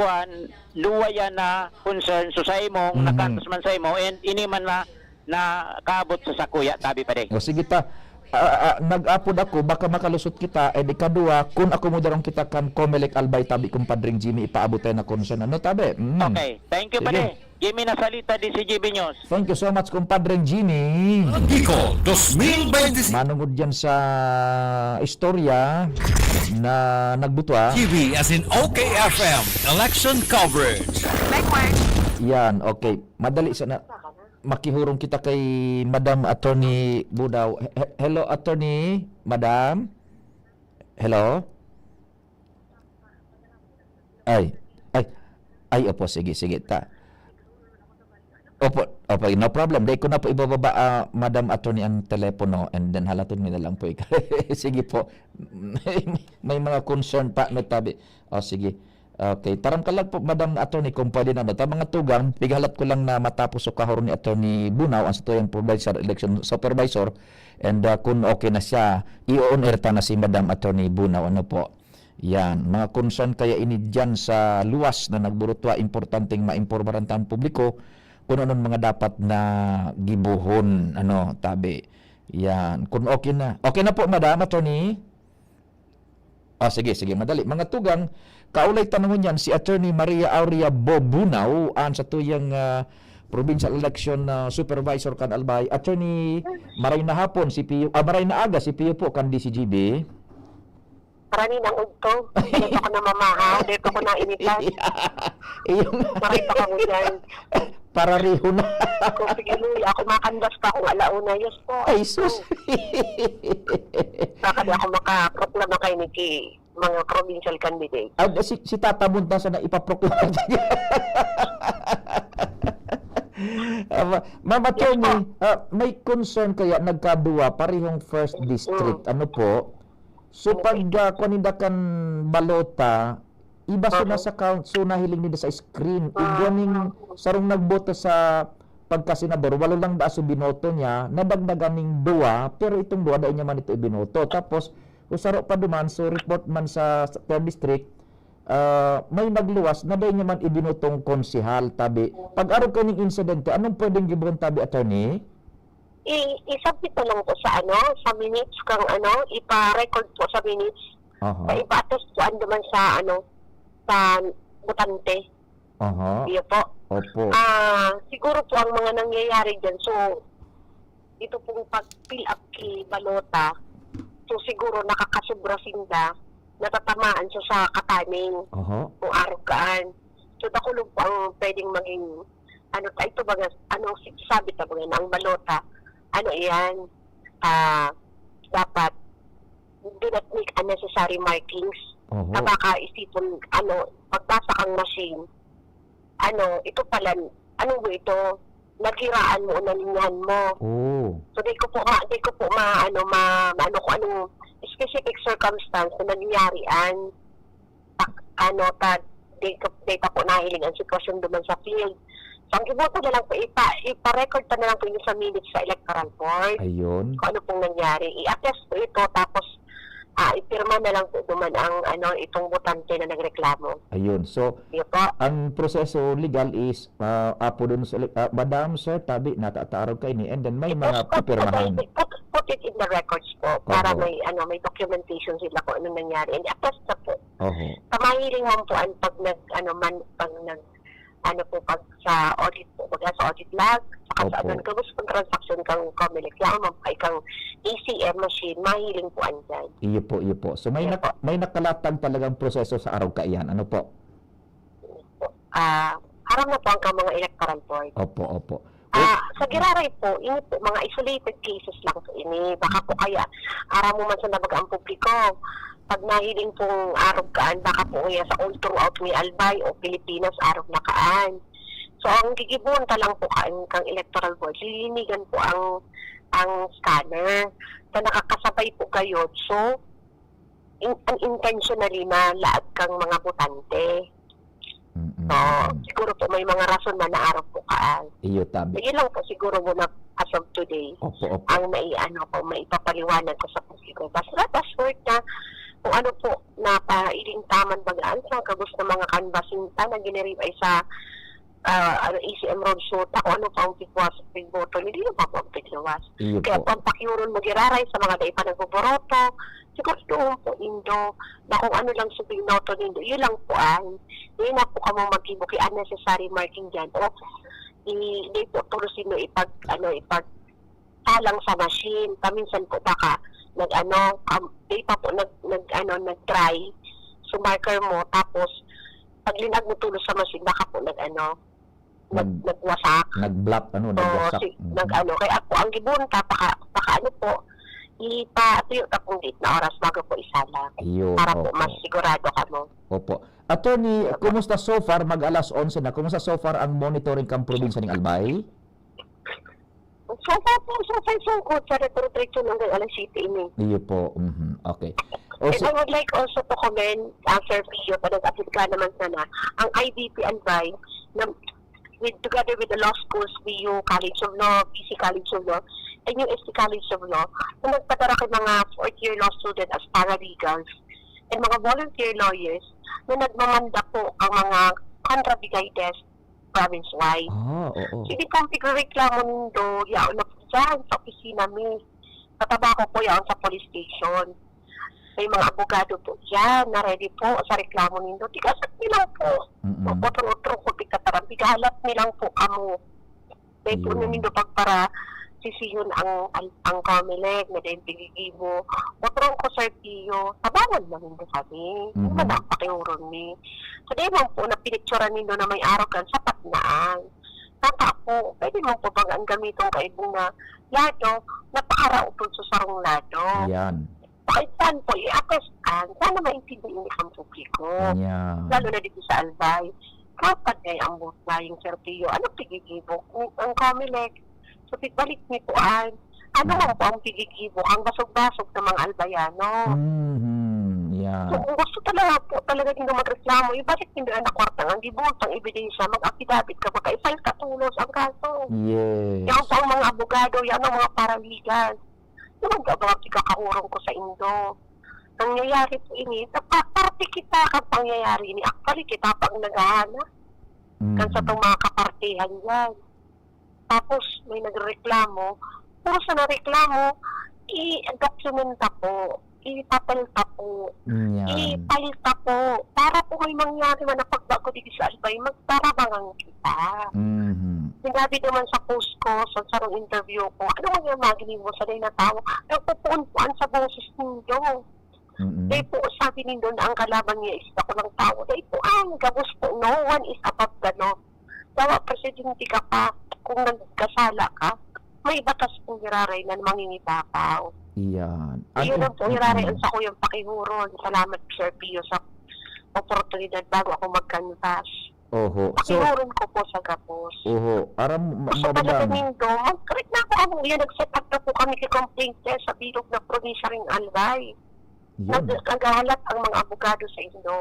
kuwan, duwa yan na concern, so sa imong, Mhm. nakantos man sa imo, and ini man na, na kaabot sa sakuya, tabi pa de. O, sige ta. Ah, ah, nag-apod ako, baka makalusot kita, and ikaduwa, kung akomodaron kita kan Comelec Albay, tabi, Compadre Jimmy, ipaabot tayo na concern. Ano, tabi? Mm. Okay. Thank you, Sige. pare. Jimmy Nasalita, D C G B News. Thank you so much, Compadre Jimmy. Bicol, dos mil bente. Manungod yan sa istorya na nagbutwa. T V as in O K F M, election coverage. Yan, okay. Madali sana. Makihurong kita kay Madam Attorney Budaw. He-, he-, hello, Attorney, Madam? Hello? Ay, ay, ay, opo, sige, sige, ta. Opo, opo, no problem. Dai ko na po ibababa, ah, Madam Attorney, ang telepono, and then halaton mi na lang po ika-, sige po. May mga concern pa, no, tabi. O, sige. Okay, taram ka lang po, Madam Attorney, kung pwede na, no? Ta mga tugang, pighalat ko lang na matapos so kahor ni Attorney Bunaw, ang satuyang provincial election supervisor, and, ah, kung okay na siya, i-on air ta na si Madam Attorney Bunaw, ano po? Yan, mga concern kaya ini diyan sa luwas na nagburutwa, importanteng maimpormaran ta ang publiko kung anong mga dapat na gibohon, ano, tabi. Yan, kung okay na. Okay na po, Madam Attorney? Ah, sige, sige, madali. Mga tugang, kaulay ta ngunyan si Attorney Maria Aurea Bobunaw, ang satuyang, ah, Provincial Election, ah, Supervisor kan Albay. Attorney, maray na hapon, C P U, ah, maray na aga, C P U po kan D C G B. Karani ng udto. Dito ko namamahaw, dito ko nainitan. Iyong Maray pa kamo dyan. Parariho na. Ako, sige, Luya, ako makandas pa akong alauna. Yes po. Ay, sus. Baka di ako makaproklama kay Nikki, mga provincial candidate. Ah, si, si Tata Munta sana ipaproklama. Ah, ma-, Ma'am Attorney, Yes po. ah, may concern kaya nagkaduwa, parehong first district. Mm. Ano po? So, Okay. pag, ah, kuwan ninda kan balota, iba so Aha. nasa count, so nahiling ninda sa screen. Ah. Igwa ning sarong nagboto sa pagkasenador, walo lang daa so binoto niya, nadagdagan ning duwa, pero itong duwa, dai niya man ito ibinoto. Tapos, kung saro pa duman, so report man sa, sa third district, ah, may nagluwas na dai niya man ibinotong konsehal, tabi. Pag-arog kaning insidente, anong pwedeng gibohon, tabi, attorney? I-, i-submit na lang po sa ano, sa minutes kang ano, ipa-record po sa minutes. Aha. Sa ipa-attest po ando man sa ano, sa botante. Aha. Iyo po. Opo. Ah, siguro po ang mga nangyayari diyan, so, ito pong pag-fill up ki balota, so, siguro nakakasubra sinda, natatamaan siya sa kataning Aha. o arugaan. So, dakulog po ang pwedeng maging ano, ta-, ito baga, ano, si-, sabi ta baga na ang balota, ano iyan, ah, dapat do not make unnecessary markings. Oho. Na baka isipon, ano, pagbasa kang machine, ano, ito pala, ano mo ito, naghiraan mo o nalinyahan mo. Oh. So, di ko po ma-, di ko po ma-, ano, ma-, maano kung anong specific circumstance na nangyari an tak-, ano, ta, di ko, di ta po nahiling ang sitwasyon duman sa field. So, ang giboto na lang po, ipa-, ipa-record ta na lang po inyo sa minutes sa electoral board. Ayun. Kung ano pong nangyari. I-attest po ito, tapos Ah, ipirma na lang po duman ang, ano, itong botante na nagreklamo. Ayun. So, Yun po. ang proseso legal is, ah, apo dun sa li-, ah, "Madam, sir, tabi, natatarog kaini." And then may Ipos-, mga put-, pipirmahan. Put, put it in the records po para Oho. may, ano, may documentation sila kung anong nangyari. And attest na po. Oho. Sa mahiling man po ang pag nag-, ano man, pag nag-, ano po, pag sa audit po, baga sa audit log, saka sa Opo. ano, gabos pong transaction kang Comelec, yaon man po kang A C M machine, mahiling po andyan. Iyo po, iyo po. So, may Iyo nak-, po. may nakalatag talagang proseso sa arog kaiyan. Ano po? Ah, aram na po ang kang mga electoral board. Opo, opo. Ah, Well, sa Giraray po, ini po, mga isolated cases lang po ini. Baka po kaya, aram mo man sa nabaga ang publiko, pag nahiling pong arog kaan, baka po kaya sa all throughout ni Albay o Pilipinas, arog na kaan. So, ang gigibohon ta lang po kaan kang electoral board, lilinigan po ang, ang scanner. So, nakakasabay po gayod. So, in-, unintentionally na laag kang mga botante. Mm, So, mm. siguro po may mga rason na naarog po kaan. Iyo, tabi. Sige lang po siguro muna as of today Opo, opo. ang mai-, ano ko, maipapaliwanag ko sa publiko. Basta, basta short na kung ano po, napailing taman bagaan sa gabos na mga kanbasinta na giniriway sa, ah, ano, A C M Road Show, ta, kung ano pa ang pigwas, pigboto, hindi na pa po ang pigluwas. Iyo Kaya po. po ang pakiuron mo, Giraray, sa mga dai pa nagboboroto, siguro doon po, Indo, na kung ano lang sa binoto nindo, yun lang po ang, yun na po kamo mag-ibo kay unnecessary marking dyan. O, i-, di po tulos nindo ipag, ano, ipag, talang sa machine. Paminsan po baka nag-ano, um, di pa po nag, nag, ano, nag-try. So, marker mo, tapos pag linag mo tulos sa machine, baka po nag-ano, nag, Nag-, nagwasak. nag-block, ano, So, nagwasak. si, Mhm. nag-ano. Kaya po, ang gibunta, paka, paka ano po, ipatuyo ta pong date na oras bago po isala. Ayun, Para po, opo. mas sigurado kamo. Opo. Attorney, Opo. kumusta so far? Mag-alas onse na. Kumusta so far ang monitoring kang probinsya ning Albay? So far po, so far, so good. Sa Retro Trade Show hanggang alas siyete ini. Iyo po. Mhm. Okay. O, And si- I would like also to commend, uh, Sir Pio, pa nag-apil ka naman sana, ang I D P Albay, na, with, together with the law schools, B U College of Law, B C College of Law, and U S T College of Law, na nagpadara kay mga fourth year law student as paralegals and mga volunteer lawyers na nagmamanda po ang mga kontra bigay test province-wide. Ah, oo. Sige, kung pigrereklamo nindo, yaon na po dyan sa opisina mi. Sa Tabaco po, yaon sa police station. May mga abogado po dyan na ready po sa reklamo nindo. Tigasat niyo lang po. Mm-mm. Otro-otro ko, tigkataram, tigahalat niyo lang po kamo. Dahil po Yun. nindo pagpara sisihon ang, ang, ang Comelec na dahil pigigibo. Otro ko, Sir Pio, tabangan na nindo kami. Mhm. Ano na ang pakiuron mi? Sa dahil man po na pinicturan nindo na may arrogance, sapat na ang. Tata po, pwede man po bang ang gamitong kaibong na lado, napakaraupod sa sarong lado? Yan. Kahit saan po, i-attest ang, sana maintindihan niya ang publiko. Yan. Lalo na dito sa Albay. Kapag ay ang buhay, Sir Pio, ano pigigibo? Ang, ang Comelec, so, balik ni Kuan. Ano Mm. man po ang pigigibo? Ang basog-basog sa mga Albayano. Mhm. Yan. So, kung gusto talaga po, talaga nindo magreklamo, ibalik nindo ang kwarta, ang gibultang ebidensya, mag-affidavit ka, baka i-file ka tulos ang kaso. Yes. Yan po ang mga abogado, yan ang mga paralegal. Yung mga abogado, ikakahurong ko sa indo. Nangyayari po ini, napa-, parte kita kang pangyayari ini. Actually, kita pa ang naghahanap. Kan sa Mm. tong mga kapartihan yan. Tapos, may nagreklamo. Puro sa nareklamo, i-dokumenta po. Ipapalta po. Yan. Ipalta po. Para po may mangyari man na pagbago dito sa Albay, magtarabangan kita. Mhm. Sinabi naman sa post ko, sa sarong interview ko, ano man yung mga ginibo sa na tawo? Nagpupuon-puan sa boses nindo. Mm-mm. Dahil po, sabi nindo na ang kalaban niya is ako lang tao. Dahil po, ang gabos po, no one is above the law. Dawa presidente ka pa, kung nagkasala ka, may batas pong giraray na mangingibabaw. Iyan. Ang Iyon ang im-, pong giraray mm. ang sakuyang pakihuron. Salamat, Sir Pio, sa oportunidad bago ako mag-canvas. Oho. So, Pakihuron ko po sa gabos. Oho. Aram, ma-, Gusto talaga mababang. nindo, mag-correct na po kamo. Yan, nag-set up na po kami kay complaint desk sa bilog na probinsya ring Albay. Yun. Nag-, naghahalat ang mga abogado sa indo.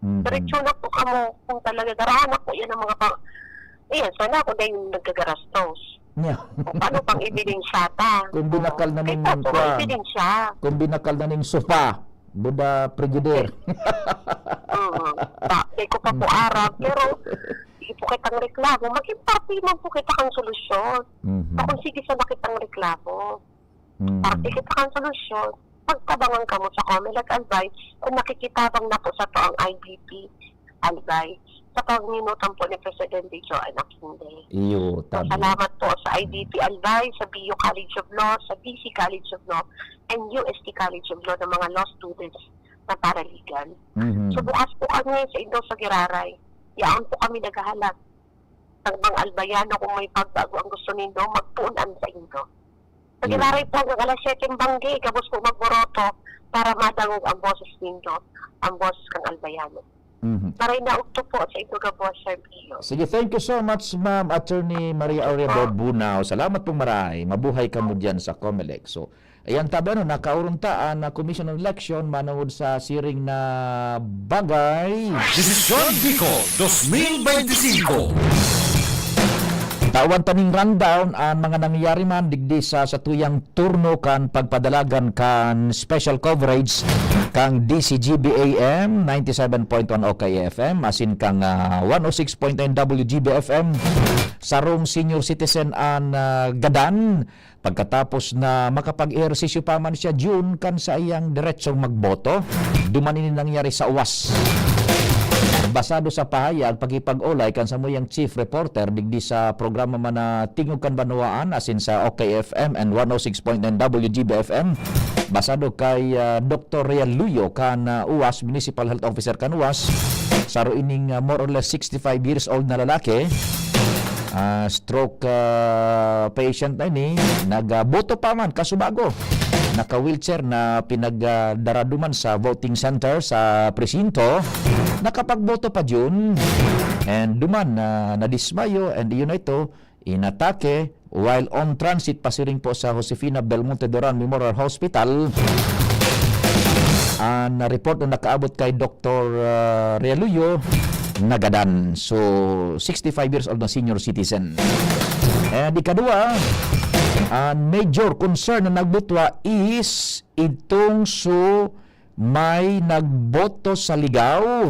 Mhm. Diretso na po kamo kung talaga garahan na po yan ang mga pang-, ayan, sana ako na yung nagkagarastos. Niya. O paano pang ebidensya ta? Kung binakal na ning kwan, kung binakal na ning sofa, buda frigidaire. Mm. Dati ko pa po arap, pero di po kitang reklamo. Maging parte man po kita kang solusyon. Mhm. Ako sige sa makitang reklamo. Mm. Parte kita kang solusyon. Magtabangan kamo sa Comelec Albay, o nakikitabang na po sa to ang I B P Albay, sa panginutan po ni Presidente Joan Aquino. Iyo, tabi. Salamat po sa I B P Albay, sa B U College of Law, sa B C College of Law, and U S T College of Law ng mga law students na paralegal. Mhm. So, bukas po kami sa indo sa Giraray. Yaon po kami naghahalat. Sa mga Albayano, kung may pagbago ang gusto nindo, magpuon-an sa indo. Sa Giraray po, hanggang alas siyete ang banggi, gabos po magboroto para madangog ang boses nindo, ang boses kang Albayano. Mhm. Maray na udto po sa indo gabos, Sir Pio. Sige, thank you so much, Ma'am Attorney Maria Aurea Bobunao. Salamat pong maray. Mabuhay kamo diyan sa Comelec. So, ayan, tabi, ano, nakaurong ta ang, ah, Commission on Election manungod sa siring na bagay. Desisyon Bicol dos mil beintisinko. Tawan ta ning rundown an mga nangyayari man digdi sa satuyang turno kan pagpadalagan kan special coverage kan D C G B A M ninety seven point one O K F M asin kang, ah, one oh six point nine W G B F M. Sarong senior citizen an, ah, gadan pagkatapos na makapag-ehersisyo pa man siya June kan saiyang diretsong magboto. Duman ini nangyari sa uwas. Basado sa pahayag, pakikipag-olay kan samuyang chief reporter digdi sa programa man na Tingog kan Banwaan asin sa O K F M and one oh six point nine W G B F M. Basado kay, ah, Doktor Real Luyo kan, ah, uwas, Municipal Health Officer kan uwas, saro ining, ah, more or less sixty-five years old na lalaki. Ah, stroke, ah, patient na ini, nagboto pa man, kasubago. Naka-wheelchair na pinagdara duman sa voting center sa presinto. Nakapagboto pa June. And duman, ah, nadismayo, and iyon na ito, inatake while on transit pasiring po sa Josefina Belmonte Duran Memorial Hospital. An report na nakaabot kay Doktor, ah, Realuyo, nagadan. So, sixty-five years old na senior citizen. And ikadua, an major concern na nagbutwa is itong so may nagboto sa ligaw.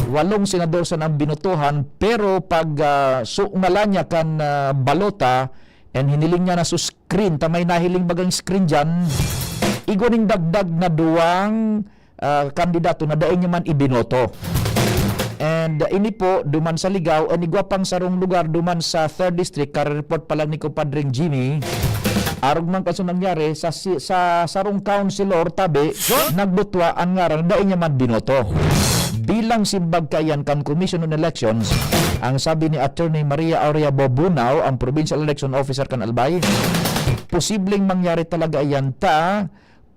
Walong senador sana ang binotohan, pero pag, ah, so ngalan niya kan, ah, balota, and hiniling niya na sa screen, ta may nahiling bagang screen diyan, igwa ning dagdag na duwang, ah, kandidato na dai niya man ibinoto. And, ah, ini po, duman sa ligaw, and igwa pang sarong lugar, duman sa third District, kare-report pa lang ni Compadreng Jimmy, arog man kaso nangyari, sa si-, sa sarong councilor, tabi, nagbutwa an ngaran, dai niya man binoto. Bilang simbag kaiyan kan Commission on Elections, ang sabi ni Attorney Maria Aurea Bobunao, ang Provincial Election Officer kan Albay, posibleng mangyari talaga iyan ta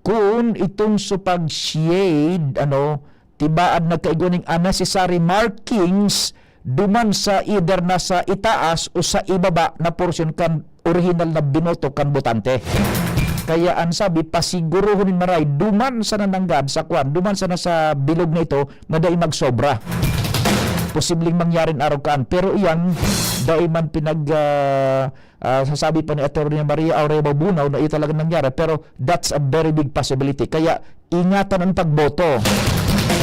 kun itong so pag-shade, ano, tibaad nagkaigwa ning unnecessary markings duman sa either nasa itaas o sa ibaba na porsyon kan orihinal na binoto kan botante. Kaya an sabi, pasigurohon nin maray, duman sana nanggad sa kwan, duman sana sa bilog na ito, na dai magsobra. Posibleng mangyari na arog kaan. Pero iyan, dai man pinag, ah, ah, sasabi pa ni Attorney Maria Aurea Bobunao na iyo talaga nangyari, pero that's a very big possibility. Kaya ingatan an pagboto.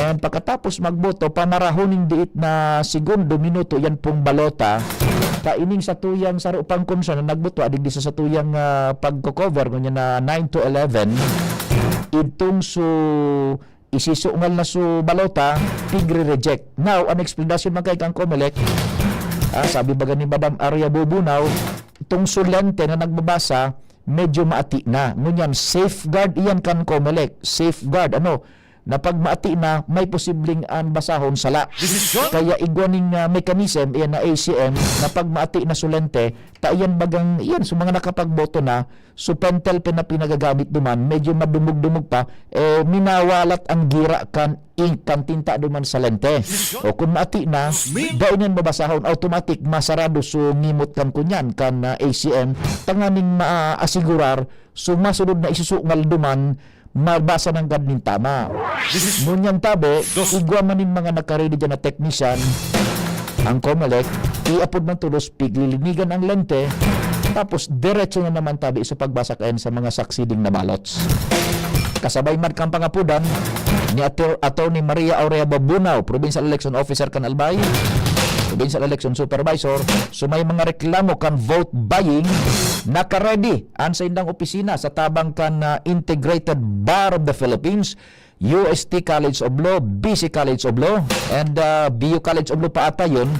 And pagkatapos magboto, pamarahon ning diit na segundo, minuto, yan pong balota. Ta ining satuyang saro pang concern na nagbutwa digdi sa satuyang, ah, pagko-cover, ngunyan na nine to eleven, itong so isisungal na so balota, tigre-reject. Now, an explanation man kay kang Comelec, ah, sabi baga ni Madam Aurea Bobunao, itong so lente na nagbabasa, medyo maati na. Ngunyan, safeguard iyan kan Comelec. Safeguard, ano, na pag maati na, may posibleng an basahon sala. Desisyon? Kaya igwa ning, ah, mechanism, iyan na A C M, na pag maati na so lente, ta iyan bagang, iyan, so mga nakapagboto na, so pentel pen na pinagagamit duman, medyo madumog-dumog pa, eh, minawalat ang gira kan ink, kan tinta duman sa lente. O kun maati na, dai niyan mabasahon, automatic, masarado so ngimot kan kunyan, kan, ah, A C M, tanganing maasigurar, so masunod na isusungal duman, mabasa nanggad nin tama. Ngunyan tabi, igwa man nin mga nakaredy dyan na technician, ang Comelec, iapod man tolos, piglilinigan ang lente, Tapos, diretso na naman tabi sa pagbasa kayan sa mga succeeding na ballots. Kasabay man kan pangapodan ni Ator-, Attorney Maria Aurea Babunao, Provincial Election Officer kan Albay, Provincial Election Supervisor, so may mga reklamo kan vote buying, naka-ready an saindang opisina sa tabang kan, ah, Integrated Bar of the Philippines, U S T College of Law, B C College of Law, and, ah, B U College of Law pa ata yun.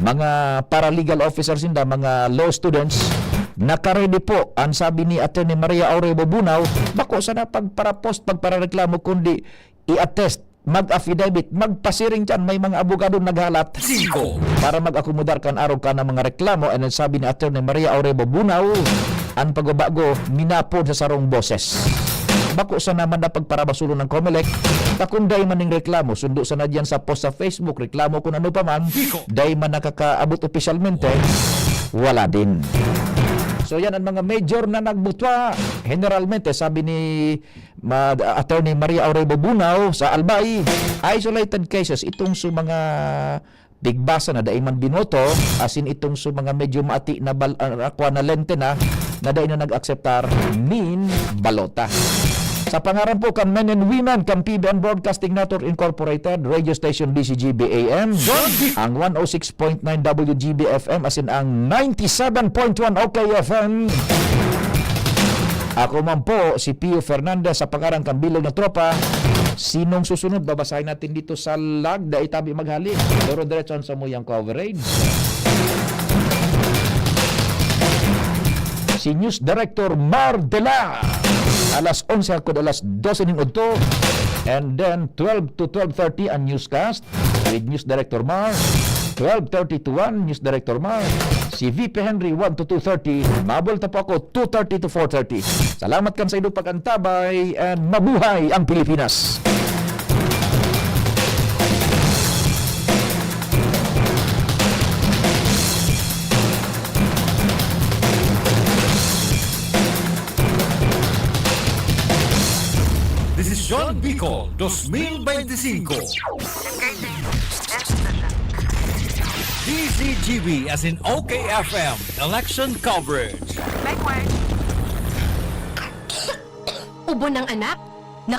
Mga paralegal officers sinda, mga law students, naka-ready po. Ang sabi ni Attorney Maria Aureo Bubunao, bako sana pagparapost, pagparareklamo, kundi i-attest, mag-affidavit, magpasiring dyan. May mga abogado naghalat Singko. Para mag-akomodar kan arog ka ng mga reklamo. And ang sabi ni Attorney Maria Aureo Bubunao, ang pagbabago, minapod sa sarong boses. Bako sana man na pagparabasulon ng Comelec, ta kung dai man ning reklamo, sundo sana diyan sa post sa Facebook, reklamo kung ano pa man, Biko. Dai man nakakaabot opisyalmente, wala din. So yan ang mga major na nagbutwa. Generalmente, sabi ni ma-, Attorney Maria Aurebo Bunao sa Albay, isolated cases itong sa mga pigbasa na dai man binoto, asin itong sa mga medyo maati na bal-, ah, kwan na lente na, na dai na nag-akseptar nin balota. Sa pangaran po kan men and women kan P B N Broadcasting Network Incorporated, Radio Station D C G B A M, John B. Ang one oh six point nine W G B F M, asin ang ninety-seven point one O K F M. Ako man po, si Pio Fernandez, sa pangaran kan Bilog na Tropa. Sinong susunod? Babasahin natin dito sa lag, dai tabi maghali. Duro diretso ang samuyang coverage. Si News Director Mar Dela. Alas onse hanggang alas dose nin udto. And then, twelve to twelve thirty ang newscast with News Director Mar. Twelve thirty to one, News Director Mar. Si V P Henry, one to two thirty. Mabulta po ako, two thirty to four thirty. Salamat kan sa inyong pag-antabay and mabuhay ang Pilipinas! Desisyon Bicol, dos mil beintisinko. D Z G B as in O K F M election coverage. Ubo ng anak?